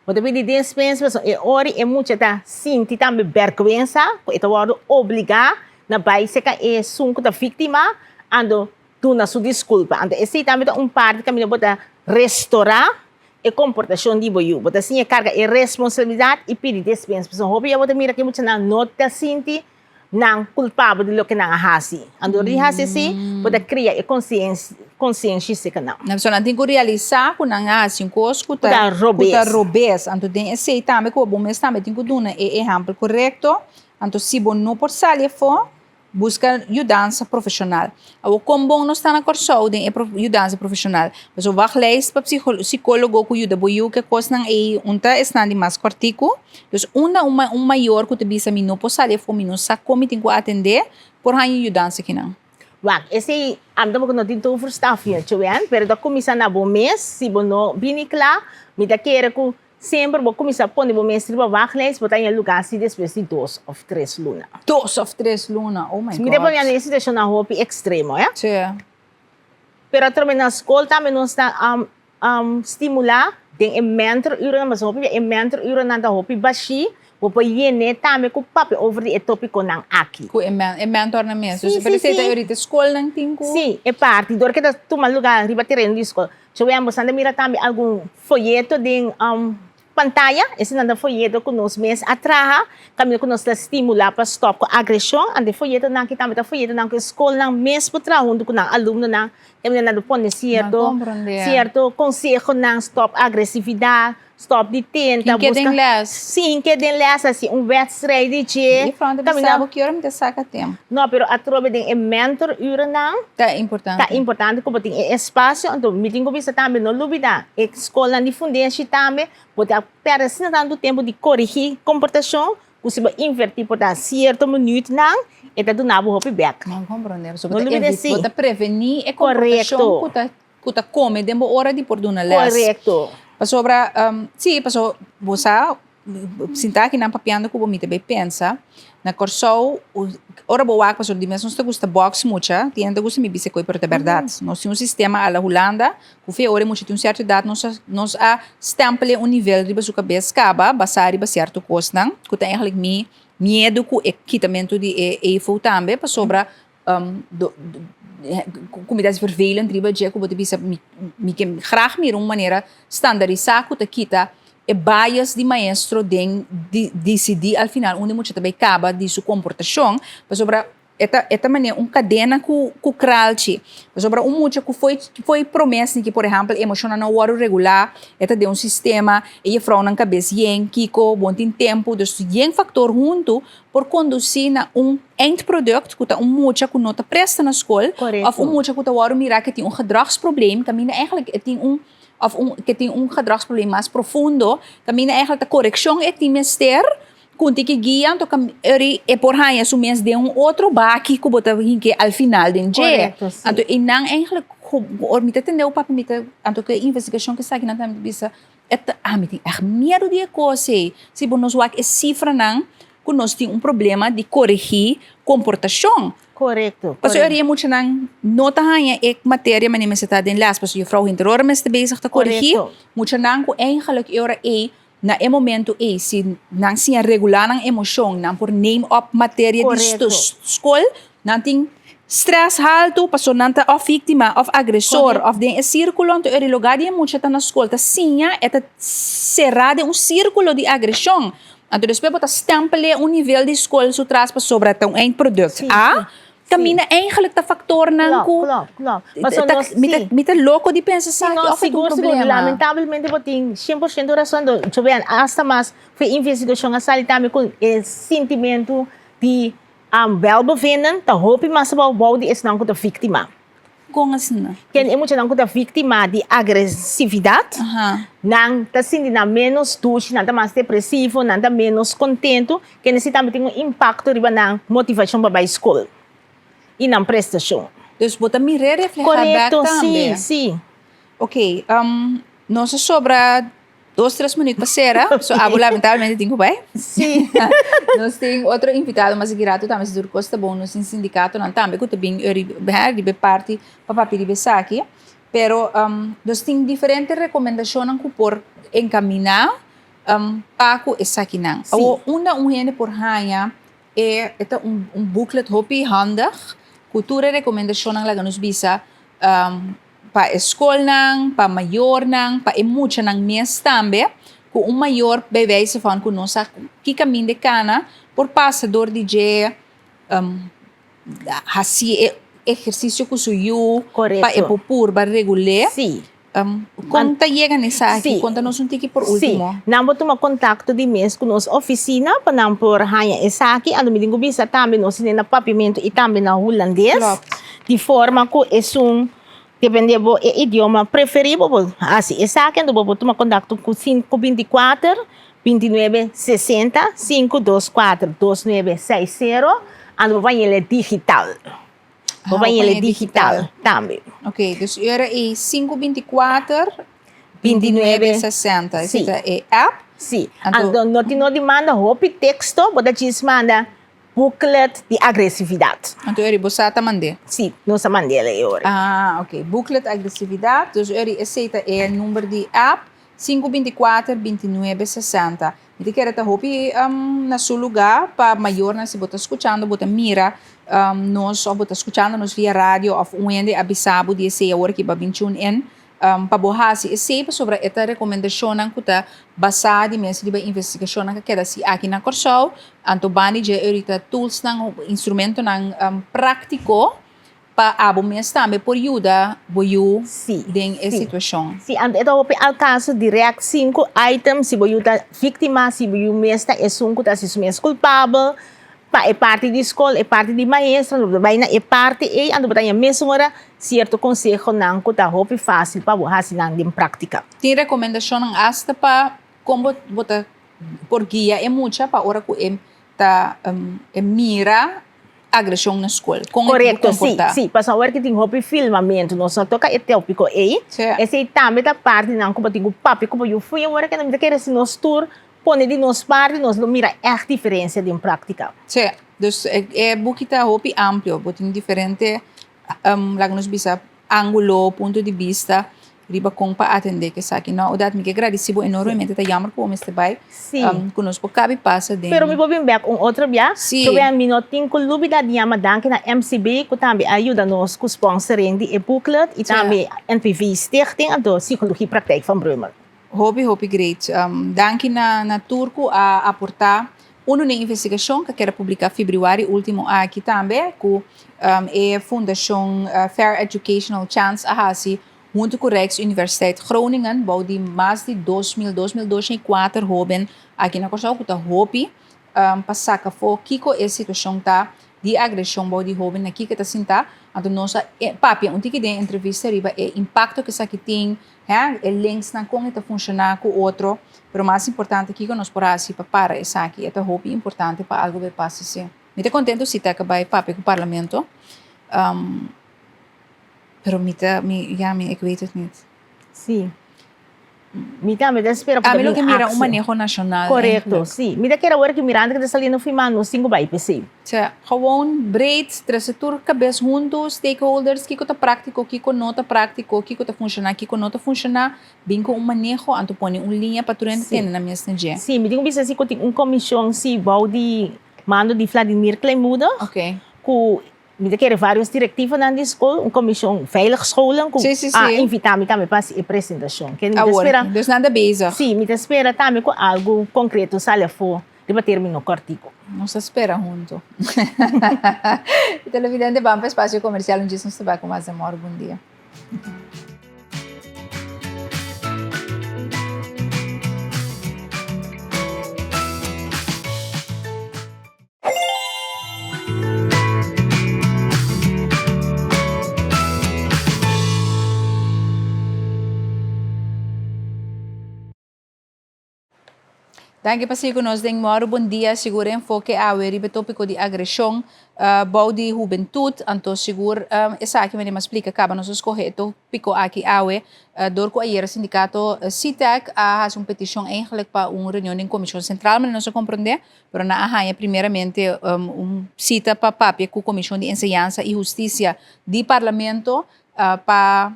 Bo ta pidi despensa pasobra e ora e mucha ta sinti tambe bèrgwensa ku e ta wòrdu obligá na bai serka esun ku ta víktima, anto duna su diskulpa. Anto esei tambe ta un parti kaminda bo ta restorá e komportashon di bo yu. Bo ta siña karga e responsabilidat i pidi despensa. Pasobra hopi ya bo ta mira ku e muchanan no ta sinti nan kulpabel di loke nan a hasi. Anto ora di hasi así, bo ta kria e konsienshi serka nan. Pasobra nan tin ku realisá ku nan a hasi un kos ku ta robes. Anto den esei tambe ku bo mes tambe tin ku duna e ehèmpel korekto. Anto si bo no por sali afó, Buska yudansa profeshonal. Awor kon bon nos ta na Kòrsou den e yudansa profeshonal? Pasobra wachtlijst pa psikólogo ku yuda bo yu ku e kosnan ei un ta esnan di mas kòrtiku. Dus unda un mayor ku ta bisa mi no por sali afó, mi no sa kon mi tin ku atendé, por haña yudansa kinan? Wak, esei ami tampoco no tin tur verstafia, Joanne, pero ta kuminsá na bo mes, si bo no bini kla, mi ta kere ku Semper bo kuminsá pone bo mes riba wachtlijst, bo ta haña lugá si despues di dos òf tres luna. Dos òf tres luna, oh my Mi ta God. pone e situashonnan hopi ekstremo, eh. Sí. Pero atrobe na skol tambe nos ta stimulá den e mentorurennan, pasobra hopi bia e mentorurennan ta hopi bashí, bo por yen'é tambe ku papia over di e topikonan aki. Ku e mentornan mes. Sí, sí, sí. Pero esei ta ahorita skolnan tin ku. Sí, e parti, dor ke ta tuma lugá riba tereno di skol. Joel, bo sa ta mira tambe algun foyeto den pantaya. Esnan ta foyeto ku nos mes a traha, kaminda ku nos ta stimulá pa stòp ku agreshon. Anto e foyetonan aki tambe ta foyetonan ku e skolnan mes por traha huntu ku nan alumnonan. Kaminda nan ta pone sierto sierto konsehonan, stòp agresividat, stòp di tenta, Hinke den lès. Sí, hinke den lès, hasi un wèdstrijd di dje. E frou ta bisa bo ki ora mi ta saka tempu. No, pero atrobe den e mentorurennan. Ta importante. Ta importante ku bo tin e espasio, anto mi tin ku bisa tambe no lubida e skolnan di fundeshi tambe bo ta pèrdè asina tantu tempu di korigí komportashon ku si bo invertí por ta sierto minütnan e ta duna bo hopi bèk. No komprondé, pasobra bo ta evitá, bo ta prevení e komportashon ku ta ku ta kome den bo ora di por duna lès. Korekto. Pasobra, sí, paso bo sa, sinta aki nan papiando ku bo mi ta bay pensa, na Kòrsou, ora bo wak pasobra di mes nos ta gusta bòks mucha, tin hende ta gusta mi bisa koe pero ta bèrdat. Nos tin un sistema a la Hulanda ku fe ora e mucha tin un sierto edat nos a nos a stèmpel e un nivel riba su kabes kaba basá riba sierto kosnan ku ta eigenlijk mi miedu ku e kitamentu di e EFO tambe pasobra Ku mi ta hasi vervelend riba dje ku bo ta bisa mi ke graag mira un manera standarisá ku ta kita e bias di maestro den disidí al final unda e mucha ta bai kaba di su komportashon pasobra e ta e ta manera un kadena ku ku kralchi pasobra un mucha ku foi foi promé esaki por ehèmpel emoshonnan no wòrdu regulá e ta den un sistema e jefrounan kabes yen kiko bo no tin tempu dus yen faktor huntu por kondusí na un eindproduct ku ta un mucha ku no ta presta na skol òf un mucha ku ta wòrdu mirá ke tin un gedragsprobleem kaminda eigenlijk e tin un òf un ke tin un gedragsprobleem mas profundo kaminda eigenlijk ta korekshon e tin mester ku un tiki guia anto eri e por haña su mes den un otro baki ku bo ta hink'é al final den dje anto einan eigenlijk mi ta tende bo papia mi ta anto ku e investigashon ku esaki nan ta bisa. E ta, ami tin ègt miedu di e kos ei. Si bo nos wak e sifranan ku nos tin un problema di koregí komportashon. Korekto. Pasobra e muchanan no ta haña e materia manera mester ta den les, pasobra juffrouw hinter ora mester bezig ta koregí. Muchanan ku eigenlijk e ora ei, na e momento ei, si nan siña regulá nan emoshon, nan por neem op materia di skol, nan tin stress haltu pasobra nan ta òf víktima òf agresor òf den e sírkulo. Anto e lugá di e mucha ta na skol ta siña, e ta será den un sírkulo di agreshon. Anto despues bo ta stempel'é un nivel di skol su tras pasobra ta un eindproduct. A kaminda eigenlijk ta faktornan ku Klopt, klopt, klopt. Pasobra nos, si. Mi ta loko di pensa esaki No, òf e ta un sigur, sigur. problema. Lamentablemente bo tin 100% rason. Anto bo hasta mas ku e investigashon a sali tambe ku e sintimentu di welbevinden ta hopi mas abou bou di esnan ku ta víktima. Kon asina? Ken e muchanan ku ta víktima di agresividat, nan ta sinti nan ménos dushi, nan ta mas depresivo, nan ta ménos kontentu, ken esei tambe tin un impakto riba nan motivashon pa bai skol i nan prestashon. Dus bo ta mir'é reflehá bèk Korekto, tambe? sí, sí. Oké, nos a sobra Dos tres minuut pa sera, so abo lamentablemente tin ku bai. Sí. Nos tin otro invitado mas aki rato tambe si tur kos ta bon. Nos tin sindikatonan tambe ku ta bin riba e parti pa papia riba esaki. Pero nos tin diferente rekomendashonnan ku por enkaminá pa ku esakinan. Sí. Awor unda un hende por haña e e ta un booklet hopi handig ku tur e rekomendashonnan laga nos bisa Pa e skolnan, pa mayornan, pa e muchanan mes tambe, ku un mayor bij wijze van ku no sa ki kaminda e kana, por pasa dor di dje hasi e ehersisio ku su yu pa e por purba regul'é. Kon ta yega na esaki? Konta nos un tiki por ultimo. Sí, nan por tuma kontakto di mes ku nos ofisina pa nan por haña esaki. Anto mi tin ku bisa tambe nos tene na papiamentu i tambe na hulandes. Di forma ku esun depende bo e idioma preferí bo por hasi esaki, anto bo por tuma kontakto ku sinku 24 29 60, 524 29 60, anto bo por hañ'el digital. Bo por hañ'el digital tambe. Ok, dus e ora ei sinku 24 29 60, esei ta e app. Sí, anto no tin no di manda hopi teksto, bo ta djis manda Booklet di agresividat. Anto eri bo sa ta mand'é? Sí, nos a mand'é e ora. Ah, ok. Booklet agresividat. Dus eri esei ta e number di app, sinku 24 29 60. Mi ta kere ta hopi na su lugá pa mayornan si bo ta skuchando bo ta mira nos òf bo ta skuchando nos via radio òf un hende a bisa bo di esei awor ki bo a bin tune in. Pa bo hasi esei pasobra e ta rekomendashonnan ku ta basá di mes riba investigashonnan ku a keda hasi aki na Kòrsou. Anto banda di dje ahorita toolsnan, instrumentonan práktiko pa abo mes tambe por yuda bo yu den e situashon. Sí, anto e ta hopi al kaso dirèkt sinku item si bo yu ta víktima, si bo yu mes ta esun ku ta hasi su mes kulpabel. Pa e parti di skol, e parti di maestro, bo ta bai na e parti ei, anto bo ta haña mesun ora sierto konsehonan ku ta hopi fásil pa bo hasi nan den práktika. Tin rekomendashonnan asta pa kon bo bo ta por guia e mucha pa ora ku e ta e mira agreshon na skol, kon e tin ku Korekto, sí, komportá. sí. Pasobra awor ki tin hopi filmamentu, nos no toka e tópiko ei. Esei tambe ta parti nan ku bo tin ku papia ku bo yu fuña ora ku nan ta kere si nos tur Pone di nos parti nos lo mira ègt diferensia den práktika. Sí, dus e buki ta hopi amplio, bo tin diferente, laga nos bisa, ángulo, punto di bista riba kon pa atendé ku esaki. No, Odette, mi ke gradisí bo enormemente, ta jammer ku bo mester bai, ku nos por kabi pasa den. Pero mi por bin bèk un otro bia. Sí. Pabia mi no tin ku lubida di yama danki na MCB ku tambe a yuda nos ku sponsoring di e booklet i tambe NPV Stichting anto Psychologie Praktijk van Breumel. Hopi hopi great. Danki na na tur ku a aportá unu na e investigashon ku a keda publiká febrüari último aki tambe ku e fundashon Fair Educational Chance a hasi huntu ku Rijksuniversiteit Groningen bou di mas di 2000, 2204 hóben aki na Kòrsou ku ta hopi pa saka afó kiko e situashon ta di agreshon bou di hóben na kiko e ta sintá. Anto nos a papia un tiki den e entrevista riba e impakto ku esaki tin. Hè, e linksnan kon e ta funshoná ku otro, pero mas importante kiko nos por hasi pa para esaki, e ta hopi importante pa algu bay pasa si. Mi ta kontento si ta bai papia ku parlamento, pero mi ta, mi, ya, mi, ik weet het niet. Sí. Mi tambe ta spera Ami lo ke mira un maneho nashonal. Korekto, si. Mi ta kere awor ki mirando ke ta saliendo firmá nos tin ku bai p'esei. Sea, gewoon breed, trese tur kabes huntu, stakeholders, kiko ta práktiko, kiko no ta práktiko, kiko ta funshoná, kiko no ta funshoná, bin ku un maneho, anto pone un liña pa tur hende tende nan mes na dje. Si, mi tin ku bisa si ku tin un komishon si bou di mando di Vladimir Kleinmoedig ku Mi ta kere varios direktivonan di skol, un komishon Veilig Scholen ku a invitá mi tambe pa hasi e presentashon. Kende mi ta spera. Dus nan ta bezig. Sí, mi ta spera tambe ku algu konkreto sali afó riba término kòrtiku. Nos ta spera huntu. Televidente, ban pa espasio komersial un djis nos ta bai ku mas amor. Bon dia. Danki pa sigui ku nos den Mòru Bon Dia. Sigur enfoke awe riba e tópiko di agreshon bou di hubentut. Anto sigur esaki mi a splika kaba nos a skohe e tópiko aki awe dor ku ayera sindikato SITEK a hasi un petishon eigenlik pa un reunion den Komishon Sentral manera nos a komprondé. Pero nan a haña primeramente un sita pa papia ku Komishon di Enseñansa i Hustisia di Parlamento pa,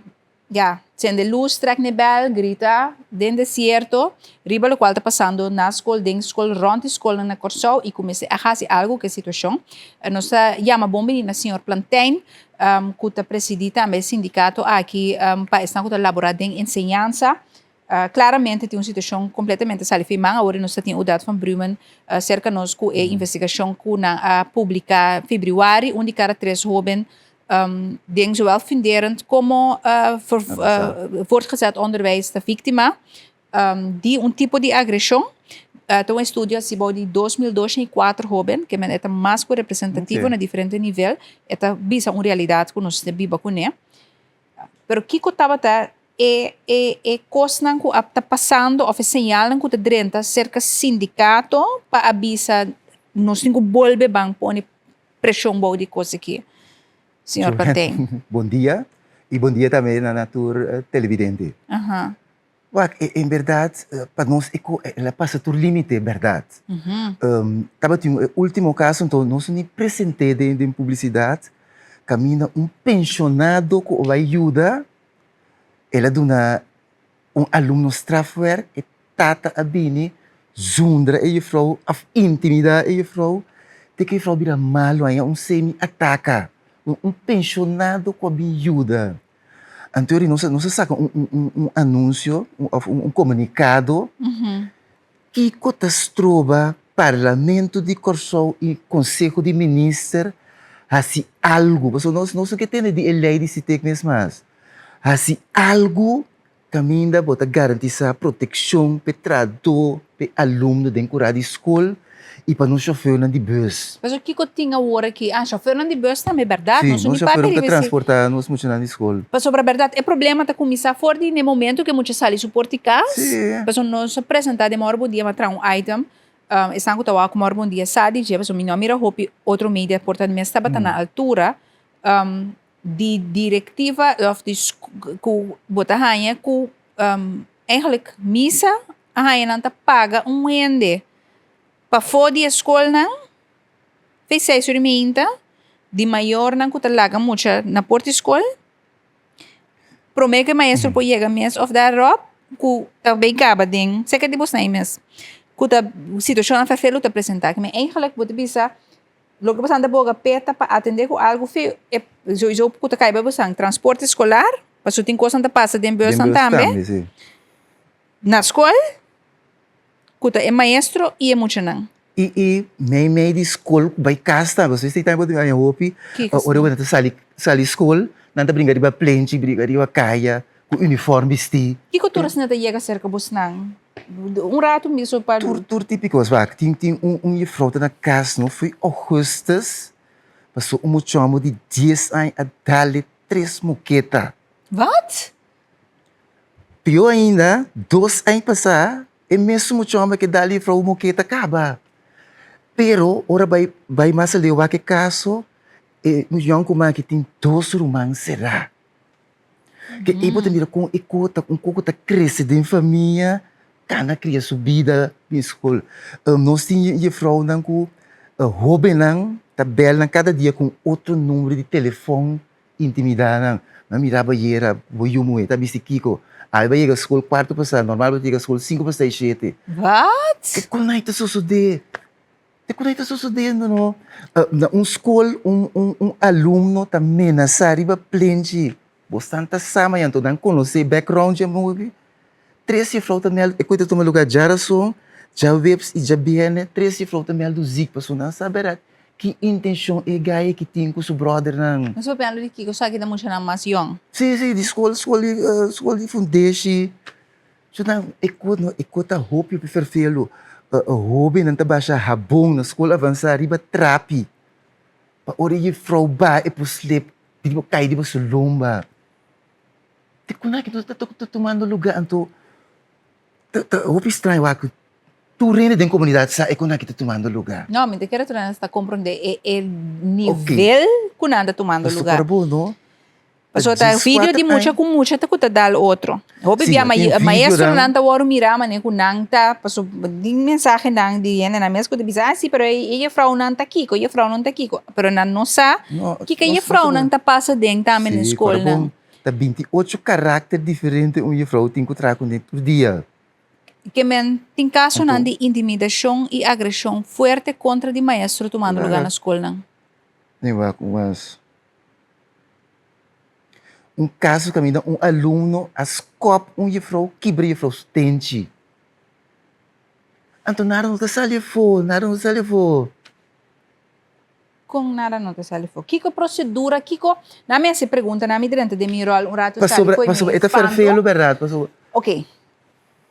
ya, sende lus, trèk n'e bèl, grita den desierto riba lokual ta pasando na skol, den skol, rònt di skolnan na Kòrsou i ku mester a hasi algu ku e situashon. Nos ta yama bon bini na señor Plantijn ku ta presidí tambe e sindikato aki pa esnan ku ta laborá den enseñansa. Claramente tin un situacion completamente sali fi man. Awor nos ta tin Odat van Brumen cerca nos cu e investigacion cu nan a publica februari. Un di cada tres hoben den zowel funderend como voortgezet onderwijs ta victima di un tipo di agresion. Ta un estudio haci bou di 2204 hoben, ke men e ta mas cu representativo na diferente nivel. E ta bisa un realidad cu nos ta biba cune. Pero kico tabata e e e kosnan ku a ta pasando òf e señalnan ku ta drenta serka sindikato pa a bisa nos tin ku bolbe ban pone preshon bou di kos aki, señor Paten? Bon dia i bon dia tambe na na tur televidente. Wak, en bèrdat pa nos e ko el a pasa tur límite bèrdat. Tabatin e último kaso anto nos ni present'é den publisidat kaminda un penshonado ku a bai yuda El a duna un alumno strafwerk, e tata a bini zundra e jufrouw of intimida e jufrouw te ku e jufrouw bira malu haña un semi ataka. Un penshonado ku a bin yuda. Anto ori nos a saka un anunsio of un komunikado kiko ta stroba Parlamento di Kòrsou i Konseho di Minister hasi algu, pasobra nos no ke tende di e lei di Sitek mes mas. Hasi algu kaminda bo ta garantisá protekshon p'e trahadó, p'e alumno den kurá di skol i pa nos shofèrnan di bùs. Pasobra kiko tin awor aki? Ah, shofèrnan di bùs tambe, bèrdat? Sí, nos shofèrnan ku ta transportá nos muchanan di skol. Pasobra bèrdat, e problema ta kuminsá for di n'e momento ku e mucha sali su por di kas. Pasobra nos a presentá den Mòrgo Bon Dia, mi a traha un item, esnan ku ta wak Mòrgo Bon Dia sa di dje, pasobra mi no a mira hopi otro media por ta mes tabata na altura. Di directiva of di cu bo ta haña cu eigenlijk misa a haña nan ta paga un hende pafó di e scolnan fe seis ora y meinta di mayornan cu ta laga mucha na por di scol prome cu e maestro por yega mes of daarop cu ta bay caba den cerca di bosnan ei mes cu ta situacionnan fervelo ta presenta eigenlijk bo ta bisa. Loke bosan ta boga p'e ta pa atendé ku algu fi e souiso ku ta kai bai bosan transporte eskolar, pasobra tin kosnan ta pasa den busnan tambe, na skol ku ta e maestro i e muchanan. I i mei mei di skol ku bai kas tambe, pasobra esei tambe bo ta haña hopi ora ku nan ta sali sali skol nan ta bringa riba plenchi, bringa riba kaya ku uniform bistí. Kiko tur asina ta yega serka bosnan? Un ratu mi so pa. Tur tur tipiko wak tin tin un un jefrouw ta na kas no foi augustus paso un muchombo di dies aña a dale tres moketa. Wat? Pio ainda dos aña pasa e mesun muchombo ke dale jefrouw moketa kaba pero ora bai bai mas aleu wak e kaso e yonkuman aki tin dos ruman sera. Ke ei bo ta mira kon e kos ta un kos ku ta krese den famia kana kria su bida den skol. Nos tin jefrounan ku hobennan ta bèl nan kada dia ku un otro numero di telefòn intimidá nan. Mi a mira bo ayera, bo yu muhé ta bisti kiko? Awe bo a yega skol kuarto pasá, normal bo ta yega skol sinku pasá i shete. Wat? Ke kon ai ta sosodé? Te kon ai ta sosodendo no? Na un skol un un un alumno ta menasá riba plenchi. Bosnan ta sa mañana, anto nan konosé background dje mobi. Tres jefrou ta mèldu, e kos ta tuma lugá djarason, djaweps i djabièrnè, tres jefrou ta mèldu zik pasobra nan sa bèrdat ki intenshon e gai aki tin ku su bròdernan. Nos papiando di kiko esaki ta muchanan mas yòn? Sí, sí, di skol, skol di, skol di fundeshi. So nan e kos no, e kos ta hopi hopi ferfelu. Hóbennan ta basha habon na skol avansá riba trapi pa ora e jefrou baha e por slep di bo kai riba su lomba. Te ku nan ta ta tumando luga anto ta ta hopi straño wak tur hende den komunidat sa e ku nan ta tumando luga. No, mi ta kere tur hende ta komprende e e nivel ku nan ta tumando luga. Pasobra bo no Pasobra ta video di mucha ku mucha ta ku ta dal otro. Hopi bia maestronan ta wòrdu mirá manera ku nan ta pasobra tin mensahenan di hendenan mes ku ta bisa, ah si pero e jefrounan ta kiko, e jefrounan ta kiko. Pero nan no sa kiko e jefrounan ta pasa den tambe den skolnan. Ta 28 karakter diferente un jefrou tin ku traha kuné tur dia. Ke men tin kasonan di intimidashon i agreshon fuerte kontra di maestro tumando lugá na skolnan. Nee, wak un was. Un kaso kaminda un alumno a skòp un jefrou kibra jefrou su tenchi. Anto nada no ta sali afó, nada no ta sali afó. Kon nada no ta sali afó? Kiko prosedura, kiko? Nan mi hasi pregunta, nan mi drenta den mi ròl un ratu sali Pasobra, fo'i mi pasobra e ta espanto. ferfelu bèrdat, pasobra. Oké,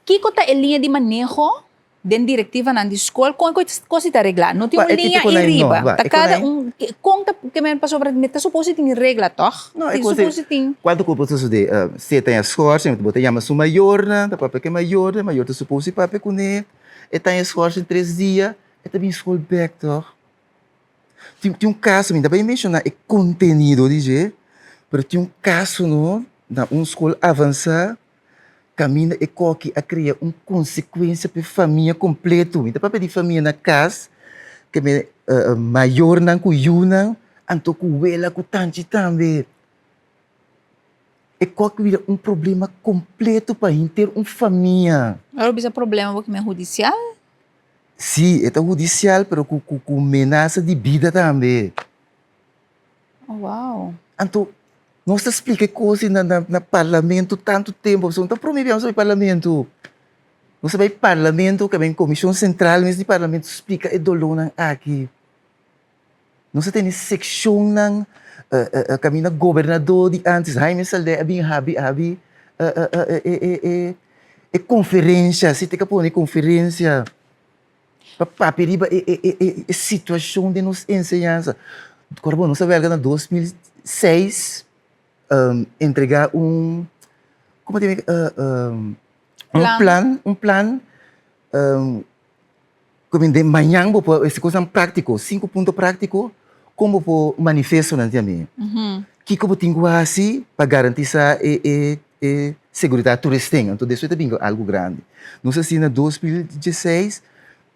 kiko ta e liña di maneho Den direktivanan di skol kon e kos ta reglá? No tin un liña ei riba. Ta kada un kon ta ke men pasobra mi ta suposi tin regla tòg? No, e kos ei kuantu ku por sosodé? Si e ta en schorsing bo ta yama su mayornan, ta papia ku e mayornan, e mayor ta suposi papia kuné, e ta en schorsing tres dia, e ta bin skol bèk tòg. Tin tin un kaso, mi ta bai menshoná e kontenido di dje, pero tin un kaso no na un skol avansá. Kaminda e koki a krea un konsekuensia pa e famia kompleto. Mi ta papia di famia na kas, ke mi mayornan ku yunan, anto ku wela ku tanchi tambe. E koki bira un problema kompleto pa henter un famia. Ora bo bisa problema bo kimen hudisial? Si, e ta hudisial pero ku ku menasa di bida tambe. Oh wow. Anto nos ta splika e kos na na parlamento tantu tempu pasobra no ta prome bia nos a bai parlamento. Nos a bai parlamento kaba den komishon sentral mes di parlamento splika e dolónan aki. Nos a tene sekshonnan kaminda gobernadó di ántes Jaime Saldé a bin habri habri e konferensha, si te ka pone konferensha. Pa papia riba e e e e situashon den nos enseñansa. Kòrda bo, nos a wèlga na 2006 entregá un, komo ta yama un plan, un plan ku den mañan bo por, esei kosnan práktiko, sinku punto práktiko kon bo por manifestonan tin ami. Kiko bo tin ku hasi pa garantisá e e e seguridat tur esten. Anto despues ta bin ku algu grandi. Nos a hasi na 2016,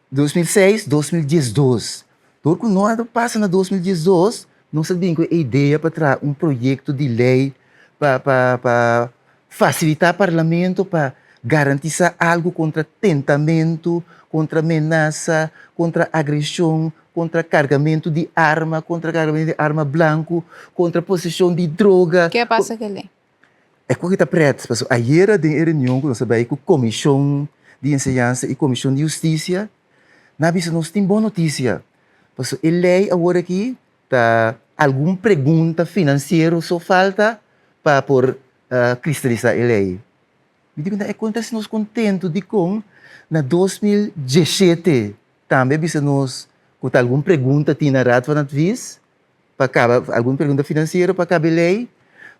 2006, 2012. Dor ku no a pasa na 2012, nos a bin ku e idea pa traha un proyekto di lei pa pa pa fasilitá parlamento pa garantisá algu kontra tentamentu, kontra menasa, kontra agreshon, kontra kargamentu di arma, kontra kargamentu di arma blanku, kontra poseshon di droga. Ke a pasa ke lei? E koki ta pret, pasobra ayera den e reunion ku nos a bai ku Komishon di Enseñansa i Komishon di Hustisia, nan a bisa nos tin bon notisia, pasobra e lei awor aki ta algun pregunta finansiero so falta pa por kristalisá e lei. Mi di ku nan e konta si nos kontentu dikon na 2017 tambe a bisa nos ku ta algun pregunta tin na Raad van Advies pa kaba algun pregunta finansiero pa kaba e lei.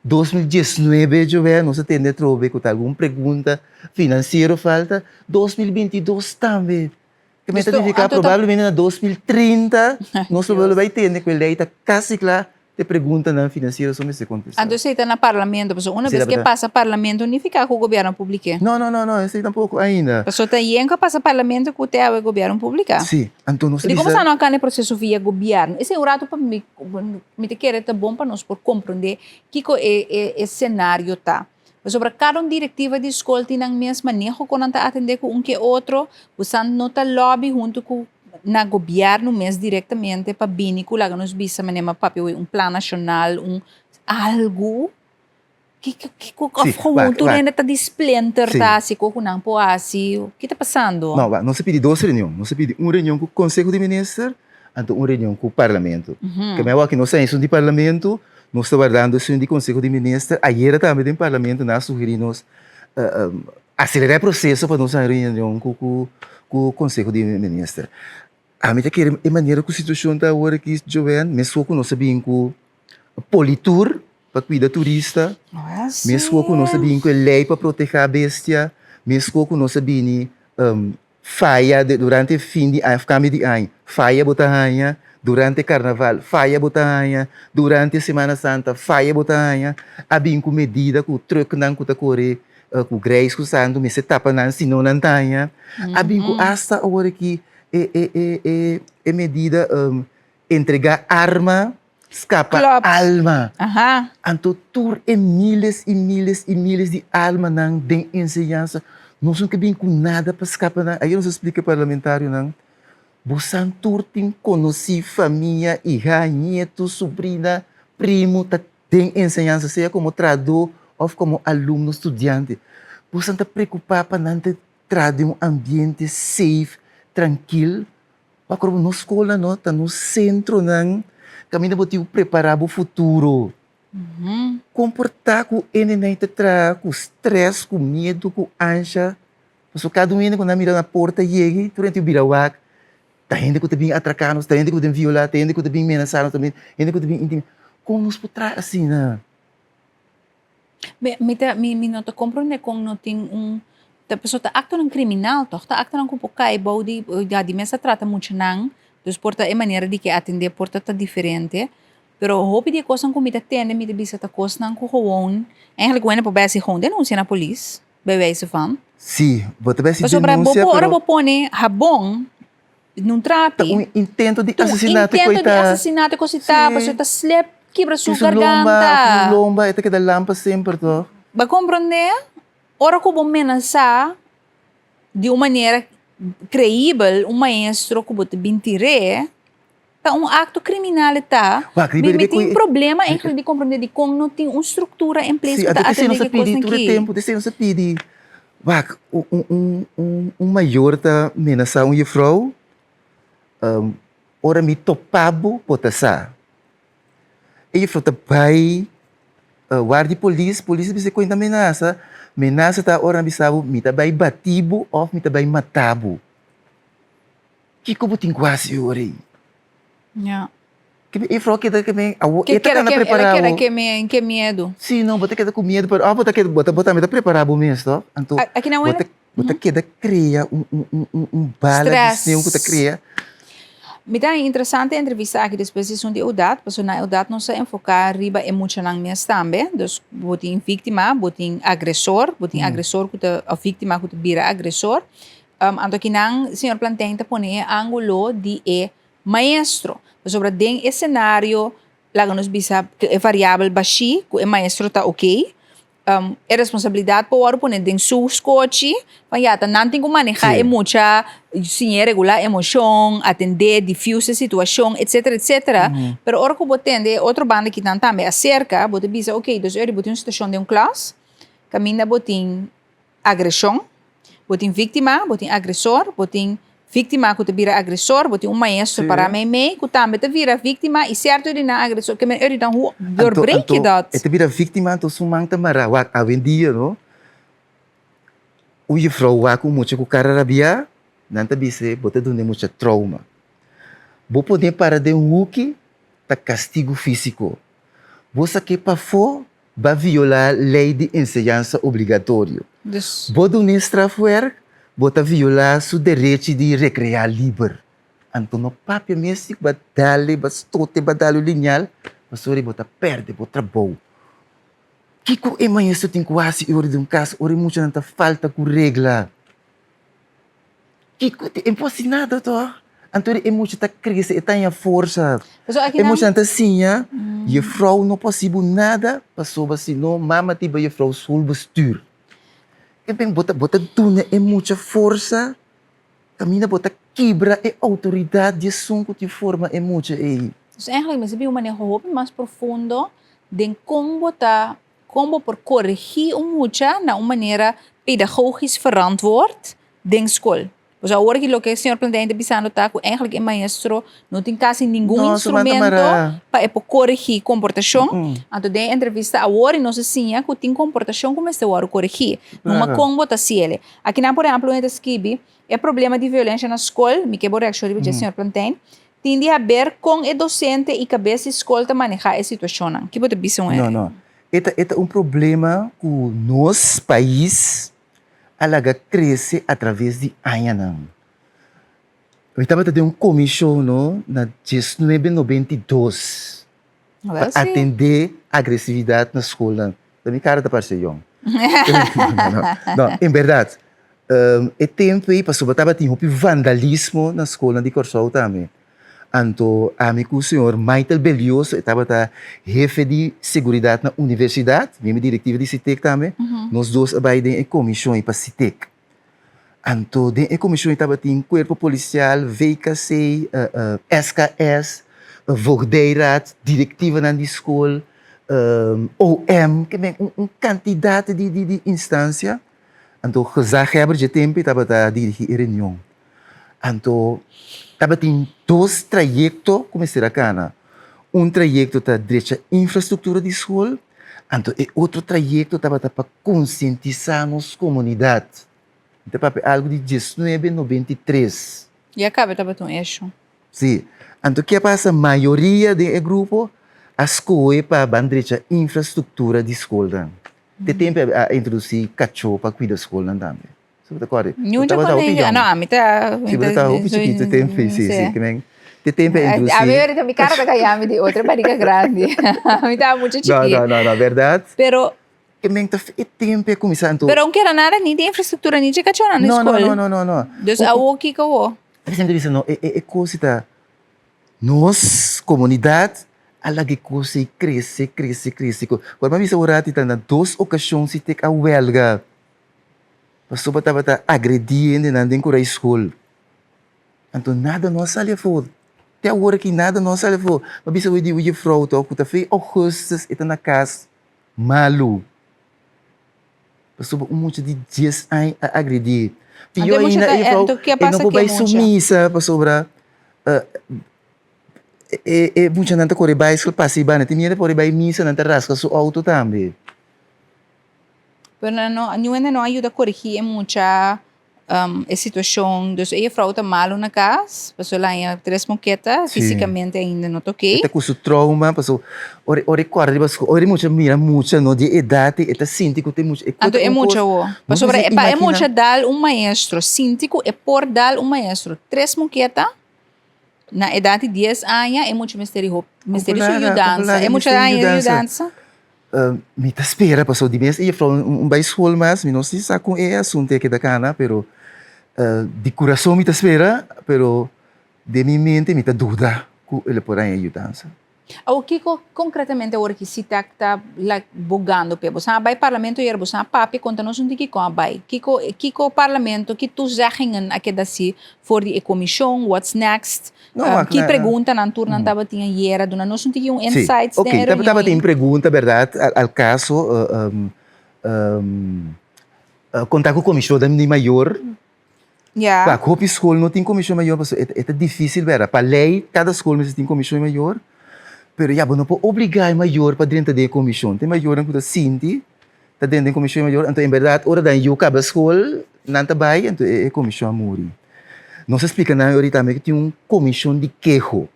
2019 djobe nos a tende atrobe ku ta algun pregunta finansiero falta. 2022 tambe. Ke men ta nifiká probablemente na 2030 nos lo bai tende ku e lei ta kasi kla. Te preguntanan finansiero so mester kontestá. Anto esei ta na parlamento, pasobra una bes ke pasa parlamento nifiká ku gobièrnu publik'é. No, no, no, no, esei tampoko ainda. Pasobra ta yen ku a pasa parlamento ku te awe gobièrnu publiká. Sí, anto nos ta Di bisa. komo sa no a kanda e proseso via gobièrnu? Esei un ratu pa mi, mi ta kere ta bon pa nos por komprondé kiko e e e senario ta. Pasobra kada un direktiva di skol tin nan mes maneho kon nan ta atendé ku un ke otro, bosan no ta lòbi huntu ku na gobièrnu mes direktamente pa bini ku laga nos bisa manera mi a papia un plan nashonal, un algu kiko òf gewoon tur hende ta di splinter ta hasi ku nan por hasi, ki ta pasando? No, nos a pidi dos reunion, nos a pidi un reunion ku konseho di minister anto un reunion ku parlamento. Ke mi a wak nos a esun di parlamento Nos ta wardando esun di Conseho di Minister. Ayera tambe den Parlamento nan a sugeri nos acelera e proceso pa nos haña reunion cu Conseho di Minister. Ami ta kere e manera cu situacion ta awor aki, Joanne, mesco cu nos a bin cu Politur pa cuida turista, mesco cu nos a bin cu e ley pa proteha bestia, mesco cu nos a bini Faya durante fin di aña of kambio di aña, faya bo ta haña durante karnaval, faya bo ta haña durante Semana Santa, faya bo ta haña. A bin ku medida ku trùknan ku ta kore ku greis ku santu mester tapa nan si no nan ta haña. A bin ku asta awor aki e e medida entregá arma skapa alma. Anto tur e miles i miles i miles di almanan den enseñansa, nos no ke bin ku nada pa skapa nan. Ayer nos a splika e parlamentarionan, bosan tur tin konosí, famia, iha, nietu, subrina, primu ta den enseñansa, sea komo trahadó òf komo alumno, studiante. Bosan ta preokupá pa nan ta traha den un ambiente safe, trankil? Pa akorda bo nos skolnan no ta nos sentronan kaminda bo tin ku prepará bo futuro. Kon por ta ku hendenan ta traha ku strès, ku miedu, ku ansha? Pasobra kada un hende ku nan mira na porta yega tur hende tin bira wak. Ta hende ku ta bin atraká nos, ta hende ku ta bin violá, ta hende ku ta bin menasá nos, ta hende ku ta bin intimidá. Kon nos por traha asina? Mi mi ta mi mi no ta comprende con no tin un ta pasobra ta actonan criminal toch ta actonan cu por cay bou di ya di mes a trata muchanan dus por ta e manera di ke atende por ta ta diferente pero hopi di e cosnan cu mi ta tende mi ta bisa ta cosnan cu gewoon eigenlijk wende por bay haci gewoon denuncia na polis bij wijze van. Si, bo ta bay haci Pasobra bo denuncia por ora pero bo pone habon Nun trapi. Ta un intento di Ta un asesinato intento ku e di ta. asesinato ku si ta, Sí. pasobra e ta slep kibra su Su lomba, garganta. su lomba, e ta keda lampa semper toch. Bo a komprondé? Ora ku bo menasá di un manera kreibel un maestro ku bo ta bin tir'é, ta un akto kriminal e ta. Wak, Mi riba mi riba ku tin e. problema eigenlijk di komprondé dikon no tin un struktura en place Sí, ku anto ta p'esei atendé nos a ki pidi kosnan tur e aki. tempu, p'esei nos a pidi Wak, un mayor ta menasá un jufrou, ora mi topa bo, bo ta sa. E jufrou ta bai wak di polis, polis ta bisa kon ta menasa, menasa ta ora nan bisa bo mi ta bai bati bo òf mi ta bai mata bo. Kiko bo tin ku hasi ora ei? Ja. Ke e vrouw keda ke men awo Ke e ta keda kana ke ela prepara keda bo. ke me ke miedu. Si no bo ta keda ku miedu pero of bo ta keda bo ta bo tambe ta prepara bo mes to anto A aki nan bo wena ta bo ta keda krea un un un un un bala di Stress. sneeuw ku ta krea. Mi ta interesante e entrevista aki despues di esun di Eudat pasobra na Eudat nos a enfoka riba e muchanan mes tambe dus bo tin viktima bo tin agresor bo tin agresor ku ta of viktima ku ta bira agresor anto akinan señor Plantein ta pone e angulo di e Maestro, pasobra den e senario, laga nos bisa ku e variabel bashí, ku e maestro ta oké, e responsabilidat por wòrdu pone den su skochi, pa ya ta nan tin ku manehá e mucha, siñ'é regulá emoshon, atendé, diffuse e situashon, etsetera, etsetera. Pero ora ku bo tende e otro banda ki nan tambe aserka, bo ta bisa oké, dus ora bo tin un situashon den un klas, kaminda bo tin agreshon, bo tin víktima, bo tin agresor, bo tin víktima ku ta bira agresor, bo tin un maestro pará meimei ku tambe ta bira víktima i sierto di nan agresor, ke men eur di nan hoe doorbreek je dat? E ta bira víktima anto su man ta mará. Wak, awendia no, un jufrou wak un mucha ku kara rabiá, nan ta bis'é bo ta duna e mucha trouma. Bo pone para den huki ta kastigu físiko. Bo sak'é pafó Ba violá lei di enseñansa obligatorio. Bo dun'é strafwerk, bo ta violá su derechi di rekreá liber. Anto no papia mes si ba dale, ba stote, ba dale un liñal. Pasobra bo ta perde bo trabou. Kiko e maestro tin ku hasi ora di un kas ora e muchanan ta falta ku regla? Kiko e por hasi nada tòg. Anto e mucha ta krese, e ta haña forsa. E muchanan ta siña, jefrou no por hasi bo nada pasobra si no mama tin bai jefrou schoolbestuur. Bo ta bo ta duna e mucha forsa kaminda bo ta kibra e outoridat di esun ku tin forma e mucha ei. Dus eigenlijk mester bin un maneho hopi mas profundo den kon bo ta kon bo por koregí un mucha na un manera pedagogisch verantwoord den skol. Pues awor aki loke señor Plantijn ta bisando ta ku eigenlijk e maestro no tin kasi ningun No, su man ta instrumento mará. pa e por koregí komportashon. Anto den e entrevista awor nos a siña ku tin komportashon ku mester wòrdu koregí. Numa Claro. kon bo ta hasiel. Akinan por ehèmpel un hende ta skibi, E problema di violensha na skol, mi ke bo reakshon riba dje señor Plantijn, tin di haber kon e dosente i kabes di skol ta manehá e situashonnan. Ki bo ta bisa un No, no. E ta e ta un problema ku nos pais a laga krese atraves di añanan. Mi tabata den un komishon no na diesnuebe nobenta i dos pa atendé agresividat na skolnan. Ta mi kara ta parse yòn. No, en bèrdat e tempu ei pasobra tabatin hopi vandalismo na skolnan di Kòrsou tambe. Anto ami ku señor Maitel Belioso, e tabata hefe di seguridat na universidat, mi mi direktiva di Sitek tambe, nos dos a bai den e komishon ei pa Sitek. Anto den e komishon ei tabatin kuerpo polisial, VKC, SKS, Voogdijraad, direktivanan di skol, OM, ke men un kantidat di instansia. Anto gezaghebber dje tempu ei tabata dirigí e reunion. Anto tabatin dos trayekto ku mester a kana. Un trayekto ta drecha infrastruktura di skol, anto e otro trayekto tabata pa konsientisá nos komunidat. Mi ta papia algu di diesnuebe nobenta i tres. Ya kaba tabata un esho. Sí. Anto ke a pasa? Mayoria den e grupo a skohe pa ban drecha infrastruktura di skolnan. Te tempu a introdusí kachó pa kuida skolnan tambe. Si bo ta kòrda. Niun ta kòrda ainda. No, ami ta. Si bo ta hopi chikitu tempu, si, si. Ke men, te tempu a introdusí. Ami ahorita mi kara ta kaya mi di otro barika grandi. Mi ta muchu chikí. No, no, no, no, bèrdat. Pero. Ke men ta e tempu a kuminsá anto. Pero aunke era nada ni di infrastruktura ni dje kachónan na skol. No, no, no, no, no. Dus awo kiko awo? Mi semper ta bisa no, e kos ta nos komunidat a laga e kos ei krese, krese, krese. Ku mi a bisa un ratu ta na dos okashon si tek a wèlga. Pasobra tabata agredí hendenan den kura skol. Anto nada no a sali afó. Te awor aki nada no a sali afó. Mi a bisa di un jefrou tòg ku ta fe ougùstus e ta na kas malu. Pasobra un mucha di dies aña a agredié. Pió ainda e jefrou e no por bai su misa pasobra e muchanan ta kore baiskel pasa i banda. Tin miedu por e bai misa nan ta raska su outo tambe. Pero nan no, niun hende no a yuda korigí e mucha e situashon. Dus e jefrou ta malu na kas, pasobra el a haña tres moketa, físikamente ainda no ta okey. E ta ku su trouma, pasobra ora ora e kòrda riba skol, ora e mucha mira mucha no di e edat ei, e ta sinti ku ta e mucha. Anto e mucha awor, pasobra pa e mucha dal un maestro, sinti ku e por dal un maestro tres moketa, na edat di dies aña e mucha mester di hopi, mester di su yudansa. E mucha a haña yudansa? Mi ta spera pasobra di mes e jefrouw un bai school mas, mi no si sa con e asunto a keda cana, pero di curason mi ta spera, pero den mi mente mi ta duda cu el por haña yudansa. Awor kiko concretamente awor ki CITAC ta like bogando p'e? Boso a bai parlamento ayer, boso a papia, conta nos un tiki con a bai. Kiko kiko parlamento, ki toezeggingen a keda haci for di e comision, what's next? No, wak, Ki na- preguntanan tur nan tabatin ayera? Duna nos un tiki un Sí, insights ok, den e reunion tabatin ei. pregunta, berdad, al, al caso, eh, um, um, eh, konta ku komishon di mayor. Ja. Wak, hopi skol no tin komishon mayor, pasobra e ta, e ta difísil, berdad. Pa lei, kada skol mester tin komishon mayor, pero ya, bo no por obligá e mayor pa drenta den e komishon. Tin mayornan ku ta sinti ta drenta den komishon mayor, anto en berdad ora nan yu kaba skol, nan ta bai, anto e komishon a muri. Nos a splika nan ahorita tambe ku tin un komishon di keho.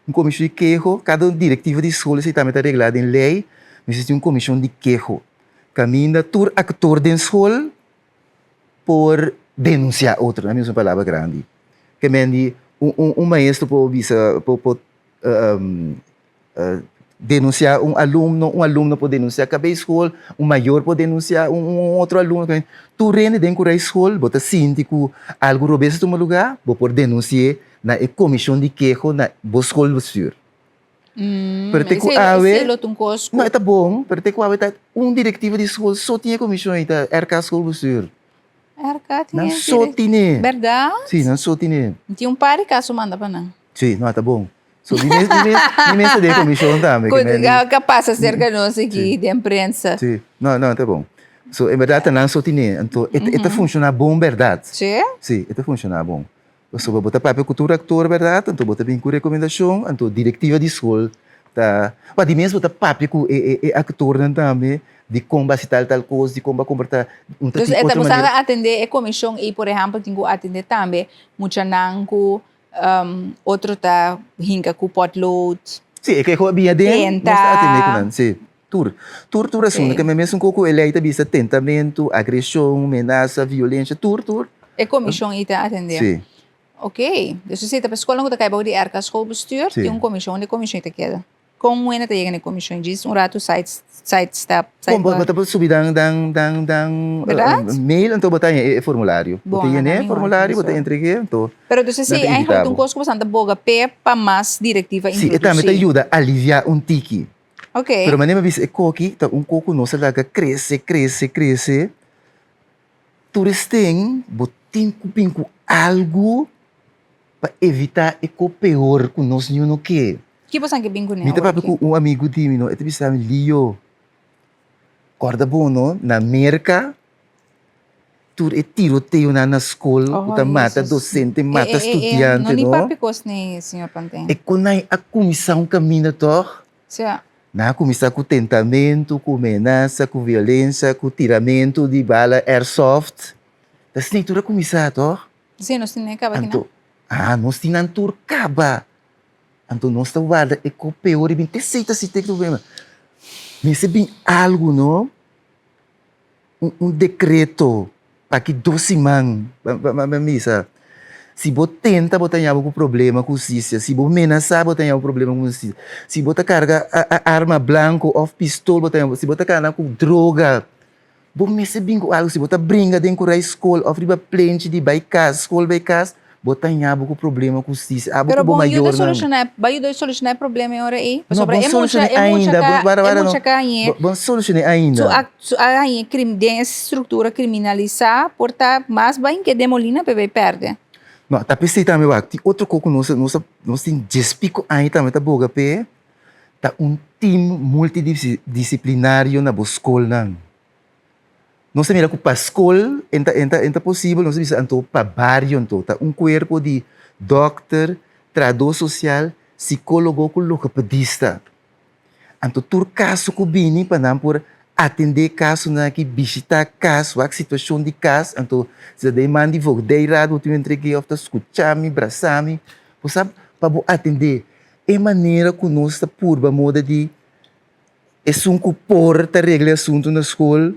Un komishon di keho, kada direktiva di skol esei tambe ta reglá den lei, mester tin un komishon di keho. Kaminda tur aktor den skol por denunsiá otro, nan a usa un palabra grandi. Ke men di un maestro por bisa, por por. Denunsiá un alumno, un alumno por denunsiá kab'é skol, un mayor por denunsiá un un otro alumno. Tur hende den ku rei skol bo ta sinti ku algu robes a tuma lugá, bo por denunsi'é na e komishon di keho na bo skolbestuur. Pero te ku awe, no e ta bon, pero te ku awe ta un direktiva di skol so tin e komishon ei ta RK Schoolbestuur. RK tin Nan so tine. Berdad? Si, nan so tine. Tin un par di kaso manda pa nan. Si, no, ta bon. So mi mes, mi mes, mi mes ta den e komishon tambe. Ku ka pasa serka nos aki den prensa. Si, no, no, ta bon. So en berdad ta nan so tine. Anto e ta funshoná bon berdad. Si? Si, e ta funshoná bon. Pasobra bo ta papia ku tur aktor bèrdat, anto bo ta bin ku rekomendashon, anto direktiva di skol ta, wak di mes bo ta papia ku e e aktornan tambe di kon bo hasi tal tal kos, di kon bo a komportá un ta Dus tin e ta otro bo manera. sa atendé e komishon ei por ehèmpel tin ku atendé tambe muchanan ku otro ta hinka ku potlood. Si, e keho a bin aden, nos ta Tenta. atendé ku nan, si. Tur, tur tur asuntu. Ke mesun kos ku e lei ta bisa, tentamentu, agreshon, menasa, violensha, tur tur. E komishon ei ta atendé? Si. Ok, dus esei ta pa skolnan ku ta kai bou di RK Schoolbestuur, tin un komishon, unda e komishon ei ta keda? Kon wende ta yega na e komishon? Djis un ratu side side step, Bon, bo sidebar. bo ta por subi dan dan dan dan Berdad? mail anto bo ta haña e formulario. Bo Bon, ta nan yena ta e mihor formulario, bo ta so. entreg'é, anto Pero dus nan esei ta eigenlijk invitá ta un bo. kos ku bo ta boga p'e pa mas direktiva Si, e tambe ta introdusí. yuda aliviá un tiki. Ok. Pero manera mi a bisa e koki ta un koko nos a laga krese, krese, krese. Tur esten bo tin ku bin ku algu pa evitá e ko peor ku nos niun no ke. Ki bosan ke bin kuné Mi ta awor papia aki? ku un amigu di mi no, e ta bisa mi, Lio, kòrda bo no, na Merka tur e tiroteonan na skol ku Oh, ta mata Jesus. dosente, E, mata e, e, e, no studiante ni no. papia kos nei, señor Plantin. E konai a kuminsá un kaminda tòg? Sea. Nan a kuminsá ku tentamentu, ku menasa, ku violensia, ku tiramentu di bala airsoft. Ta asina tur a kuminsá tòg? Sí, nos tin nan kaba kinan. Anto, ah, nos tin nan tur kaba. Anto nos ta warda e kos peor i bin te esei ta site problema. Mester bin algu no, un un dekreto aki dos siman pa misa. Si bo tenta bo ta haña bo ku problema ku hustisia, si bo menasá bo ta haña bo problema ku hustisia, si bo ta karga arma blanko òf pistol bo ta haña bo, si bo ta kana ku droga, bo mester bin ku algu, si bo ta bringa den kurai skol òf riba plenchi di bai kas, skol bai kas, bo ta haña bo ku problema ku hustisia, abo Pero ku bo bon yuda mayornan. solushoná, bo a yuda solushoná e problema e ora ei? No, Pasobra bon e mucha, solushoné e mucha ainda, ka, bo wara e wara no, mucha ka hañ'é, bo bon solushoné su ainda. a su a hañ'é krim den e struktura kriminalisá por ta mas bain ke den Molina p'e bai pèrdè. No, ta p'esei tambe wak, tin otro kos ku nos nos a nos tin djes piko aña tambe ta boga p'e, ta un tim multidisiplinario na bo skolnan. Nos ta mira ku pa skol en ta en ta en ta posibel, nos ta bisa anto pa bario anto ta un kuerpo di dòkter, trahadó sosial, sikólogo ku logopedista. Anto tur kaso ku bini pa nan por atendé kasonan aki, bishitá kas, wak situashon di kas, anto si ta den man di voogdijraad bo tin entreg'é òf ta skucha mi, brasa mi, bo sa pa bo atendé. E manera ku nos ta purba moda di Esun ku por ta regla e asuntu na skol,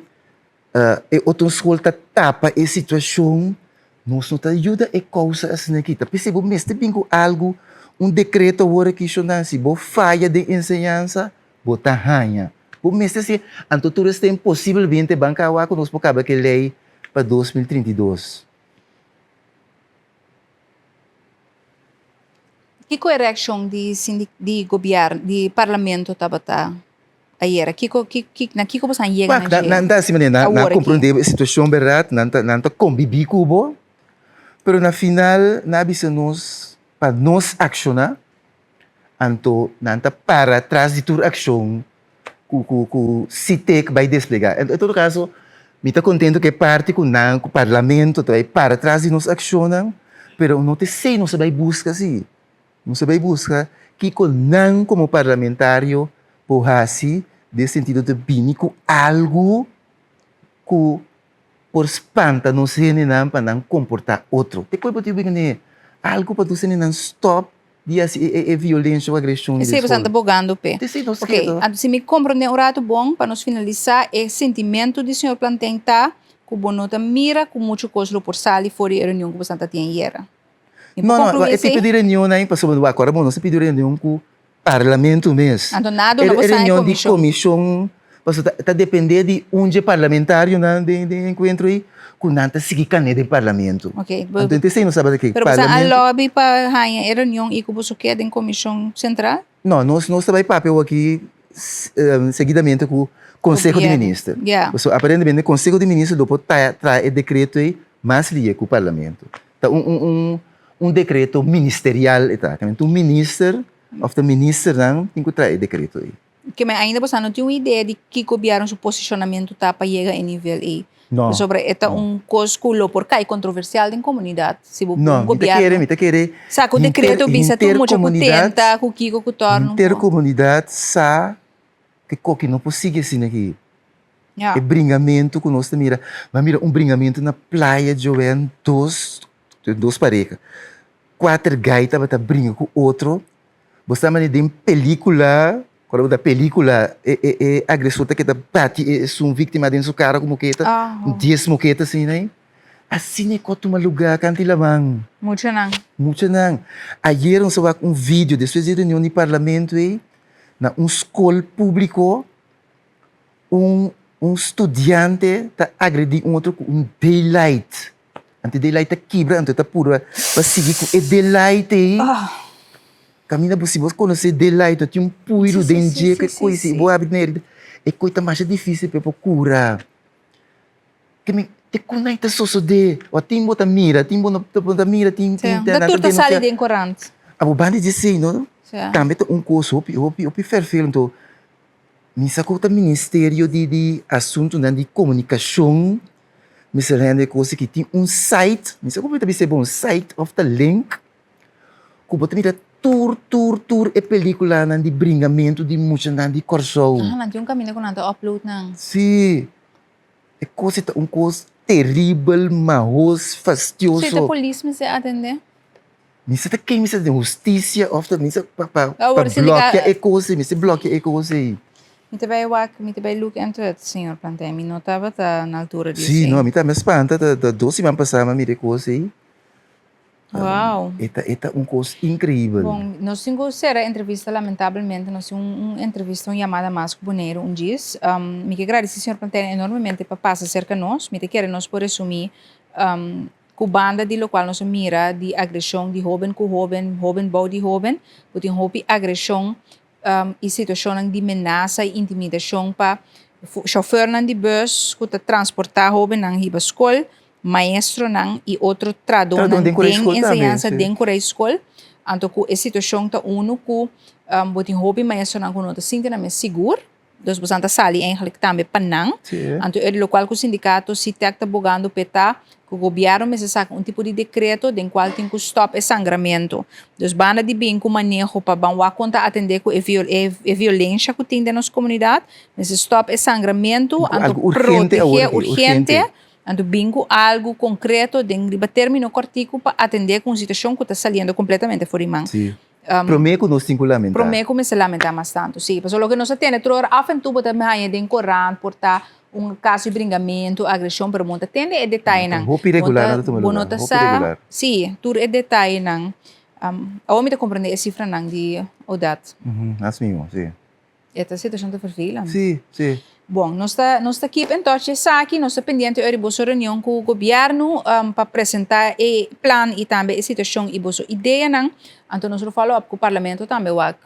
e otro skol ta tapa e situashon, nos no ta yuda e kousa asina aki. Ta p'esei bo mester bin ku algu, un dekreto awor aki shonnan, si bo faya den enseñansa, bo ta haña. Bo mester hasi, anto tur esei posiblemente ban kaba ku nos por kaba ku e lei pa 2032. Kiko e reakshon di di gobièrnu di parlamento tabata ayera? Kiko ki ki na kiko boso a yega Wak, na dje? nan ta hasi manera nan Awor aki. komprondé e situashon bèrdat, nan ta nan ta kombibí ku bo, pero na final nan a bisa nos pa nos akshoná, anto nan ta para tras di tur akshon ku ku ku SITEC bai desplegá. En todo kaso mi ta kontento ku e parti ku nan ku parlamento ta bai para tras di nos akshonnan, pero no ta esei nos a bai buska si. Nos a bai buska kiko nan komo parlamentario por hasi den sentido di bini ku algu ku por spanta nos hendenan pa nan komportá otro. Te koe bo tin bini algu pa nos hendenan stòp di hasi e violencia o agreshon di Esei boso ta bogando p'e. Esei nos Ok, kedo. anto si mi komprondé un ratu bon, pa nos finalisá, e sentimentu di señor Plantin ta ku bo no ta mira ku muchu kos lo por sali for di e reunion ku boso ta tin ayera. Mi por No, no, konkluí e tipo esei? di reunionnan, pasobra bo akòrda bo, nos a pidi reunion ku. Parlamento mes. Anto nada no E bo sa e reunion di komishon. komishon pasobra ta ta depende di un dje parlamentarionan den den e enkuentro ei ku nan ta sigui kane den parlamento. Ok, bo Anto esei nos tabata ke Pero bo sa a parlamento. lobby pa haña e reunion i ku boso ke den komishon sentral? No, nos nos ta bai papia awor aki seguidamente ku Konseho di Gobierno, Minister. ya. Pasobra aparentemente Konseho di Minister lo por ta traha e dekreto ei mas lie ku parlamento. Ta un un un un dekreto ministerial e ta. Un minister òf ta ministernan tin ku traha e dekreto ei. Ke men ainda boso no tin un idea di ki gobièrnu su posishonamentu ta pa yega e nivel ei. No. Pasobra e ta un kos ku lo por kai kontroversial den komunidat si bo No, un mi ta kere, gobièrnu mi ta kere sa ku henter dekreto bisa tur henter mucha ku komunidat tenta ku kiko ku tòrnu. henter komunidat sa ke koki no por sigui asina aki. Ja. E bringamentu ku nos ta mira, bo a mira un bringamentu na playa Joen, dos dos pareha, kuater gai tabata bringa ku otro, bo sa manera den pelikula, ora bo ta pelikula e e e agresor ta keda bati e esun viktima den su kara ku moketa, un dies moketa asina ei, asina e kos tuma luga kanti laman. Muchanan. Muchanan. Ayer nos a wak un video despues di e reunion di parlamento ei, na un skol públiko. Un un studiante ta agredí un otro ku un daylight. Anto e daylight ta kibra, anto e ta purba pa sigui ku e daylight ei. Kaminda bo si bo konosé daylight no tin un puiru den dje ku e koi si bo habri den herida e koi ta masha difísil pa e por kura. Ke mi te kon nan ta sosodé? O tin bo ta mira, tin bo no ta mira, tin tin Ta nan ta tur ta sali denunsiá. den korant. Abo banda di esei no tambe ta un kos hopi hopi hopi fèrfel anto. Mi sa ku ta ministerio di di asuntunan di komunikashon mester hende kos aki tin un site, mi sa ku mi ta bisa e bon site òf ta link ku bo ta mira tur tur tur e pelikulanan di bringamentu di muchanan di Kòrsou. Aha, nan tin un kaminda ku nan ta upload nan. Si, e kos ei ta un kos teribel, mahos, fastioso. Si ta polis mester atendé? Mester ta ken mester den hustisia of ta mester pa pa pa blòkia e kos ei, mester blòkia e kos ei. Mi ta bai wak, mi ta bai look into it, señor Plantijn. Mi no tabata na altura di Sí, esei. no, mi tambe a spanta, ta ta dos siman pasá mi a mira e kos ei. Wow. E ta e ta un kos inkreibel. Bon, nos tin ku sera e entrevista lamentablemente, nos tin un un entrevista, un yamada mas ku Boneiru un djis. Mi ke gradisí señor Plantijn enormemente pa pasa serka nos. Mi ta kere nos por resumí Ku banda di lokual nos a mira di agreshon di hóben ku hóben, hóben bou di hóben, ku tin hopi agreshon i situashonnan di menasa i intimidashon pa shòfernan di bùs ku ta transportá hóbennan hiba skol, maestronan i otro tradónan den enseñansa den Korai Skol. Anto ku e situashon ta unu ku bo tin hopi maestronan ku no ta sinti nan mes sigur. Dus bosan ta sali eigenlijk tambe pa nan. Anto e lokual ku sindikato SITEK ta bogando p'e ta ku gobièrnu mester saka un tipo di dekreto den kual tin ku stòp e sangramentu. Dus banda di bin ku maneho pa ban wak kon ta atendé ku e e violensha ku tin den nos komunidat, mester stòp e sangramentu anto protegé urgente anto bin ku algu konkreto den riba término kòrtiku pa atendé ku un situashon ku ta saliendo kompletamente for di man. Promé ku nos tin ku lamentá. Promé ku mester lamentá mas tantu, sí. Pasobra loke nos a tende tur ora af en toe bo ta haña den korant por ta un kaso di bringamentu, agreshon, pero bo no ta tende e detayenan. Hopi regular nan ta tuma Bo no lugar, ta hopi sa, regular. sí, tur e detayenan. Awor mi ta komprendé e sifranan di Odat. Así mismo, sí. E ta situacion ta vervelend. Sí, sí. Bon, nos ta, nos ta keep in touch esaki, nos ta pendiente ora di boso reunion cu gobierno pa presenta e plan y tambe e situacion y boso ideanan. Anto nos lo follow up cu parlamento tambe wak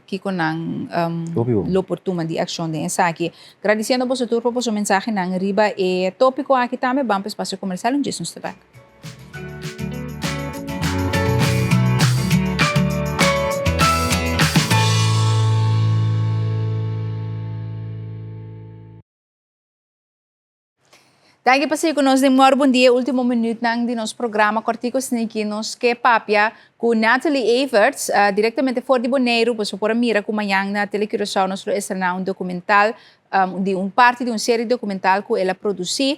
kico nan Hopi bon. lo por tuma di accion den esaki. Gradiciendo boso tur pa boso mensahenan riba e topico aki tambe. Ban pa espacio comercial un djis nos ta bek. Danki pa sigui ku nos den Mor Bon Dia, último minuutnan di nos programa Kòrtiku Sniki. Nos ke papia ku Nathalie Everts, direktamente for di Boneiru. Boso por a mira ku mañan na Tele Curaçao nos lo estrená un dokumental. Di un parti di un serie documental cu el a produci,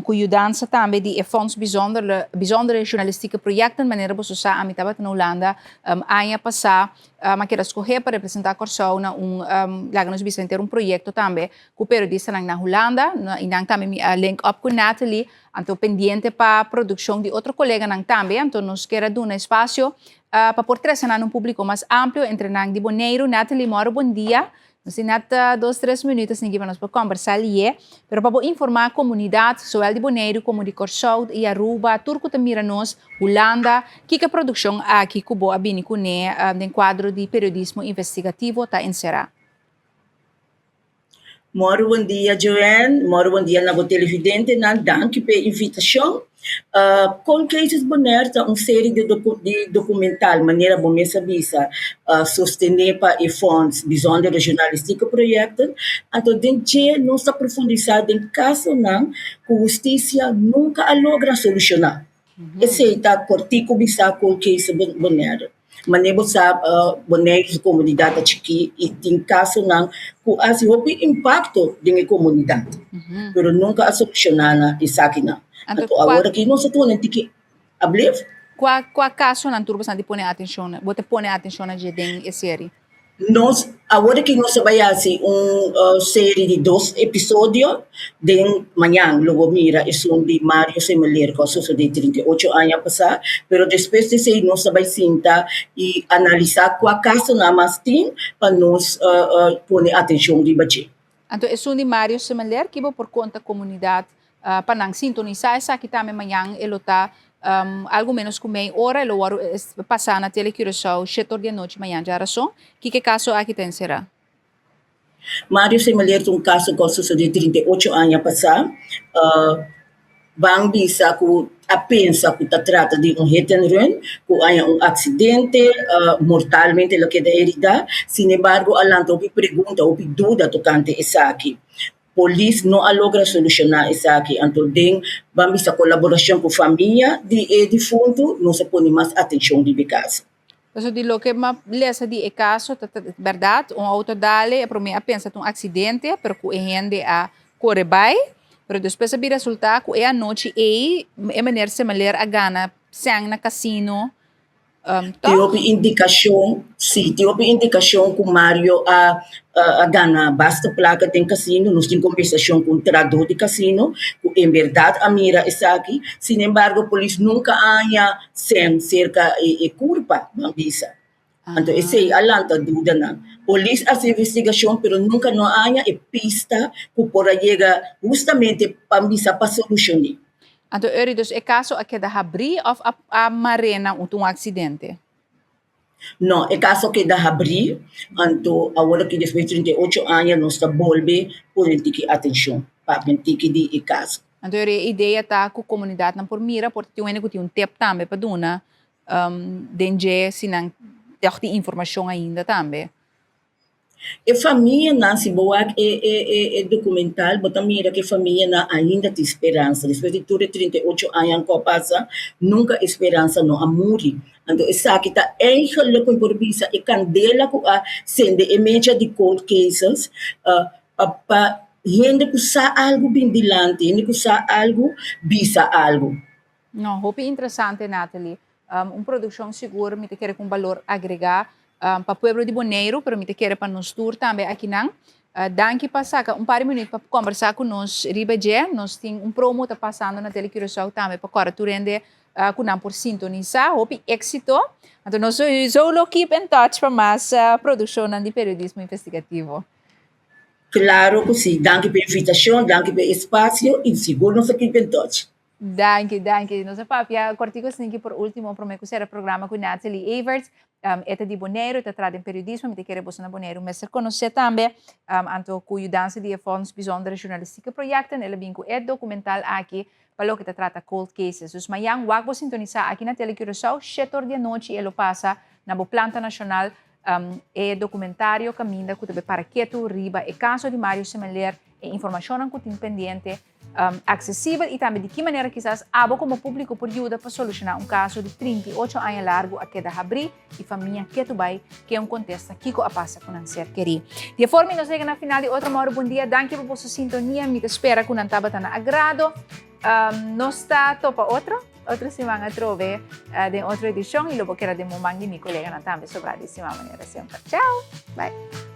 cu yudansa tambe di e Fonds Bijzondere, Bijzondere Journalistieke Projecten. Manera boso sa, ami tabata na Hulanda aña pasa, a keda scoge pa representa Corsou na un, laga nos bisa henter un proyecto tambe cu periodistanan na Hulanda, y nan tambe mi a link up cu Natalie, anto pendiente pa produccion di otro coleganan tambe, anto nos kier a duna espacio pa por trece nan un publico mas amplio entre nan di Boneiru. Natalie Moro, bon dia. Nos tin net dos tres minuut asina pa nos por kombersá lié, pero pa bo informá komunidat, zowel di Boneiru komo di Kòrsou i Aruba, tur ku ta mira nos, Hulanda, kiko e produkshon aki ku bo a bini kuné den kuadro di periodismo investigativo ta enserá? Mòru bon dia Joanne, mòru bon dia na bo televidentenan, danki p'e invitashon. Cold Cases Bonaire ta un serie di documental, manera bo mes a bisa, sostené pa e Fonds Bijzondere Journalistieke Projecten. Anto den dje nos ta profundisá den kasonan ku hustisia nunka a logra solushoná. Esei ta kòrtiku bisá Cold Cases Bonaire. Manera bo sa, Bonaire su komunidat ta chikí i tin kasonan ku a hasi hopi impakto den e komunidat, pero nunka a solushoná na esakinan. Anto awor aki nos ta pone tiki ablef. Kua kua kasonan tur bo sa di pone atenshon, bo ta pone atenshon na dje den e seri? Nos, awor aki nos ta bai hasi un seri di dos episodio, den mañan lo bo mira esun di Mario Semeleer ku a sosodé 38 aña pasá, pero despues di esei nos ta bai sinta i analisá kua kasonan mas tin pa nos pone atenshon riba dje. Anto esun di Mario Semeleer ki bo por konta komunidat pa nan sintonisá esaki tambe mañan e lo ta algu ménos ku mei ora e lo wòrdu pasá na Tele Curaçao shete or di anochi mañan djarason. Kiko e kaso aki ta enserá? Mario Semeleer ta un kaso ku a sosodé 38 aña pasá. Ban bisa ku a pensa ku ta trata di un hit and run, ku haña un aksidente, mortalmente el a keda heridá. Sinembargo a lanta hopi pregunta, hopi duda tokante esaki. Polis no a logra solushoná esaki, anto den ban bisa kolaborashon ku famia di e difuntu nos a pone mas atenshon riba e kaso. Pasobra di loke m'a lesa di e kaso ta bèrdat, un outo dale, e promé a pensa ta un aksidente, pero ku e hende a kore bai, pero despues a bin resultá ku e anochi ei e meneer Semeleer a gana sèn na kasino. Tin hopi indikashon, sí, tin hopi indikashon ku Mario a a gana basta plaka den kasino. Nos tin kombersashon ku un tradó di kasino ku en bèrdat a mira esaki. Sinembargo, polis nunka a haña sèn serka e kurpa, nan bisa. Anto esei a lanta dudanan. Polis a hasi investigashon pero nunka no a haña e pista ku por a yega hustamente pa bisa pa solushoné. Anto Uri, dus e kaso a keda habrí òf a a mar'é na un aksidente? No, e kaso a keda habrí, anto awor aki despues di 38 aña nos ta bolbe pone un tiki atenshon papia un tiki di e kaso. Anto Uri, e idea ta ku komunidatnan por mira, por ta tin un hende ku tin un tep tambe pa duna den dje si nan tòg tin informashon ainda tambe. E famianan, si bo wak e e e e documental, bo ta mira ku e famianan ainda tin speransa. Despues di tur e 38 aña ku a pasa, nunka e speransa no a muri. Anto esaki ta eigenlijk ku mi por bisa e kandela ku a sende e mecha di cold cases pa pa hende ku sa algu bin dilanti, hende ku sa algu bisa algu. No, hopi interesante Nathalie. Un produccion sigur mi ta kere cu un balor agrega pa pueblo di Boneiru, pero mi ta kere pa nos tur tambe akinan. Danki pa saca un par di minuut pa combersa cu nos riba dje. Nos tin un promo ta pasando na Tele Curaçao tambe pa corda tur hende cu nan por sintonisa. Hopi exito. Anto nos zo lo keep in touch pa mas produccionnan di periodismo investigativo. Claro cu si. Danki pa e invitacion, danki pa e espacio y sigur nos ta keep in touch. Danki, danki. Nos a papia kortico sninki por ultimo prome ku sera programa ku Nathalie Everts. E ta di Boneiru, e ta traha den periodismo, mi ta kere boso na Boneiru mester konosé tambe. Anto ku yudansa di e Fonds Bijzondere Journalistieke Projecten el a bin ku e dokumental aki pa loke ta trata cold cases. Dus mañan wak bo sintonisá aki na Tele Curaçao, shete or di anochi e lo pasa na bo planta nashonal e dokumentario kaminda ku ta be para ketu riba e kaso di Mario Semeleer, e informashonnan ku tin pendiente. Aksesibel i tambe di ki manera kisas abo komo públiko por yuda pa solushoná un kaso di 38 aña largu a keda habrí i famia ketu bai ke un kontesta kiko a pasa ku nan ser kerí. Di e forma nos yega na final di otro Mòru Bon Dia. Danki pa boso sintonia. Mi ta spera ku nan tabata na agrado. Nos ta topa otro otro siman atrobe den otro edishon i lo bo keda den moman di mi koleganan tambe sobrá di siman manera semper. Chao! Bai!